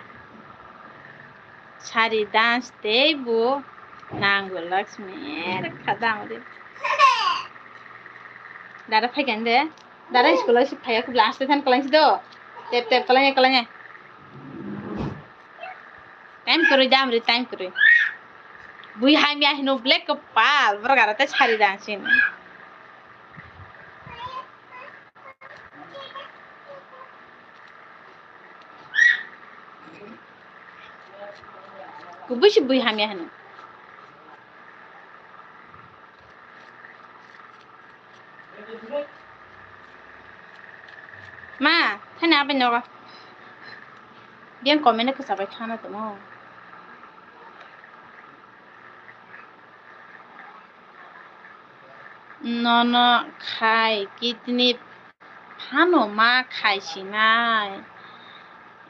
Sari dance tei bo nango Lakshmi, er kha dam ri. Dada phaikha de. Dada school o si phaiya, kubla aste than kwlangsi do. Tep tep kwlangya kwlangya. Time kwrwi dam ri, time kwrwi. Bui hamya hino black kopal, borok aro tei sari dance hino. Kubui si bui hamya hino. Ma, thani abai nogo. Biang comment kwsa bai thana tongmo. Nono khai kidney phano ma khai sinai.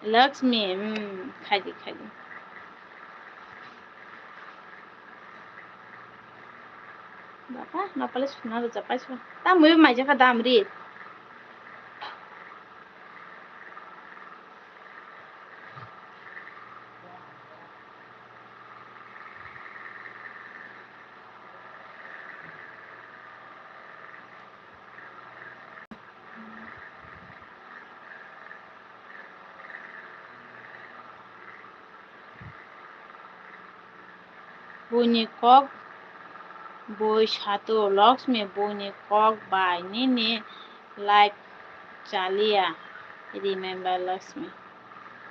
Lakshmi, hmm, khaidi, khaidi. Baba, nopale suna rwchap paisa. Tamwi maijakha dam ri. Buini kok bui sato, Lakshmi, buini kok bai nini life chaliya. Remember Lakshmi.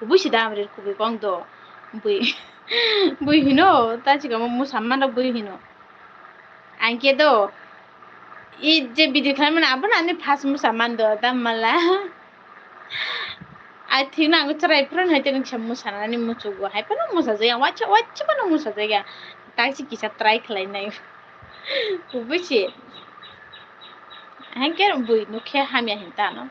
Kubui si dam rir kubui kong do. Bui, bui hino, ta chikamo musa mano bui hino. Ang khe do, i je video khlaimani abono ani first musa mando, da mala. Ai thikno ang chwrai phuru hai tei nungsa musanani muchugo, hai phano musa jaya, wacha, wacha phano musa jaya. Taksi kisa try khlai nai. Kubui se. Hai khe bui nukhe hamya hin tano.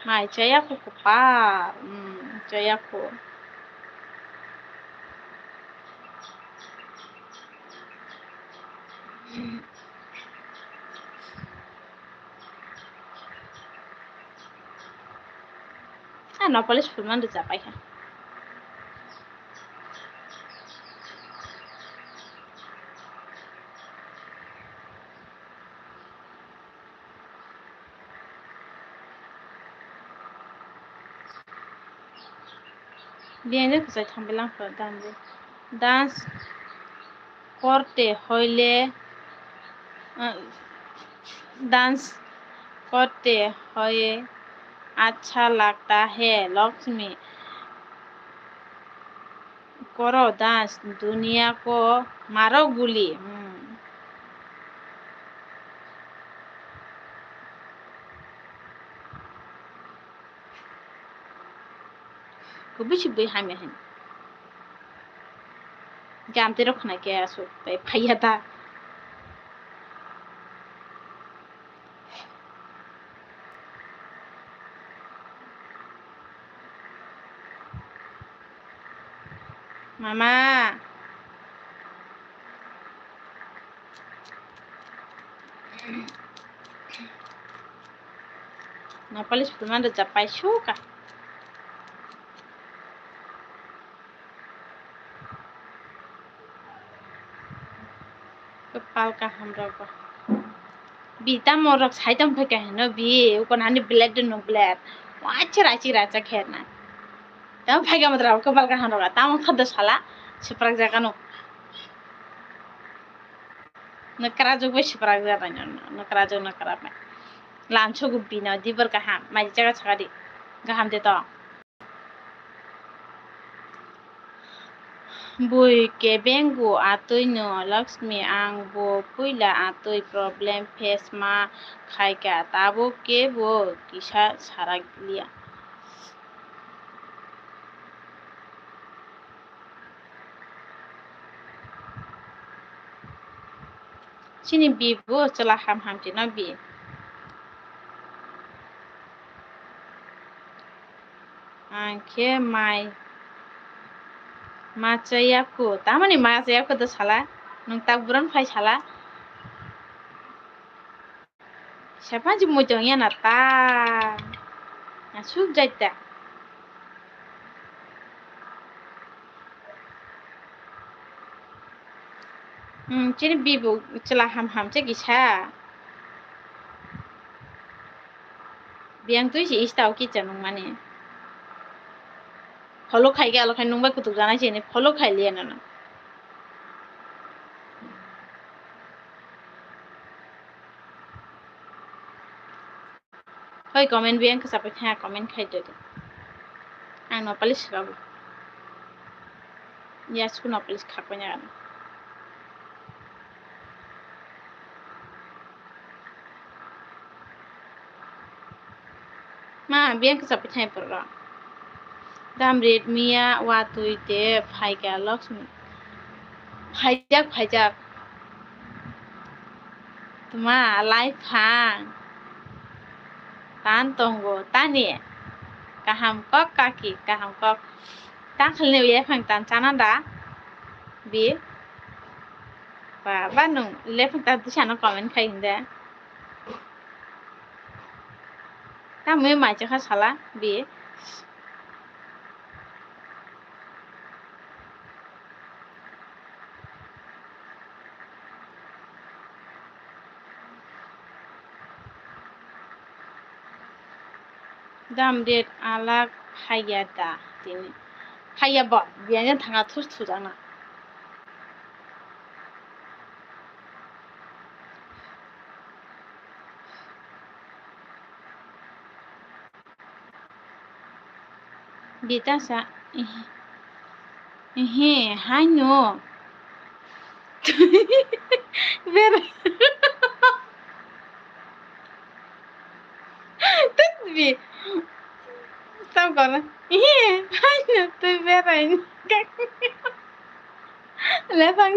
Mai chaya khu kwpal, mm, chaya khu. Ah, no polish phulman rwchap paikha. Biyang je kwchai thang belang kho dance. Dance korte hoile, ah, dance korte hoye acha lagta hai Lakshmi. Koro dance duniya ko maro guli. Hmm. Kubui si bui hamya hin. Jam tei rok khna khe aswk tei phaiya ta. Mama. Nopali sutuma rwchap pai suka. Kwpal kaham rok bo. Bi tamo rok sai tong phai kahino bi, ukon hani blade no blade. Wachi rachi racha kherna. Tamo phai kama rok kwpal kaham rok. Tamo khado sala, siprak jaga no. Nakra jok bai siprak jaga no. Nakra jok nakra bai. Lamso gu bina dibor kaham. Mai jaga chakadi. Kaham de to. Bui kebengbo atwi no, Lakshmi, ang bo puila atwi problem face ma khaika, tabuk kebo kisa sarak liya. Chini bi bo chwla ham ham chino bi. Ang khe mai ma chaya kho. Tamani ma chaya kho do sala? Nwng tak buran phai sala? Sepanji mui tong ya na ta. Asuk jai ta. Hmm, chini bibu chwla ham ham che kisa. Biyang twi si ista o kicha nung mani. Follow khai ge alo khai nung bai kutuk jana chini follow khai liya nana. Hoi comment biyang kisa pai thaya comment khai de. Ang no polish kabo. Yes, kuno polish khakpai na. Ma, biyang kisa pai thai poro. Dam rit miya watui te phaika Lakshmi. Phaijak, phaijak. Tuma, lai phang. Tan tongo, tani. Kaham kok kaki, kaham kok. Tang khalni uya phang tan chana da. Bi. Ba, ba nung le phang tan tisano comment khai hinde. Tamwi mai chakha sala bi. Dam ret alak haya da tini. Haya ba, biyanya thanga thus thus ana. Bitasa, ehe, ehe, haino. Ber-, Tut bi. Tam kono. Ehe, haino, twi berai. Lepang.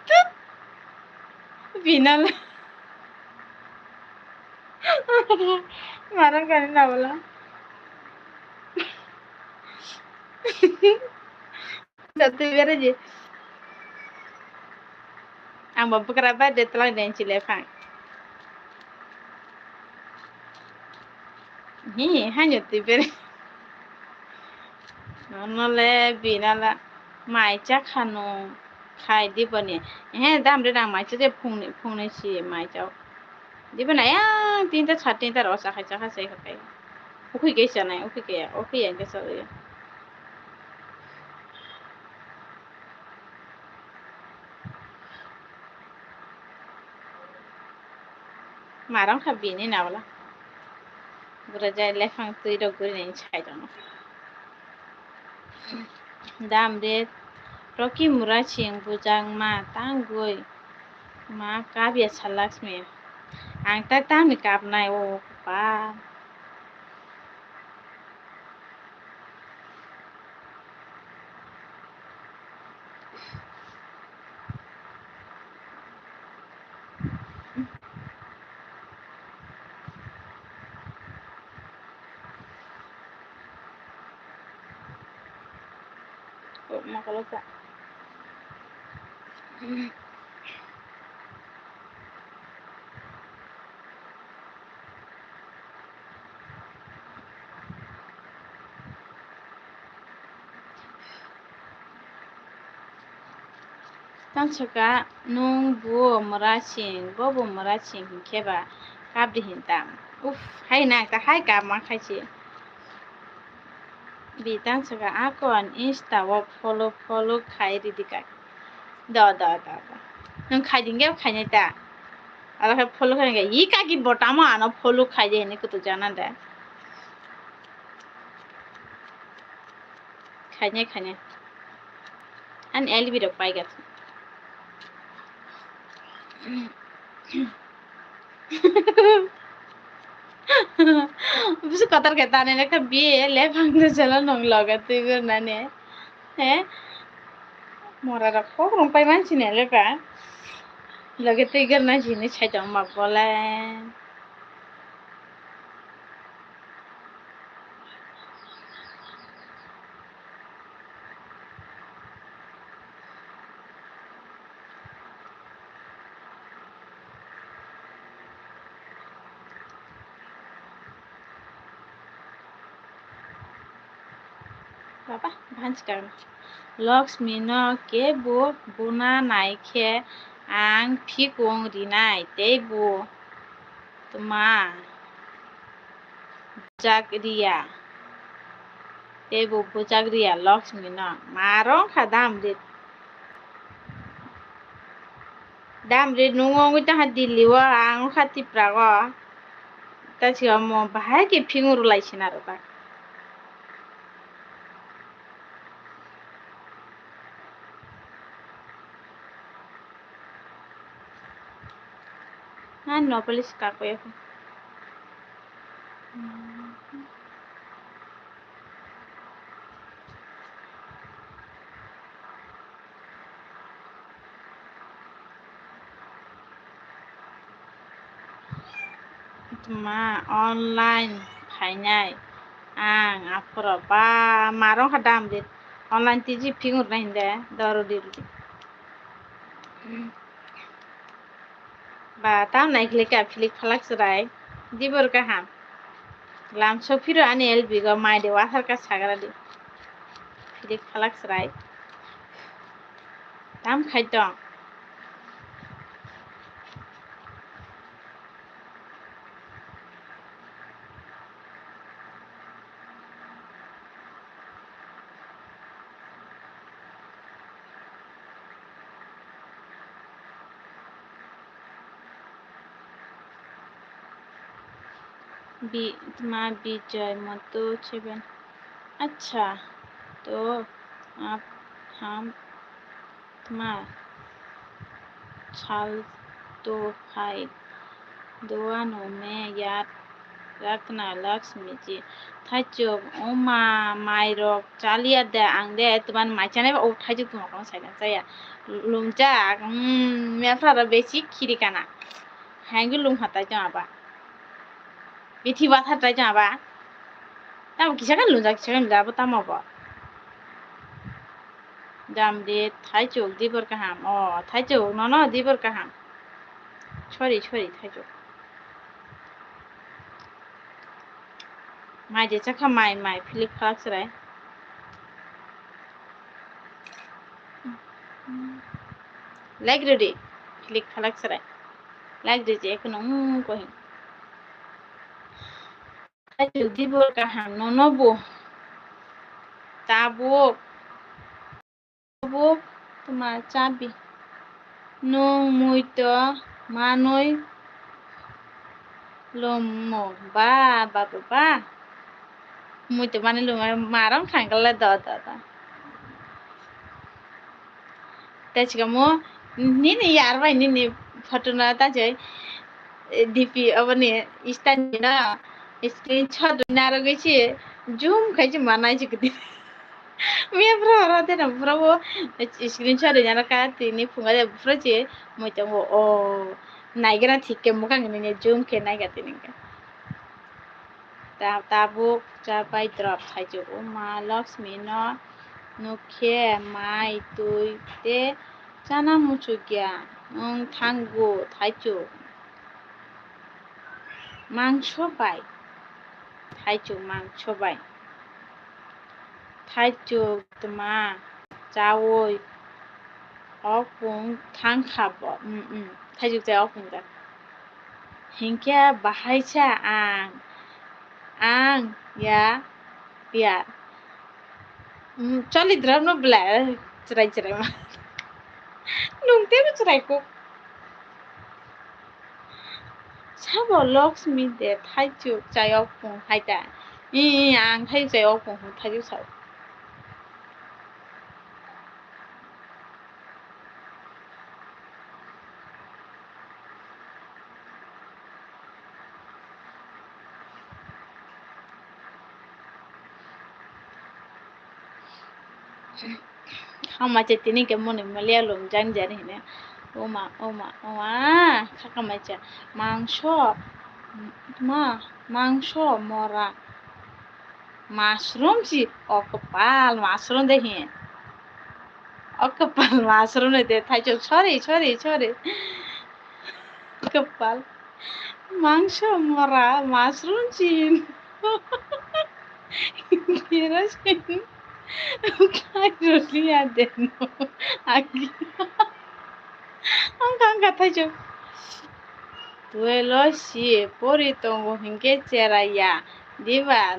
Tut. Binala. Marang kani na bola. Jatwi beraji. Ang bo bwkra bai de twlang den chile phang. Hi, haino twi bere. Nono le binala mai cha khano khai di boni. He, dam de dang mai cha je phungni, phungni si mai cha. Di bana ya tinta cha tinta ro cha khai cha khai sai khai. Ukhui ke cha nai, ukhui ke ya, ukhui yang ke cha ya. Marang kha bini na wala. Bura jai lephang twi rok guri nai sai dono. Dam de Rocky Mura sing bujang ma tang goi ma kabya sa Lakshmi. Ang ta tang ni kap nai o pa. Kok ma kolo sa. Tang saka nung bo mura sing, bo bo mura sing hinkhe ba kap di hinta. Uf, hai na ka hai kap ma khai si. Bi tang saka akon Insta o follow follow khai ridi ka. Do do do do. Nung khai dingge khai nai ta. Ala khai follow khai nai ka. Yi kaki botamo ano follow khai de ni kutu jana de. Khaine, khaine. Ani L B rok paigak. Busu kotor khe tani lekha biye le phang de jalo nong loge twi gurnani. He? Mora rok kok rong pai mansi ne lekha. Loge twi gurna jini sai tong ma bole. Baba, bhanchkang. Lakshmi no kebo buna nai khe ang phikung rinai tei bo tma bujak riya. Tei bo bujak riya Lakshmi no. Ma rong kha dam rit. Dam rit nung ongwi tangkha Delhi o, ang ongkha Tipra o. Ta si omo bahai khe phinguru lai sina rw ta. Nani no police kakoya ko. Tma online phainai ang aphuru ba marong kha dam di online tiji phingurna hinde doro di. Ba, tam nai khilika philik phalak chwrai. Dibor kaham. Lam sok phiro ani L B go mai de wathar ka sagra di. Philik phalak chwrai. Tam khai tong. Bi-, tma Bijoy Montu seven. Acha, to, ap, ham, tma, sal, to, phai, doano me, yat, Ratna Lakshmi ji, thaichuk, oma, mairok, chaliya de, ang de, tuban mai chanai ba, o thaichuk tuma kono saikha chaya. Lumjak, mm, mepra ro besi khiri kana. Haingu lum hatai tong aba. Bithi batha tai tong aba. Tamo kisa kan lumjak, kisa kan lumjak, abo tamo bo. Damri, thaichuk, dibor kaham. O, thaichuk, nono dibor kaham. Sorry, sorry, thaichuk. Mai je chakha mai, mai, philik phalak chwrai. Like rwdi, philik phalak chwrai. Like rwdi, ekhono, mm, kohi. Thaichuk, dibor kaham, nono bo. Tabuk. Bo tma chabi. Nwng muito manwi lumo ba, ba, ba, ba. Muito manwi lumo, marong thangkhle do, do, do. Tei sikamo nini yar bai nini photo no ta jai D P aboni Insta ni no screenshot narwgwi se zoom khai se manai se kwtwi. Miya bro oro tei no bro bo screenshot ri nano ka tini phunga de bro se moi tongo o naigra thik khe mwkhang ni zoom khe naiga tini khe. Ta tabuk cha bai drop thaichuk o ma Lakshmi no nukhe mai twi tei chana muchukya wng thango thaichuk. Mangso bai. Thaichuk mangso bai. Thaichuk tma chaui Okpung thang kha bo. Mm, mm. Thaichuk chai okpung jak. Hinkhe bahai sa ang. Ang ya ya. Mm, choli drap no bla chwrai chwrai ma. Nung tebo chwrai kuk. Sabo Laxmi de thaichuk chai okpung hai ta. Ih, ih, ang thaichuk chai okpung hwn thaichuk sao. Hamacha tini ke moni malia lom jang jani hine. Oma, oma, oma, khaka macha. Mangso, ma, mangso, mora. Mushroom si, o kwpal, mushroom de hi. O kwpal, mushroom de thaichuk, sorry, sorry, sorry. Kwpal. Mangso mora, mushroom si. Kira si. Pai roli adeno. Agi. Ang kang kathai chok. Tuelo si pori tongo hinkhe cheraiya. Diba?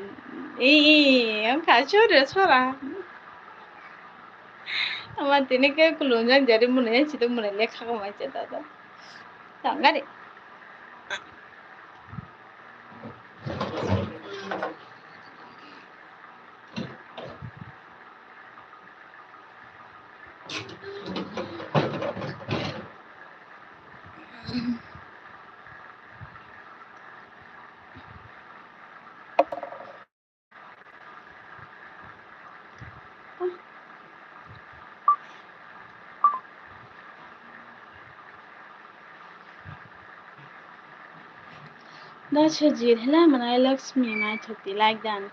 Ii, wngkha chore sora. Ama tini khe kulungjak jari mwnwi, sito mwnwi lekha khamai se dada. Tangari. Da Sujit, helai manai Laxmi naithok di like dan.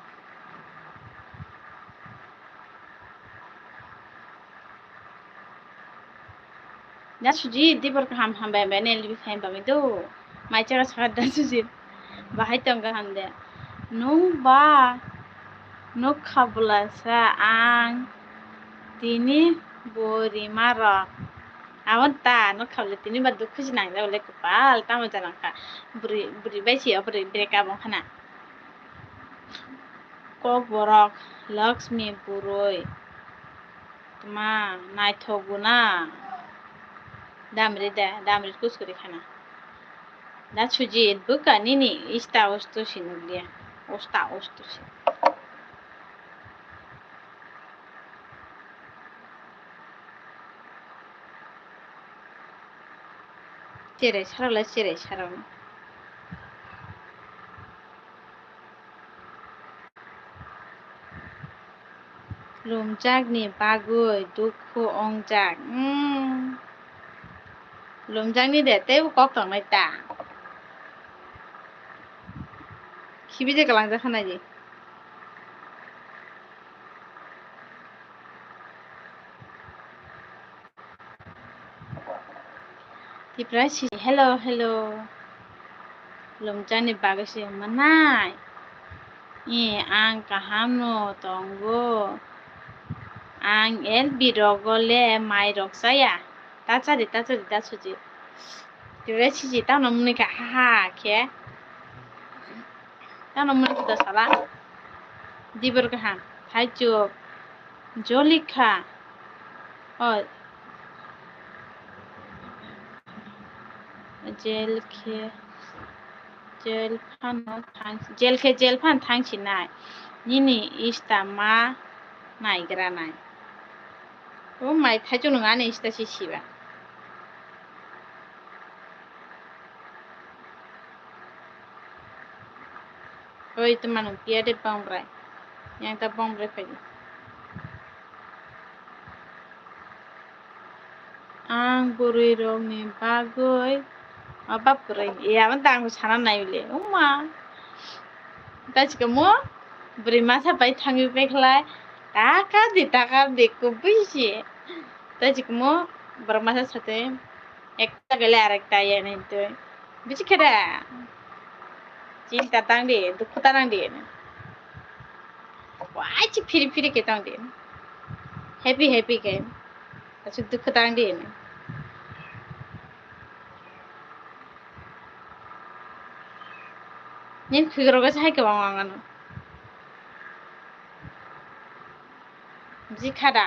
Da Sujit, dibor kaham hambai hambai nel bi khaim bami do. Mai chara saka Da Sujit. Bahai tong kaham de. Nung ba nuk kha bwlasa ang tini bo rima rok. Abon ta nuk kha bwle tini ba dukhu si nang jak le kwpal tamo janang kha. Bwrwi, bwrwi bai si o bwrwi break up wng khana. Kok borok Laxmi bwrwi. Tma naithok guna. Damri de, damri kuskuri khana. Da Sujit, bwkha nini ista usto si nukliya. Usta usto si. Cherai sarok lai cherai sarok. Lumjakni bagwi dukhu wngjak. Mm. Lumjakni de teibo kok tongnai ta. Khibi je kalangjak kha nai di. Tipra si, hello, hello. Lumjani bagwi se manai. E, ang kaham no tongo. Ang L B rogo le mai rok chaya. Ta chadi, ta chadi, ta suji. Tipra si, si, tamo mwnwi kha, ha, ha, khe. Tamo mwnwi kha da sala. Dibor kaham. Thaichuk. Jolikha. Oh. Jel khe, jel phano thang, jel khe jel phan thang sinai. Nini ista ma naigra nai. O mai thaichuk nung ani ista si siba. Oi, tuma nung piya de bongrai. Yang ta bongrai phai di. Ang bwrwi rokni bagwi. O bap kwrwi. E, abo ta ang sana nai le. Uma. Ta chikamo. Bwrwi masa pai thangwi pekhlai. Takar di, takar di, kubui si. Ta chikamo. Bwrwi masa sate. Ekta gele arekta ya nai twi. Bisi khe da. Chinta tang di, dukhu ta nang di. Wai chi phiri phiri khe tong di. Happy happy khe. Aswk dukhu tang di. Nini khwi rok se hai kwbang ang ano. Bwswk kha da?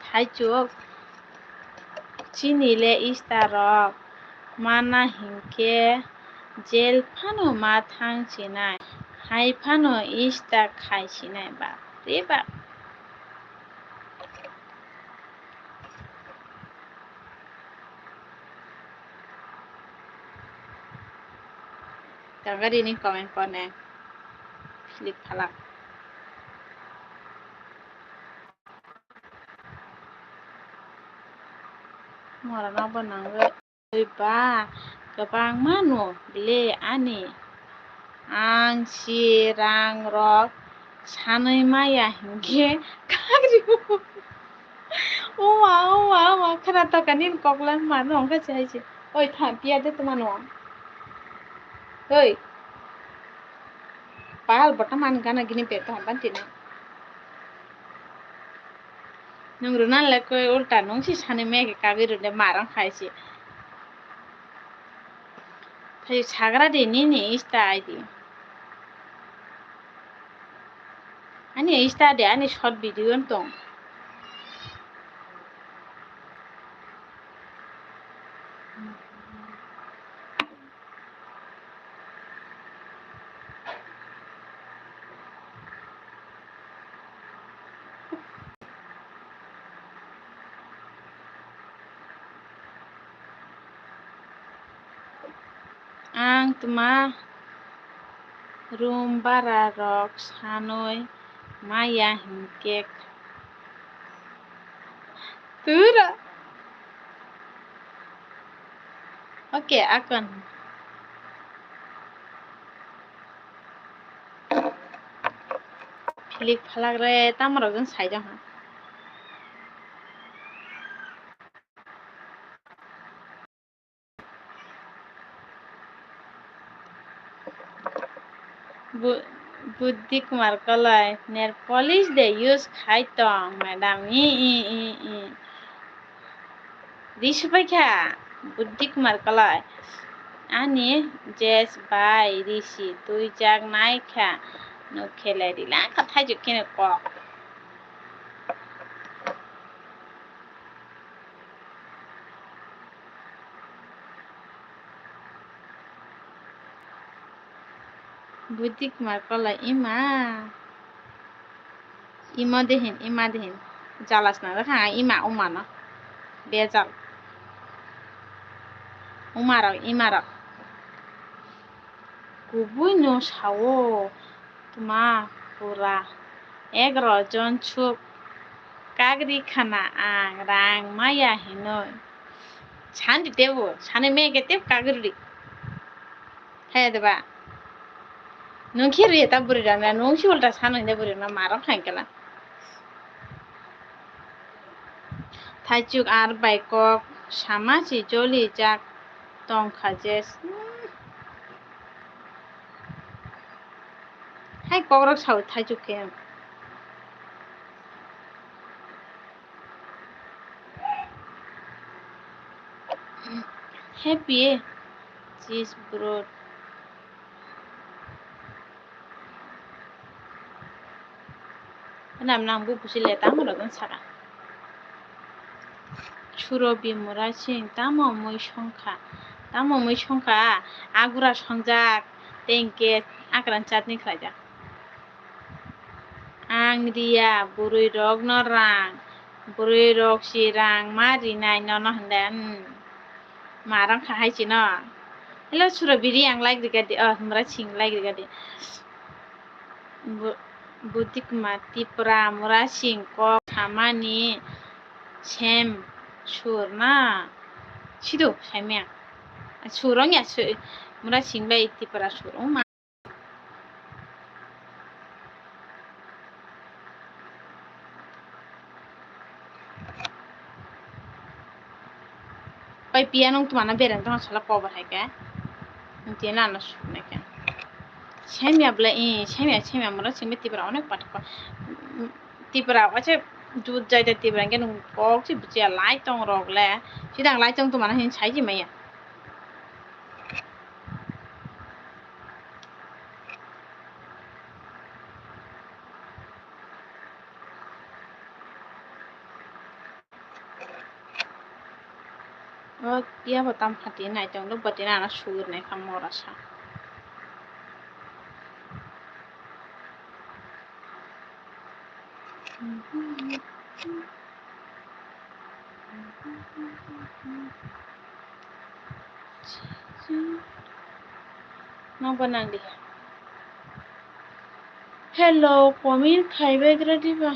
Thaichuk. Chini le Insta rok mana hinkhe jail phano ma thang sinai, hai phano Insta khai sinai, bap re bap. Tangari ni comment kone click phalak. Mora no bo nangwi. Oi ba, kwbangma no le ani. Ang si rang rok sanwi maya hinkhe kagri. Oma, oma, oma, khana toka nini koklam mano hwnkhe se hai se. Oi, tha, piya de tuma no. Oi. Pal bota man gana gini pe to hamban tini. Nwng rwna le koi ulta nwng si sani mege kagwi rwde marang khai si. Thai sagra de nini Insta I D. Ani Insta de ani short video tong. Ang tma room bara rok sanwi maya hinkhe. Tura. Oke, akon. Philik phalak re, tamo rok jeng sai jang ha. Bu-, Buddhi Kumar Kolai, nail polish de use khai tong, madam. I, i, i, i. Ri supai kha, Buddhi Kumar Kolai. Ani jes bai risi twijak nai kha, nuk khe le rila kha thaijuk kheno kok. Buddhi Kumar Kolai ima. Imo de hin, ima de hin. Jala sna kha ima, uma no. Bejal. Uma rok, ima rok. Kubui no sao. Tma pura egaro jon suk kagri khana ang rang maya hinoi. Sandi tebo, sani mege tebo kagri. Haya deba. Nung khe riya ta buri rana, nung si ulta sano hinda buri rana, marok khain kala. Thaichuk ar bai kok sama si joli jak tong kha je. Hai kokrok sao thaichuk khe. Happy cheese bread. Nam nang bu busi le tamo rok saka. Surobi mura sing tamo mui songkha, tamo mui songkha, agura songjak, tengke akran chatni khlaijak. Ang riya bwrwi rok no rang, bwrwi rok si rang ma rinai nono hwnde, hmm. Ma rang kha hai chino. Hello, Surobi ri ang like rigadi, oh, mura sing like rigadi. Bu-, Buddhi Kumar Tripura, mura sing kok samani sem sur na. Sido, saimya. Sur ongya, sur, mura sing bai Tripura sur ongma. Pai piya nung tuma na bereng tong sala kobo hai ke. Nung tiya na ano suk nai ke. Semya bla i, semya, semya mura sing bai Tripura onek patok. Tripura wache Jut jai jai tibra hwnkhe nwng kok se buchiya lai tong rok le. Sidang lai tong tongmani hinwi sai se maya. O phiya bo tam khati nai tong do, bwtwi nana sugwi rwnai kha mora sa. Nokbar nang di. Hello, comment khai bai gra diba?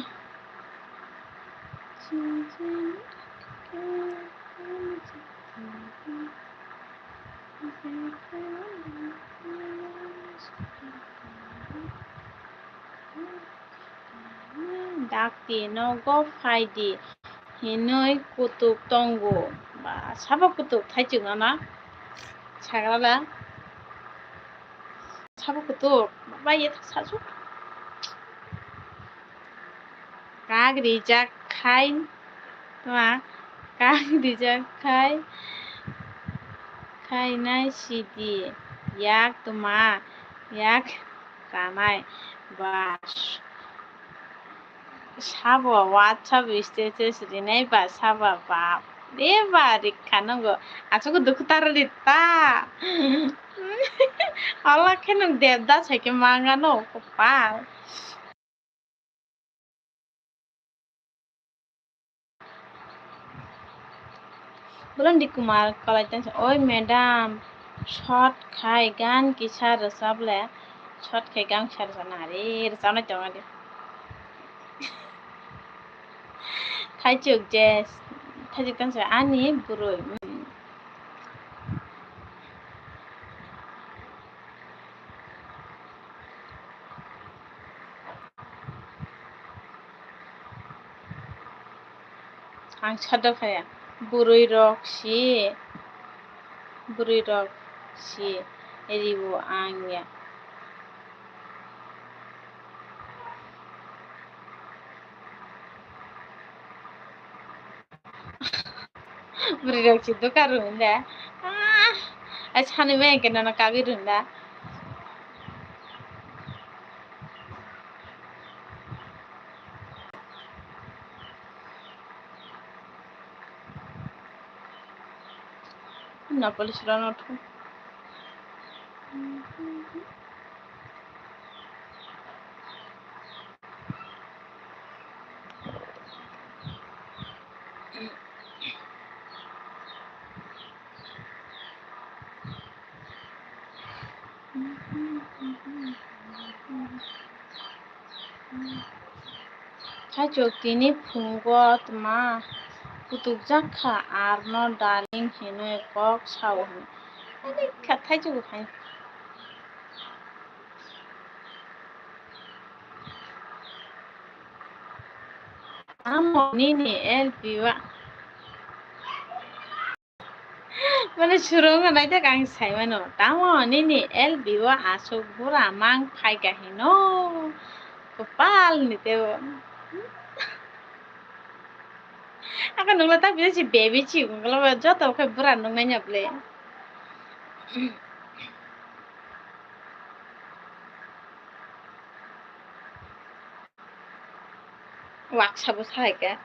Dakti nogo phaidi hinwi kutuk tongo. Ba, sabo kutuk thaichuk nana? Sagrala. Sabo kutuk. Ba, ye thak sasu. Kak rijak khai. Tma, kak rijak khai. Khainai sidi. Yak tma, yak tanai. Ba, sabo WhatsApp status rinai ba sabo bap re ba rikha nungo. Aswk dukhu taro rita. Ola khe nwng Devdas hai khe mangano kopal. Bolandi Kumar Kalaitang se, "Oi madam, short khai gan kisa rwchap le, short khai gan kisa rwchap na re, rwchapnai tongo de." Thaichuk je, thaichuk tang se ani bwrwi. Ang sado phaya, bwrwi rok si, bwrwi rok si riwo ang ya. Bwrwi rok si doka rwng da. Ah, ai sani mai ke nana kagwi rwng da. Na police rano thu. Thaichuk tini phungo tma kutukjak kha, arno darling hinwi kok sao hwn. Ani kha thaichuk hai. Amo nini L P wa. Mane surung nai tak ang sai mano. Tamo nini L B o aswk bura mang phai ka hino. Kopal ni tebo. Ako nungla tak bisa si baby si ungla joto khe bura nung nai nya ble. Waksa bwsa hai khe.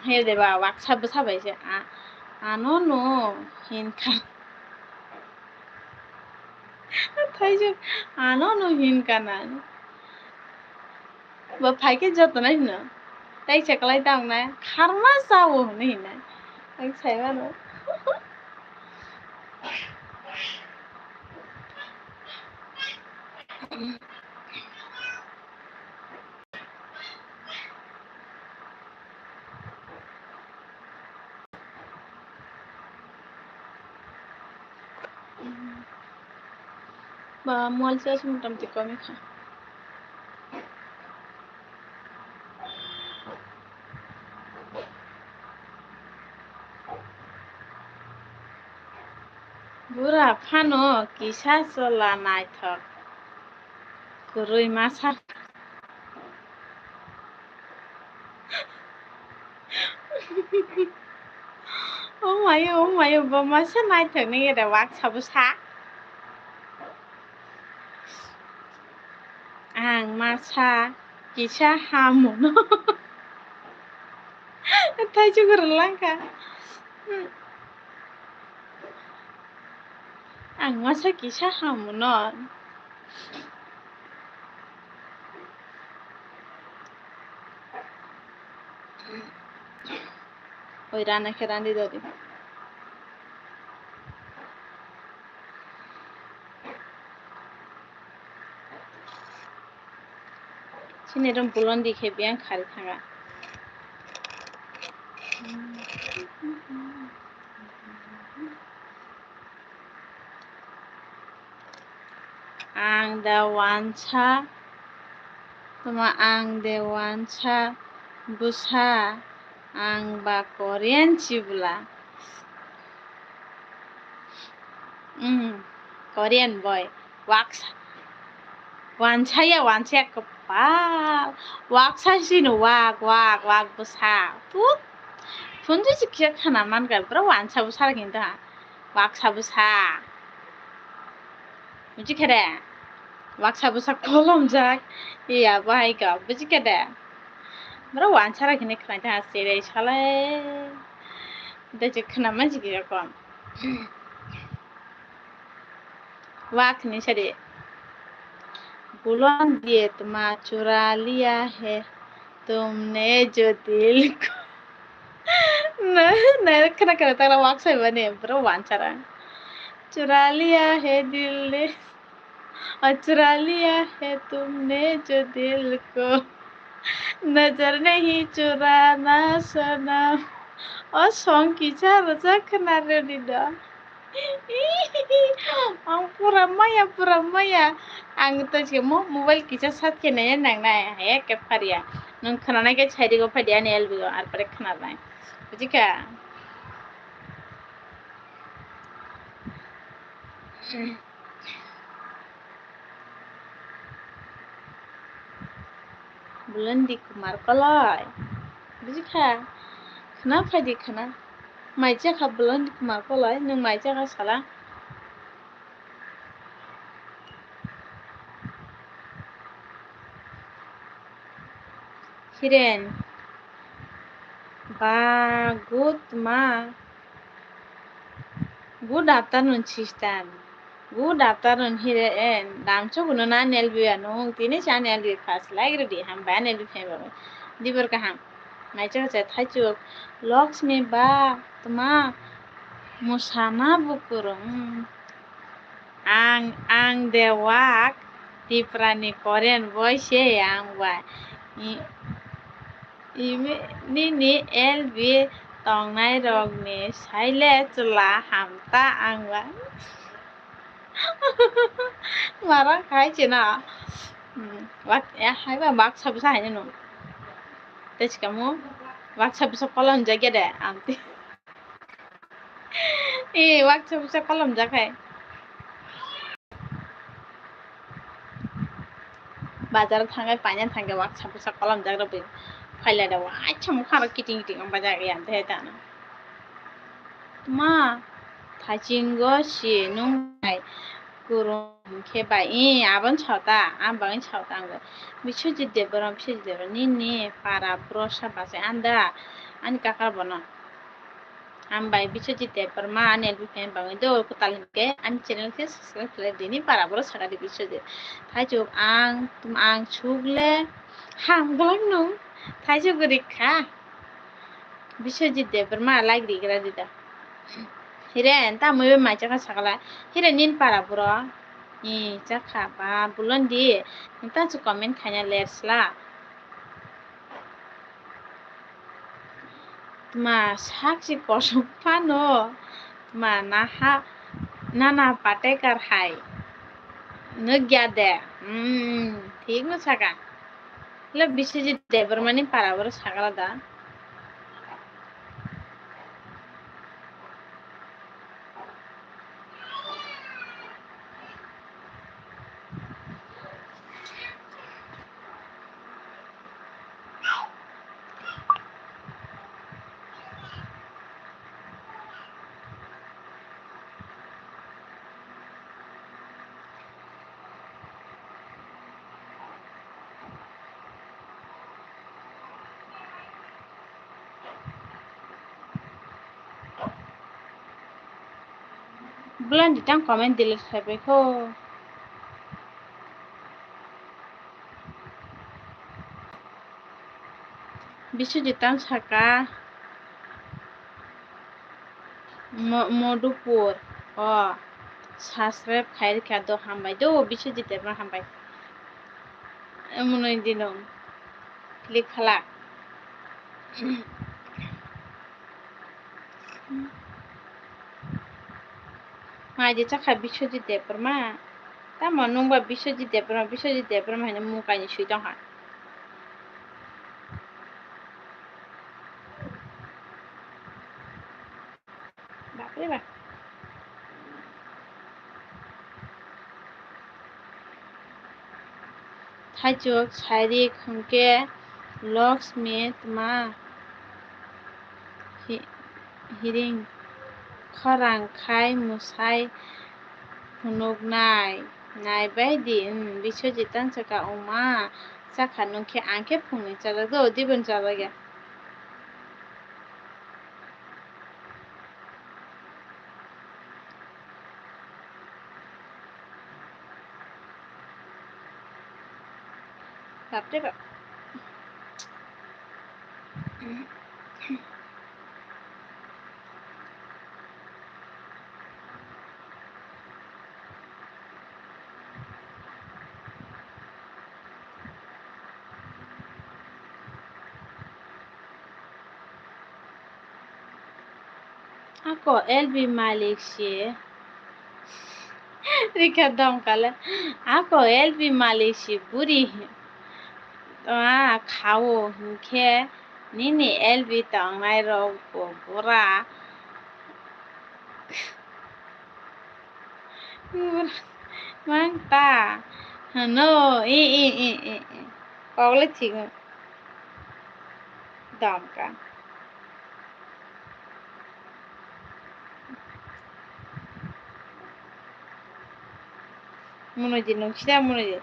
He de ba, waksa bwsa bai se. A, ano no hin kha. Thai se, ano no hin kha na. Bo phai khe joto nai hino. Tai se kwlai tang nai. Kharma sao hwnwi hinai. Ang sai mano. Ba, mol se aswk motamoti kom wngkha. Bura phano kisa chwla naithok kwrwi masa. Oh my, oh my, bo masa naithok ni re wak sabu sa. Ang masa kisa hamuno. Thaichuk rwlangkha. Ang masa kisa hamuno. Oi, rana khe randi dodi. Chini rom bulondi khe biyang khari thanga. Ang da wansa, tuma ang de wansa bwsa, ang ba Korean chibla. Mm, Korean boy, waksa, wansaya, wansaya kwpal, waksa sino wak, wak, wak bwsa, tut, phunju si kisa khana mankha, bro wansa bwsa hinta. Waksa bwsa. Buji khe de? Waksa bwsa kolomjak. Iya, bahai kok. Buji khe de? Bro, wansara khini khwlai ta sere sale. Dai je khna ma jigi kom. Wak ni sari. Bulon diye tuma chura liya hai. Tumne jo dil ko. Na, na, khana khana tala wak sai mani, bro, wansara. Chura liya hai dil ne, a chura liya hai tumne jo dil ko. Nazar nahi churana sanam. O song kisa rwjak khna rwdi da. Ang pura maya, pura maya. Ang to se mo mobile kisa sat khe nai nang nai, he ke pharia. Nung khna nai khe chai di go phaidi ani L B o, ar pore khna nai. Buji kha? Bulondi Kumar koloi. Buji kha? Khna phaidi khna. Mai cha kha Bulondi Kumar koloi, nung mai cha kha sala. Hiren. Ba, good ma. Good afternoon, sister. Good afternoon, hire, eh, damchok no na N L B ano, tini cha N L B first like ready, ham ba N L B fan ba. Dibor kaham. Mai cha cha thaichuk. Lakshmi ba, tuma. Musana bukurung. Ang, ang de wak, Tiprani Korean boy se ang ba. I, imi, nini L B tongnai rokni saile chwla hamta ang ba. Marang khai china. Hmm, wak, ya, hai ba, wak sabu sa hai no. Tei chikamu, wak sabu sa kolom jagya de, amti. Eh, waksa bwsa kolom jak hai. Bazar thangwi paina thangwi waksa bwsa kolom jak rw phaila da, waisa mokha rok kiting kiting wng bajak ya, tei tano. Ma, thachingo si nung hai kurum khe bai, eh, abon sauta, ang bagwi sauta ang bai. Biswajit Debbarma, Biswajit Debbarma, nini para bwrwsa bachai anda, ani kaka bono. Hambai Biswajit Debbarma ani L B fan bagwi do kwtal hinkhe ani channel khe subscribe khlai dini para bwrwsa saka di Biswajit. Thaichuk ang, ang suk le ham glak nung thaichuk rikha. Biswajit Debbarma like rigra dida. Hiren ta mui bai mai chakha sakala. Hiren nin para bwrw. Ni chakha ba bulon di. Nta chu comment khaina ler sla. Tma sak si kosom phano. Tma naha, nana Patekar hai. Nugya de. Hmm, thik no saka. Le Biswajit Debbarmani para bwrw sagala da. Bolandi tang comment delete khai bai kho. Biswajit tang saka Mo-, Modupur o subscribe khai rikha do, hambai do Biswajit Debbarma, hambai. Munoi dino click khala. Mai je chakha Biswajit Debbarma. Tamo nungba Biswajit Debbarma, Biswajit Debbarma hinwi mung kainwi swi tongkha. Bapre bap. Thaichuk sairik hwnkhe Loksmi tma hi-, hiring khorang khai mwsai phunuknai. Naibai di, hmm, Biswajit tang saka, "Oma, chakha nung khe, ang khe phungni chajak do, dibon chajak ya." Bapre bap. Ako L B malik si rikha dongkale. Ako L B malik si buri, ah, khao hinkhe nini L B tongnai rok bo bura. Mang ta. Hano, i, i, i, i, i. Kok le thik. Dam ka. Munoi di nung sida munoi di.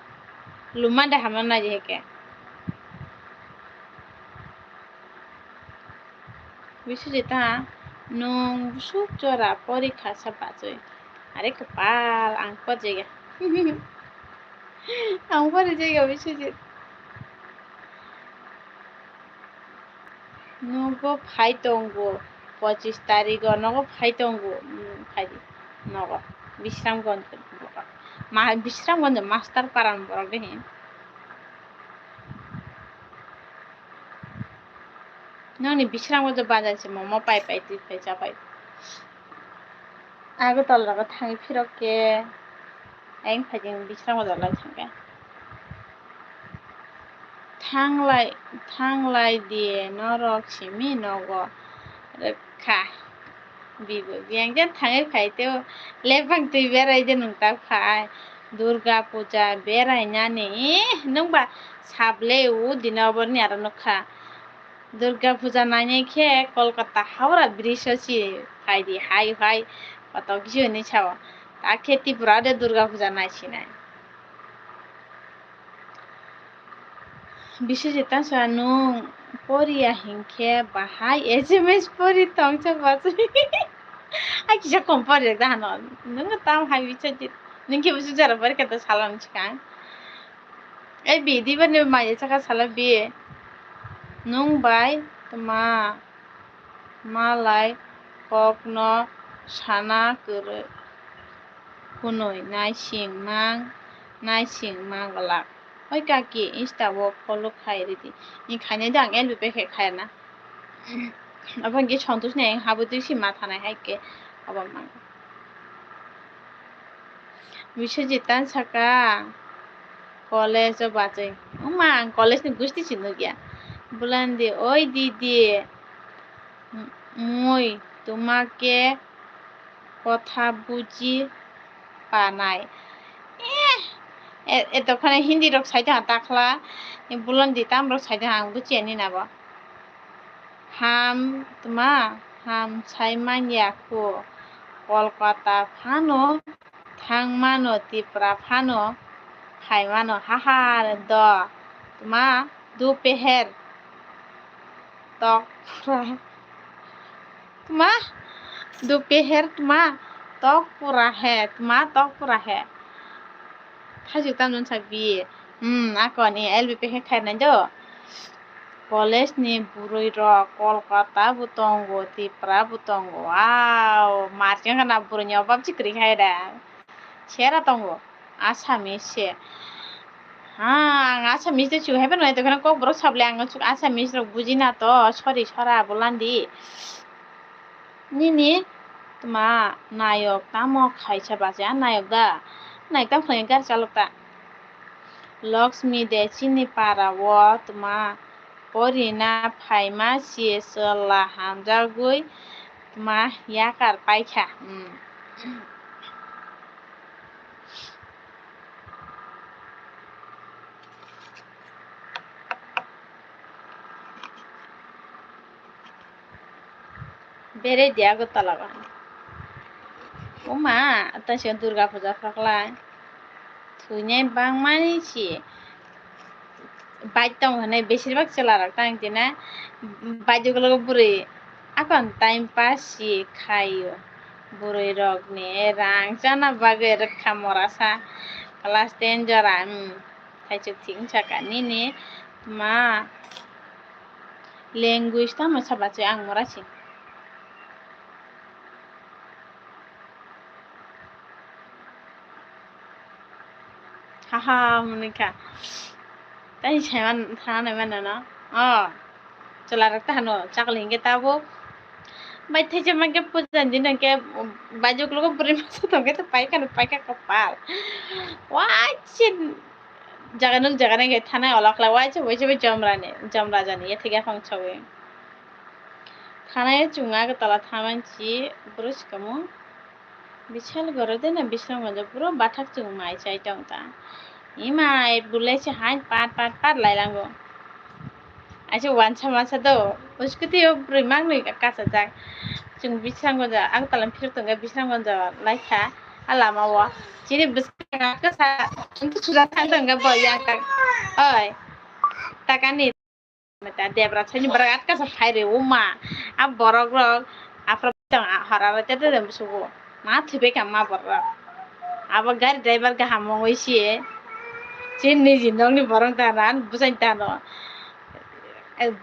Luma de hamna nai di heke. Biswajit ta, nwng bwswk jora porikha sa bachwi? Are kwpal, ang porjaya. Ang porjaya Biswajit. Nogo phai tongo, pochis tarigo nogo phai tongo, hmm, phai di. Nogo, Bisramganj, ma-, Bisramganj master paran borok de hin. Noni Bisramganj bazar se momo pai pai twi phai cha pai. Agartala rogo thangwi phirok khe, ayang phaijing Bisramganj lai thangkhe. Thanglai, thanglai di norok simi nogo rwkha. Bibo biyang jan thangwi phai teo, lepang twi berai de nwng tak phai. Durga puja berai nani, eh, nwng ba sable o dina obo ni aro nukha. Durga puja nainai khe Kolkata Howrah bridge o si phai di, hai hai koto kisi hinwi sao. Ta khe Tripura de Durga puja nai sinai. Biswajit ta sa nwng poriya hinkhe bahai S M S pori tongsa bachwi. Ai kisa kom pori da hano. Nwng tam hai Biswajit. Nwng khe Biswajit jara pori khe ta salam chikang. Ei bi, dibar ni mai saka sala bi. Nwng bai tma malai kokno sana kwrwi hwnwi naising mang, naising mang glak. Oi kaki, Insta o follow khai ridi. Ni khainai da ang L B pekhe khaina. Abo hwnkhe Santosh ni ayang habwi twi si ma thanai hai khe abo mang. Biswajit ta saka college o bachwi. Oma, ang college ni gusti si nukya. Bolandi, oi didi, mui tumake kotha buji panai. Eh, e-, etokhone Hindi rok saitong ha takhla, bolandi tam rok saitong ha, ang buchiya nini abo. Ham tma, ham sai manya kho. Kolkata phano thang mano, Tripura phano phai mano, hahar do tma, dupeher tok phra tma, dupeher tma, Tok pura he, tma tok pura he. Thaisuk tamjani sa B A. Hmm, akoni L B P khe khainai do. College ni bwrwi rok Kolkata bo tongo, Tripura bo tongo. Wow, marching khana bwrwi ni obab chikri khai da. Sera tongo, Assamese se. Ha, ang Assamese de chu haiphano nai tongkha, kokborok sabole ang Assamese rok buji na to, sorry sora bolandi. Nini tma nayok tamo khaisa bacha nayok da? Nayok tamo khlai gari chalok ta? Lakshmi de chini para o tma porina phaima si chwla hamjagwi tma yakar paikha. Hmm. Bere dia Agartala ba. Oma, ta se Durga puja phakla. Thwinai bangmani si. Bike tong hwnwi besir bak chwla rok tang tine. Bike ulo bwrwi akon time pass si khaio. Bwrwi rok ni rang chana bagwi rwkha mora sa. Class ten jora, hmm. Thaichuk thik wngkha nini ma language tamo sa bachwi ang mora si. Haha, hwnwi kha. Tei saiman thana nai mano no? Oh. Chwla rok ta hano chakli hinkhe tabuk. Bai thaisa mankhe puja ni dino hinkhe bai juklugo bwrwi masa tongkhe to paikha no paikha kopal. Waise jaga nuk jaga nai khe thanai olok lai waise waise bai jomrani jomrajani yathek yaphang chawi. Thanai chwng Agartala thaman si bwrwi swkamo. Bishal goro de na Bisramganj o puro bathak chwng mai chai tong ta. Ima e bulai se hain pat pat pat lai lango. Aise wansa masa do, scooty o bwrwi mangnwi kasajak. Chwng Bisramganj o, Agartala phirok tongkha Bisramganj o lai kha a lama o. Chini bwskango kasa, chwng to suja thang tongkha bo yang kang. Oi, takani. Ta debra saini borok atka sa phai re, o ma, a borok rok aphra tong, a hora rok tete tete sugo, ma thwibai kha ma borok rok. Abo gari driver kaham wngwi si, chini niji nokni borok tano, ani bwsai tano,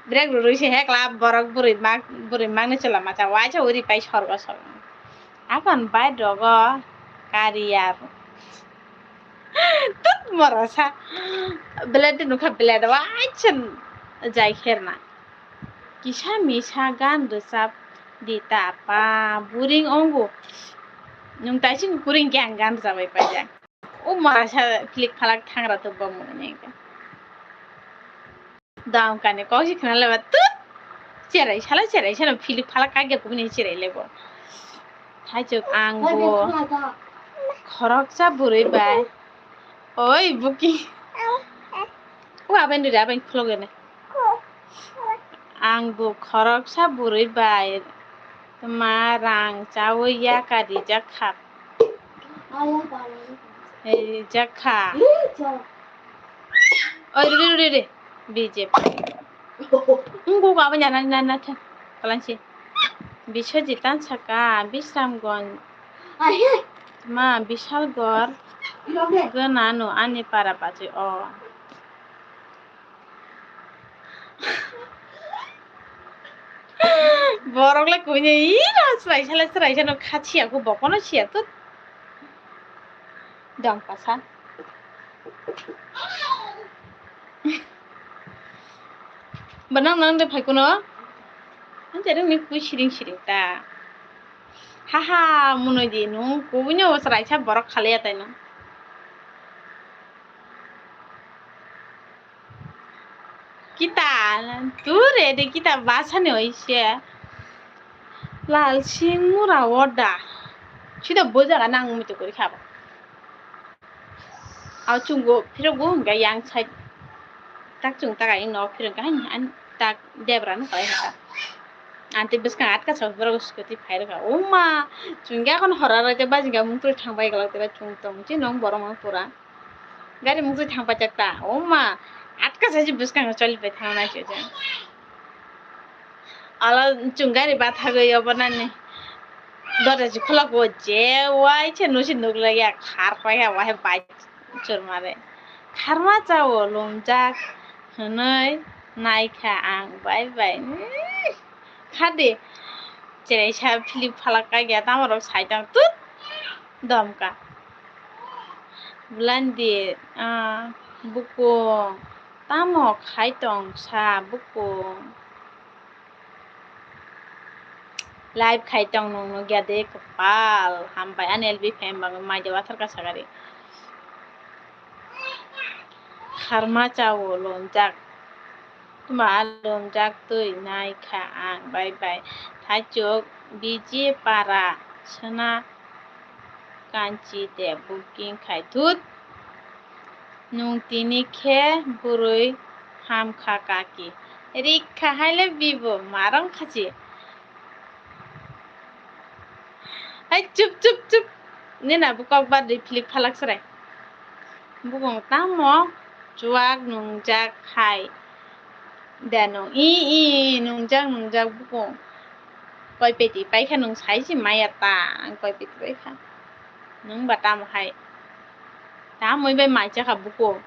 brake rwrwi se hekla borok bwrwi mak, bwrwi maknwi chwla masa waisa uri pai sorgo sorgo. Aphano bike rogo kari ya. Tut morasa. Belai de nukha belai de waisa jai kherna. Kisa misa gan rwchap di ta pa buring ongo. Nwng taising kuring khe ang gan rwchabai paijak. O morasa philik phalak thangra tubwa mungni. Dam kani kok si khna leba tut. Cherai sala cherai sala philik phalak kagya kubuni cherai lebo. Thaichuk ang bo khoroksa bwrwi bai. Oi buki. O aben dure aben khulogene. Ang bo khoroksa bwrwi bai. Tma rang chawi yaka rijak kha. Rijak kha. Oi, ruri, ruri, ruri. B J P. Wngkuk abo nana, nana, nana, kalansi. Biswajit tan saka, Bisramganj. Ma, Bishalgarh. Gana no ani para pachi o. Borok le kuine ira chwraisa le chwraisa no kha siya kho bokono siya tut. Dong kasa. Banang nang de phai kuno. Ang jere ni kui siring siring ta. Haha munoi di nung kuine o chwraisa borok khale ya tai no. Kita, ture de kita basani oise. Lal sing mura oda. Sida bo jaga nang muitu kuri khabo. Aw chungo phirok bo hingga yang side. Tak chung tak aing no phirok ga han tak debra no kalai haka. Anti bwskang atka sa borok scooty phai rwkha. Uma chungya kon hora rwte bajinga mung twi thang bai galak tira chung tong chi nong borok mang pura. Gari mung twi thang paijak ta. O ma, atka saisi bwskango choli pai thang nai se. Alo chwng gari bathagwi obo nani. Dota si khulok bo je wai se nusi nuklai ya khar pai ha wahai bai chwrma re. Kharma chao lumjak hwnwi naikha ang bai bai. Khadi cherai sa philip phalak kagya tamo rok sai tong tut domka. Bulandi ah, bukung tamo khai tong sa bukung. Live khai tong nung nugya de kwpal hambai ani L B fan bangwi mai de wathar ka sagari. Kharma chao lumjak. Tuma lumjak twi nai kha ang bai bai. Thaichuk B J para sona kanchi de booking khai thut. Nung tini khe bwrwi ham kha kaki. Rik kha hai le bibo marong khachi. Hai chup chup chup. Nina bo kok ba ri philip phalak srai. Bukung tamo chuak nungjak hai. Da nung i i nungjak nungjak bukung. Koi peti paikha nung sai si maya ta ang koi peti paikha. Nung ba tamo hai. Tamoi bai mai chakha bukung.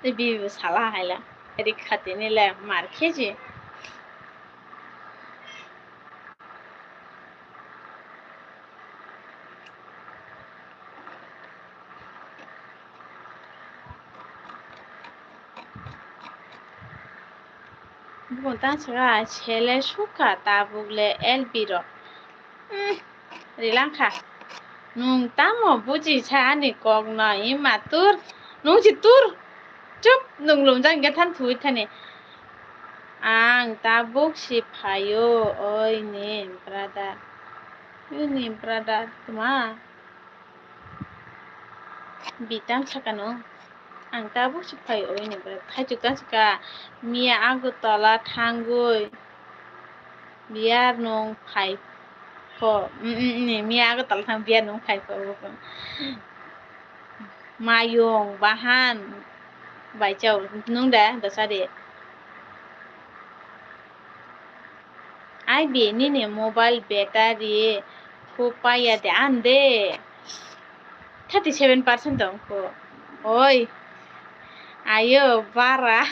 Tei bibi bo sala hai le. Rik kha tini le mar khe si. Bukung tang saka sele sukha tabuk le L B rok. Hmm, rilangkha. Nung tamo buji sa ani kok no ima tur. Nung si tur. Chup, nung lumjak hingke than thui thani. Ang tabuk si phaio, oi ni brother. Oi ni brother, tuma. Bitang sakano. Ang tabuk si phaio, oi ni brother. Thaichuk tang saka. Miya Agartala thangwi. Biyar nung phai kho. Mm, mm, mm, miya Agartala thang biyar nung phai kho. Mayung, bahan, bai chao, nung de, dosa de. Ai bi nini mobile battery phu paiya de, an de. Thirty seven percent tong kho. Oi. Ayo, bara.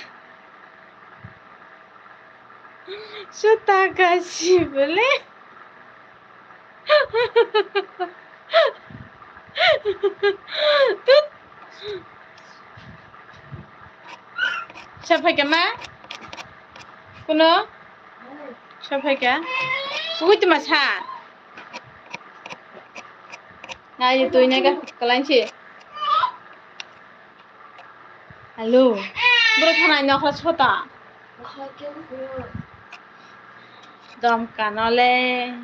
Sota kasi bole. Tut. Sa phaikha ma? Kuno? Sa phaikha? Ui tuma sa. Nai tui nai ka kalanchi. Hello. Bro thana nokha sota. Dom kanole.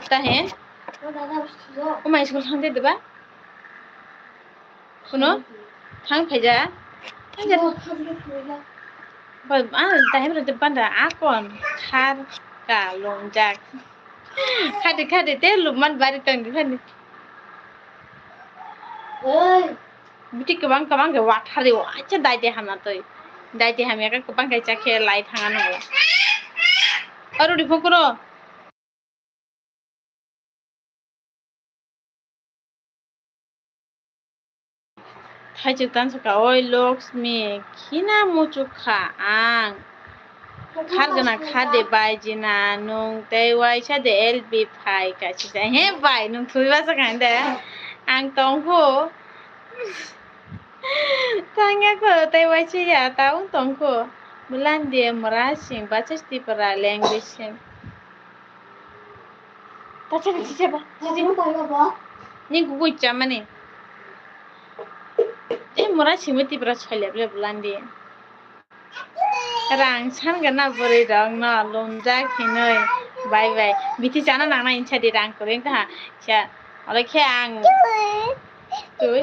Tahe? O mai school thang de ba? Kuno? Thang phaija? Thang ja. Ba, ah, tahe bro de banda akon khar ka longjak. Khadi khadi te lubman bari tang di khadi. Oi. Biti kwbang kwbang khe wathari o acha dai de hamna twi. Dai de hamya khe kwbang khe cha khe lai thanga nang. Aro di phone kuro. Thaichuk tang saka, oi Loksmi, khina muchuk kha ang. Khar gana kha de bai jina, nung tei waisa de L B phai kaisa. He bai, nung thui basa kha de. Ang tong kho. Thangya kho, tei waisa ya, ta ung tong kho. Bulan de mura sing, bacha Tripura language sing. Tacha ni chicha ba, chicha ba. Ni gugui chamani. E mura simi Tripura chole ble bulandi. Rang san gana bwrwi rok no lumjak hinoi. Bai bai. Bithi chana nang na insa di rang kwrwi ta ha. Cha. Olo khe ang. Tui.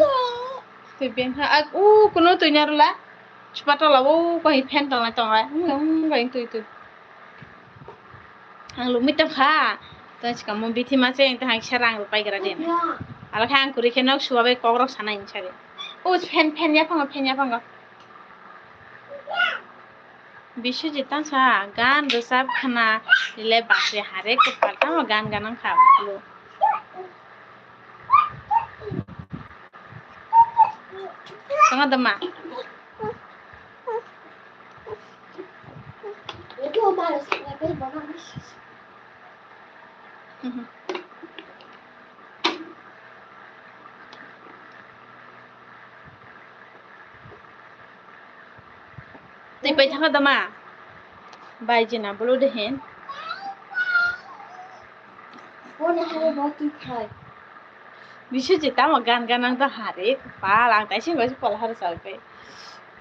Tui ben ha. Ak u kuno tui narula. Chupatala o koi phen tong tong. Ang tui tui. Ang lubui tongkha, tong sikamo bithi ma se, tong kisa rang rwpai gra din. Alo khe ang kwrwi khe nok suwa bai kok rok sana hinsa de. O phen, phen yaphango, phen yaphango. Biswajit tangsa gan rwchap khna, rile bachwi hare kwpal tamo gan ganang kha bwlw. Tama tama. Twi pai thangkha dama? Bai jina bolo de hen. Biswajit tamo gan ganang ta hare kwpal, ang taising bai se pol haro chal pai.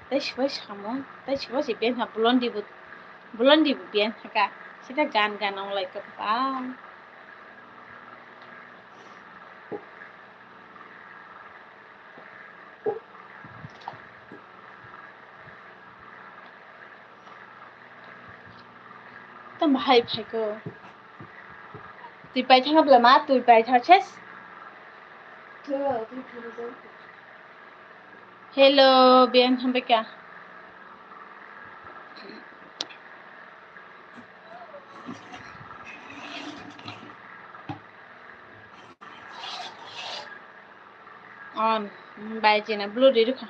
Tai sibai samung, tai sibai se ben ha Blondie bo, Blondie bo ben ha ka. Sita gan ganang lai kwpal. Tamo hai phaikho. Twi paithakha bwla ma, twi paithak ses. Hello, ben hambai kha. On, bai jina blue ri rwkha.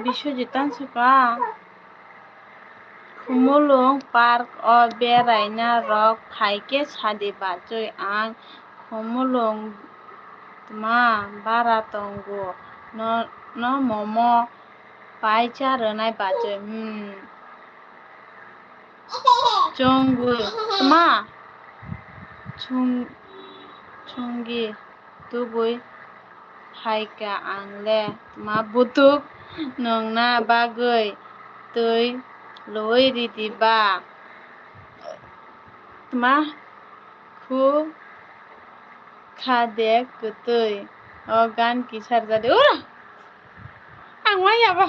Biswajit tangsa ka. Khumulwng park o beraina rok phaikhe sadi bachwi ang Khumulwng tma bara tongo no, no momo pai cha rwnai bachwi, hmm. Chwngwi tma? Chwng-, chwngwi tubui phaikha ang le tma butuk nwngna bagwi twi lwi ridi ba? Tma khu kha de kwtwi o gan kisa rwjadi. Ura! Ang wai abo.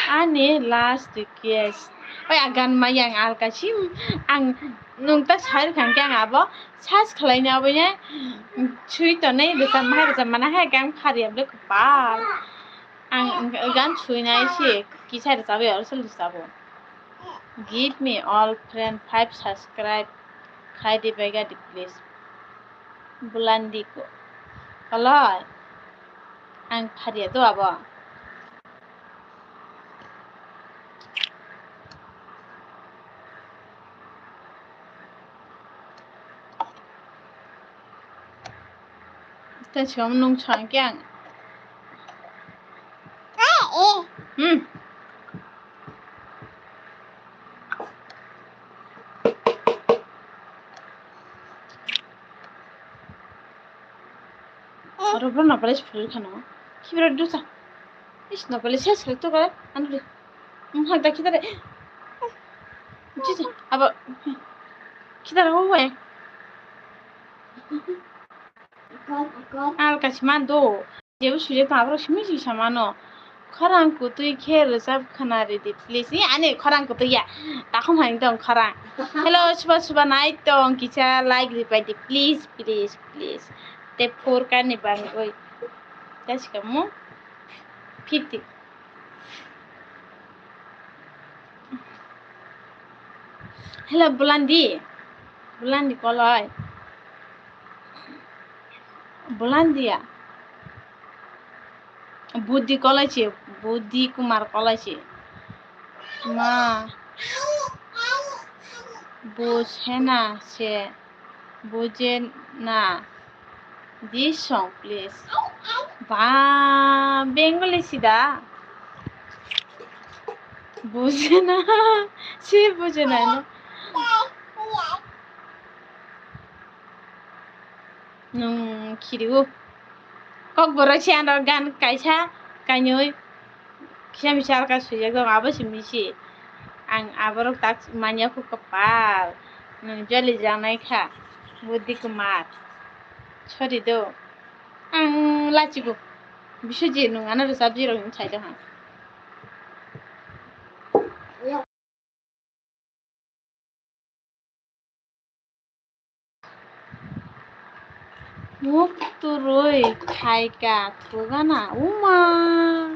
Ani last request. Oi, a gan maya ang alkasim. Ang nwng ta sai rwkha hwnkhe ang abo search khlaina oboine sui tonwi rwchapma hai rwchapmana hai khe ang phari abo le kwpal. Ang gan suinai se kisa rwchabi oro se rwchabo. Give me all friend five subscribe khai di bega di please. Bulandi ko. Kalai. Ang phariya do abo. Tei siyam nung chang khe ang. Hmm. Oro bro no pare phul khano. Khibra dusa. Is no pare ses khal to kare. Anu de. Hmm, ha, da khitare. Ji, ji. Abo. Khitare ho, ho. Alka si man do. Jebo sujak tong, aborok simi si samano. Khorang kwtwi khe rwchap khna ridi, please. Ni ani khorang kwtwi ya. Takhum hai tong khorang. Hello, suba suba nai tong, kisa like ripai di, please, please, please. Te four K ni bangwi. Tei swkang mo fifty. Hello, Bulandi. Bulandi koloi. Bulandia. Budi koloi se, Budi Kumar koloi se. Ma. Bujhena se. Bujhena. This song, please. Ba, Bengali sida. Bujhena. Se bujhena. Nwng khirigo. Kokborok se ano gan kaisa, kainwi, kisa misa alka swijak tongo, abo se misi. Ang aborok tak manya kho kwpal. Nwng joli janai kha, Budi Kumar. Sorry do. Ang lachigo. Biswajit, nwng ano rwchapjak rok hinwi sai tongha. Muk turui phaika thugana, uma.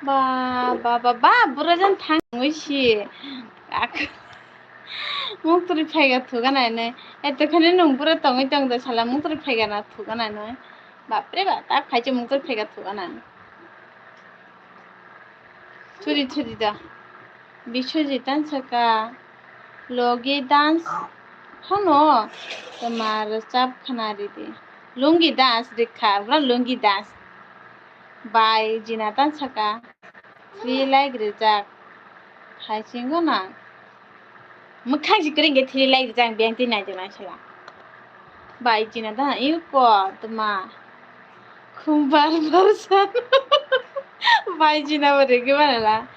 Ba, ba, ba, ba, bwrajani thangwi si. Ak-, muk turui phaika thugana hinwi. Eto kheno nwng bwrwi tongwi tong da sala muk turui phaika na thugana hinwi. Bapre ba, tak phai se muk turui phaika thugana. Churi churi da. Biswajit tan saka. Logi dance hano. Tama rwchap khana ridi. Lungi dance rikha, bro, lungi dance. Bai jina tan saka. Three like rijak. Khaisingo na. Mwkhang si kwrwi hwnkhe three like rijak, biyang twi naijak nai sala. Bai jina ta iko tma. Khumbar barsa. Bai jina bo rwgwi manala.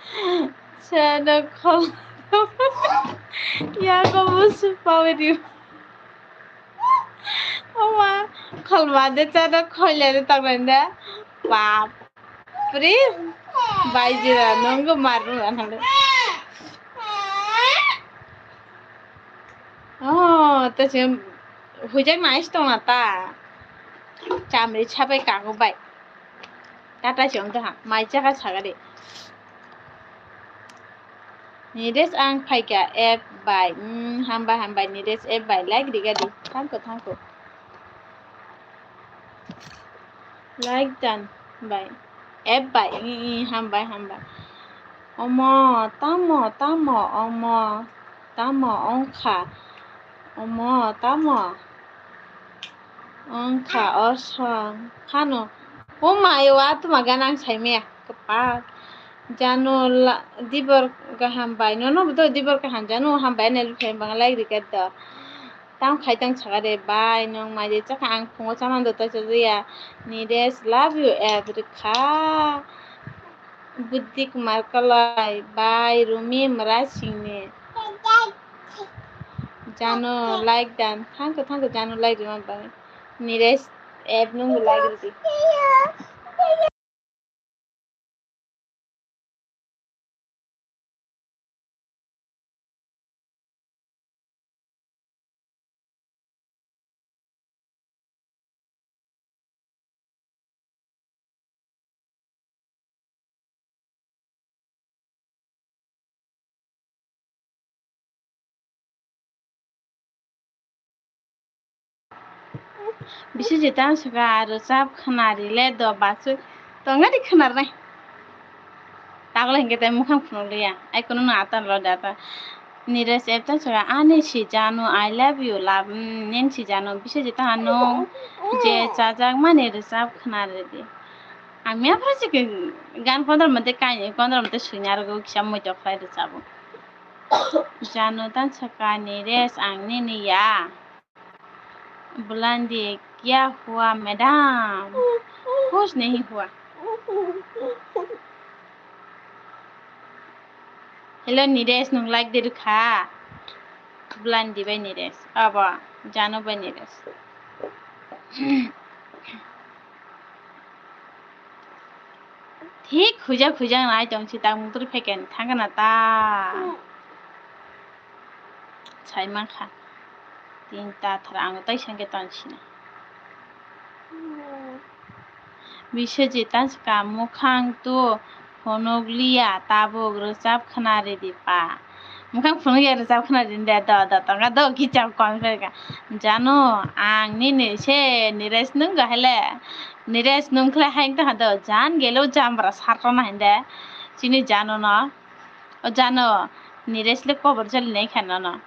Sano khol. Yago musu pawi di. Oma, kholma de chana khoilani tangnai da. Bap. Pri, bai jira nunggu maru anale. Oh, ta se hujai mais tongna ta. Chamri chapai kago bai. Tata se ongta ha, mai chaka sagari. Nidesh ang phaika app bai. Hmm, hambai, hambai, Nidesh app bai. Like riga di. Thank you, thank you. Like done bai. App bai. Hmm, hmm, hambai, hambai. Omo, tamo, tamo, omo, tamo, ongkha. Omo, tamo. Wngkha o song phano. O mai, o atma ganang saimaya kwpal. Jano la-, dibor kaham bai. Nono bo dibor kaham jano hambai nai lukhe bang like rikha do. Tamo khai tang saka de bai nong mai de chakha ang phungo chamando ta chajakya. Nidesh love you every kha. Buddhi Kumar Kalai bai Rumi Mra Singni. Jano like dan, thank you, thank you, Jano like rima bai. Niresh app nung like ridi. Bisi jeta saka rwchap khna rile do bachwi tongna di khna rwnai. Takle hinkhe tei mukhang phunukliya. Ai kunu no atan lo da ta. Niresh epta saka ani si Janu, I love you, love, mm, nen si Janu. Bisi jeta nung je chajakmani rwchap khna ridi. Ang miya phuru se gan kondro mate kainwi kondro mate swina rwgo kisa muitok khlai rwchabo. Janu tan saka Niresh ang nini ya. Bulandi kya hua madam? Kuch nahi hua. Hello Niresh, nung like de rwkha? Bulandi bai Niresh. Abo Janu bai Niresh. Thik khuja khuja nai tong si tak mung turi phaikhe thangkha na ta. Sai mankha. Tin ta thar ang tai sangke ton sina. Biswajit tan saka mukhang tu phunukliya tabuk rwchap khna ridi pa. Mukhang phunukya rwchap khna ridi de do do tongkha do kicham kon pherka. Janu ang nini se Niresh nung ga hele. Niresh nung khlai hai wngtong kha do, jan gelo jambra sartona hinde. Chini Janu no. O Janu, Niresh le kobor chali nai kha nono.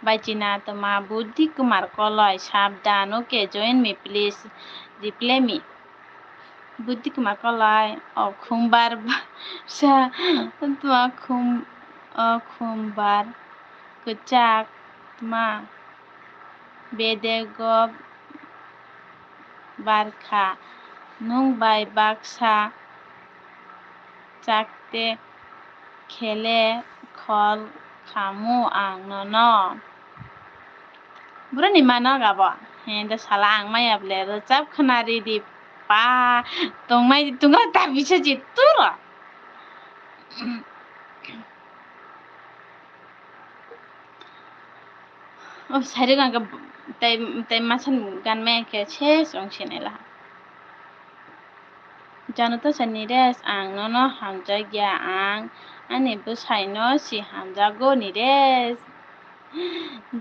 Bai china toma Buddhi Kumar Koloi, sabdan, okay, join me please, reply me. Buddhi Kumar Koloi, o khumbar ba-, sa, toma khum-, o khumbar kwchak toma. Bedego barkha, nwng bai baksa chakte khele khol khamu ang nono. Boroni mano gabo, he, da sala ang maya ble rwchap khna ridi. pa, tongnai, tongnai ta Biswajit turo. O, sairwk ang khe tei, tei masa ni gan maya khe se chwng sinai laha. Jano ta sa Niresh, ang nono hamjak ya, ang ani bwsai no si hamjago Niresh.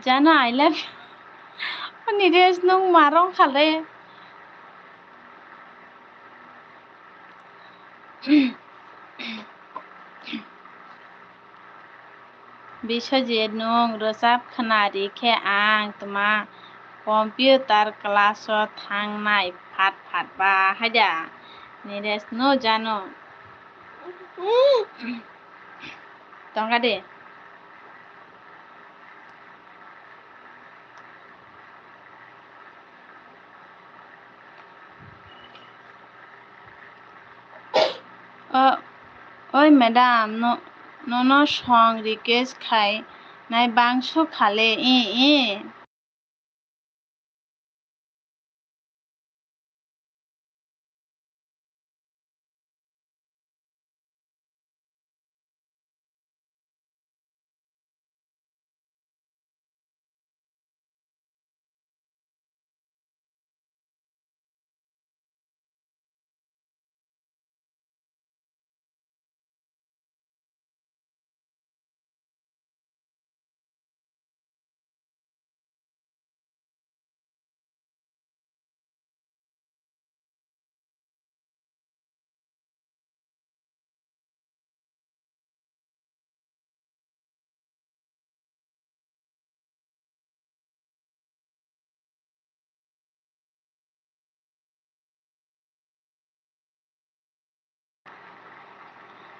Jano I love you. Niresh nwng ma rong kha le. Biswajit, nwng rwchap khna ri khe ang tma computer class o thangnai phat phat ba haida. Niresh, no jano. Tongkha de. O, oi madam, no, nono song request khai nai bangso khale, i, i.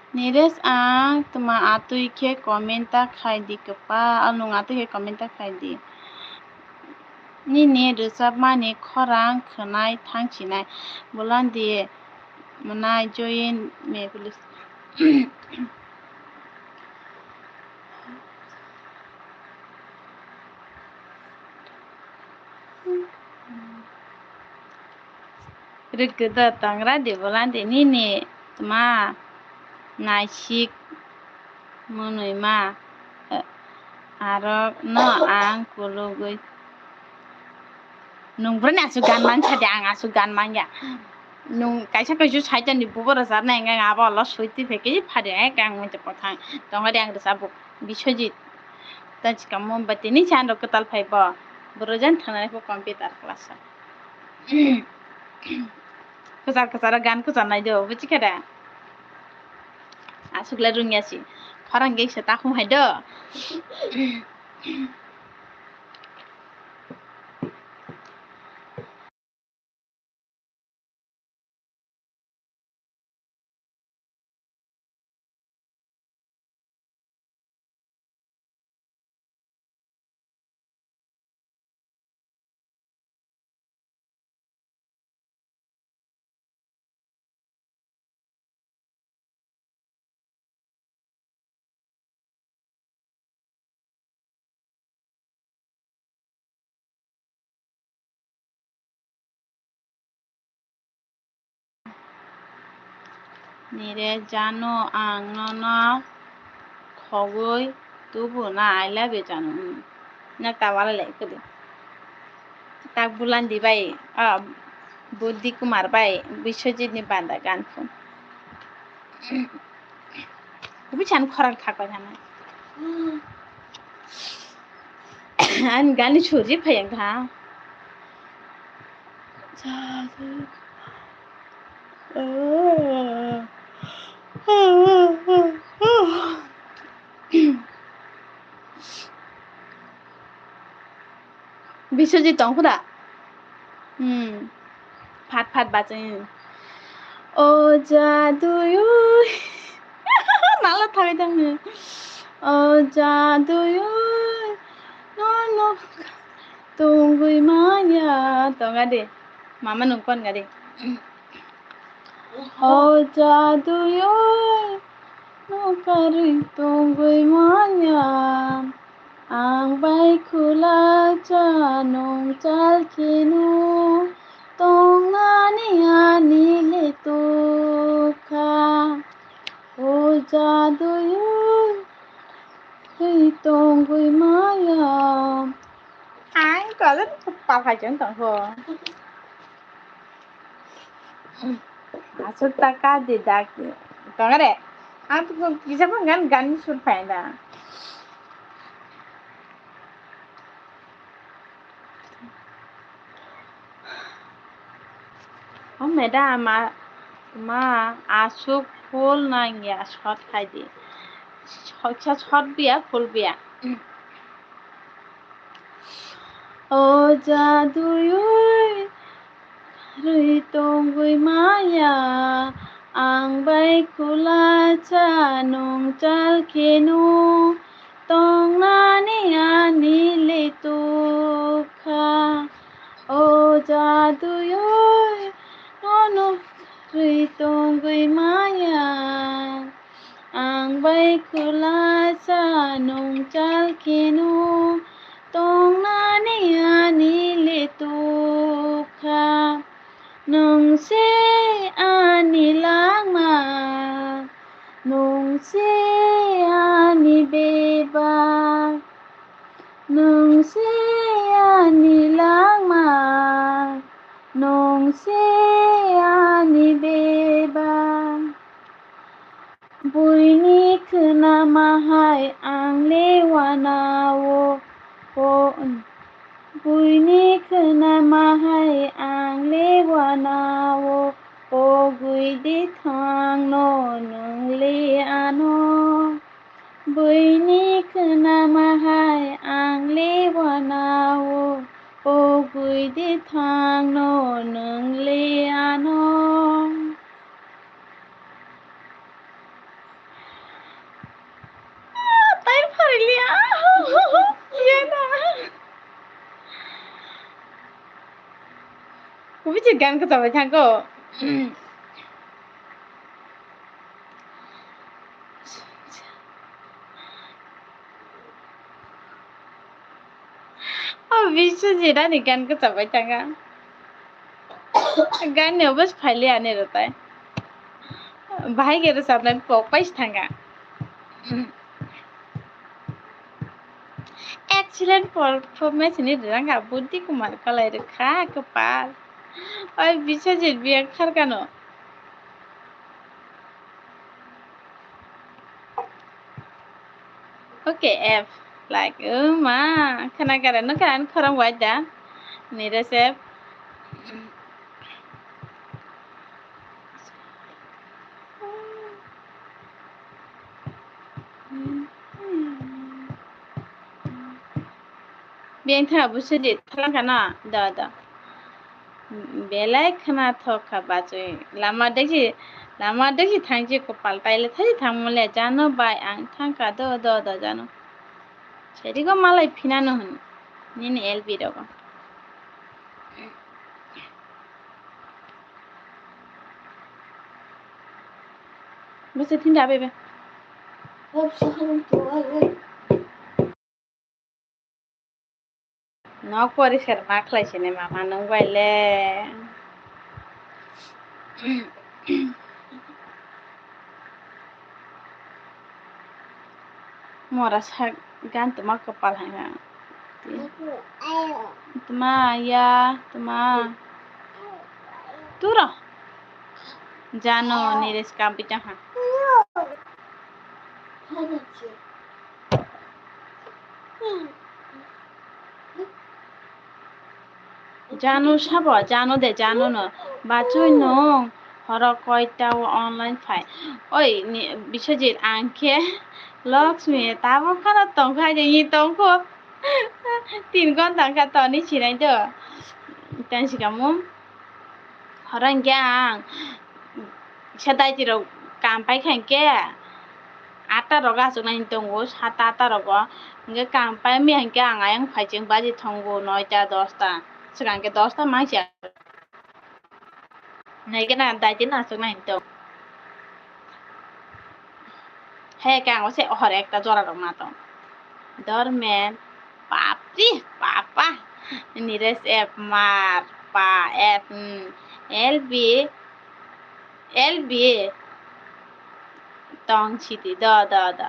Niresh, ang tma atwi khe comment ta khai di kwpal, nwng atwi khe comment ta khai di. Nini rwchapmani khorang khwnai thang sinai. Bolandi mwnai join me please. Rwgwdo tongra di bolandi nini tma naisik mwnwi ma, eh, aro no ang kulugwi. Nwng bwrwni aswk gan mansa de, ang aswk gan manya. Nwng kaisa kaisa saitan ni bubo rwchapnai hwnkhe abo ulo swi twi phai khe phadi hai khe ang mui tongkha thang. Tongkha de ang rwchapbo Biswajit. Tei chikamo bai tini chan rok kwtal phai bo. Bwrwi jan thangnai kho computer class o. Kwchar kwcharo gan kwcharnai do, buchikha da? Aswk le rwngya si. Khorang khe se takhum hai do. Nire jano ang nono khogwi tubu na I love you jano. Hmm. Na tawala le kudi. Tak Bulandi bai, ah, Buddi Kumar bai, Biswajit ni banda gan phun. Kubi chan khorang thakbai nana. Ani gani suri phai ang kha. Biswajit tong khuda. Hmm. Phat phat bachai. O jaduyoi. Nala thagai tang ni. O jaduyoi. No, no. Tungui maya. Tonga de. Mama nung kon ga de. O jaduyoi. Nukarwi tongwi manya, ang bai khula cha nung chal kheno tongnani ang. tongwi maya. Ang kolor pal hai chong tong kho. Asuk ta ka di dak tong re. Ang tu kisa pun gan gan sur phai da. O madam, ma, ma asuk full nang ya, short khai di. Short, short, short biya, full biya. O jaduyoi rwi tongwi maya, ang bai kula cha nung chal kheno, tongnani ani le tukha. O jaduyoi nono rwi tongwi maya, ang bai kula cha nung chal kheno, tongnani ani le tukha. Nung se ani langma, nung se ani bebak, nung se ani langma, nung se ani bebak. Buini khwnama hai ang le wanao, o, buini khwnama hai ang le wanao, pogwi di thangno nung le ano. Buini khwnama hai ang le wanao, pogwi di thangno nung le ano. Tai phariliya. Yena. Kubichi gan ko sabai thangko. O Biswajit ani gan kwchap bai thanga. Gan ni obo se phaili ani rwtai. Bahai khe rwchapnai pok pai se thanga. Excellent performance ni rwrang kha, Buddhi Kumar kalai rwkha kwpal. Oi Biswajit biyang kharkano. Okay, F. Like, oh ma, khana kare no kare khorang wai da. Nire se. Biyang tha busi di thalang kana da da. Belai khwnathok kha bachwi. Lama desi, lama desi thangchi kopal taile thai thangmole jano bai ang thangkha do, do, do jano. Sedigo malai phinano hwn. Nini L B rogo. Bese thinda bebe. Nok poriskar ma khlai sini mama nwng bai le. Mora sak gan tuma kopal hai ha. Tuma ya tuma. Turo. Jano ni res kam pichang ha. Janu sabo, janu de, janu no. Bachoi nwng horo koita o online phai. Oi, ni, Biswajit, ang khe Lakshmi, tabuk khana tongkha, ni tongkho. Tin ghonta wngkha toni sinai do. Tang sikamo. Horo hinkhe ang kisa daiti rok kam paikha hinkhe atta rogo achuknai tongo, sata atta rogo. Hinkhe kam paimya hinkhe ang ayang phaicheng baji thongo noita dosta. Swkang khe dosta mangsi. Naikhe na daiti no achuknai tong. He khe ang se hor ekta jora rok ma tong. Dormen, papri, papa. Nires F mar, pa, F, mm, L B, L B. Tong siti, do, do, do.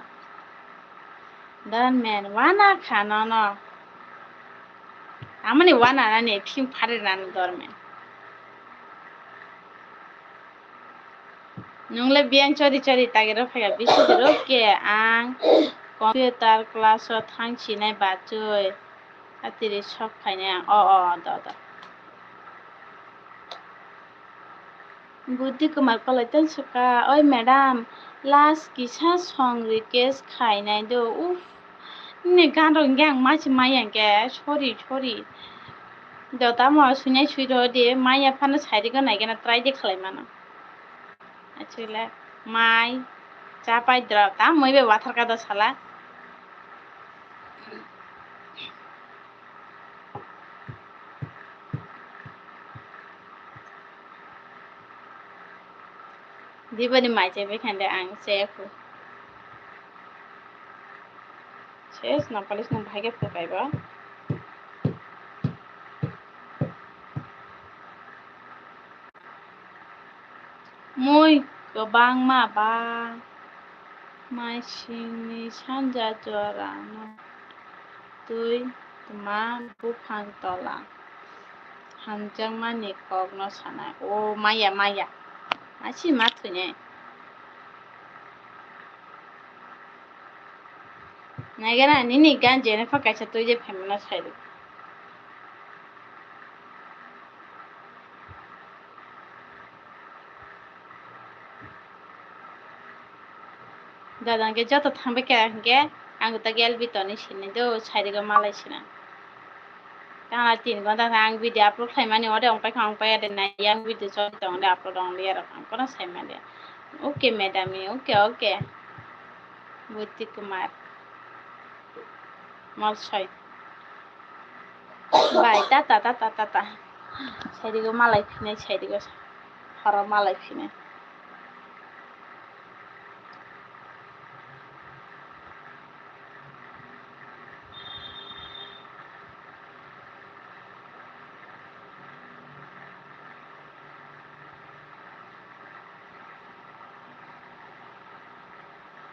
Dormen, wana kha nono. Amoni wana nani thim phari nani dormen. Nungle biyang chori chori tagiro phaiga bisi rok ke ang computer class o thang sinai bachoi. Atiri sok phainai ang. O, o, o, do, do. Buddhi Kumar kolai tang saka, "Oi madam, last kisa song request khainai do, uff, nini gan rok hingke ang ma se maya hingke, sorry, sorry." Do tamo suinai sui rw di, maya phano sairigo naigena try de khlai mano. Actually, mai, cha pai dra, ta moi be wathar ka do sala. Diboni mai chai bai khande ang chaya khu. Ses, napalis nung bahai khe phukai ba. Mui kwbangma ba mai singni sanja jorano twi tma buphang tola hamjakmani kokno sanai. O maya, maya, masi ma thwinai. Naigana nini gan jene pha kaisa twi je phaimano sai rw. Dada hwnkhe joto thangbai kha hwnkhe ang tak L B toni sinai do, sairigo malai sina. Tangla tin gonta kha ang video upload khlaimani, ode ongpai kha ongpai ade nai yang video choli tong de upload ong liya rok ang kono sai maliya. Okay madam, okay, okay. Buti Kumar. Malsoi. Bai, tata, tata, tata. Sairigo malai phinai, sairigo horo malai phinai.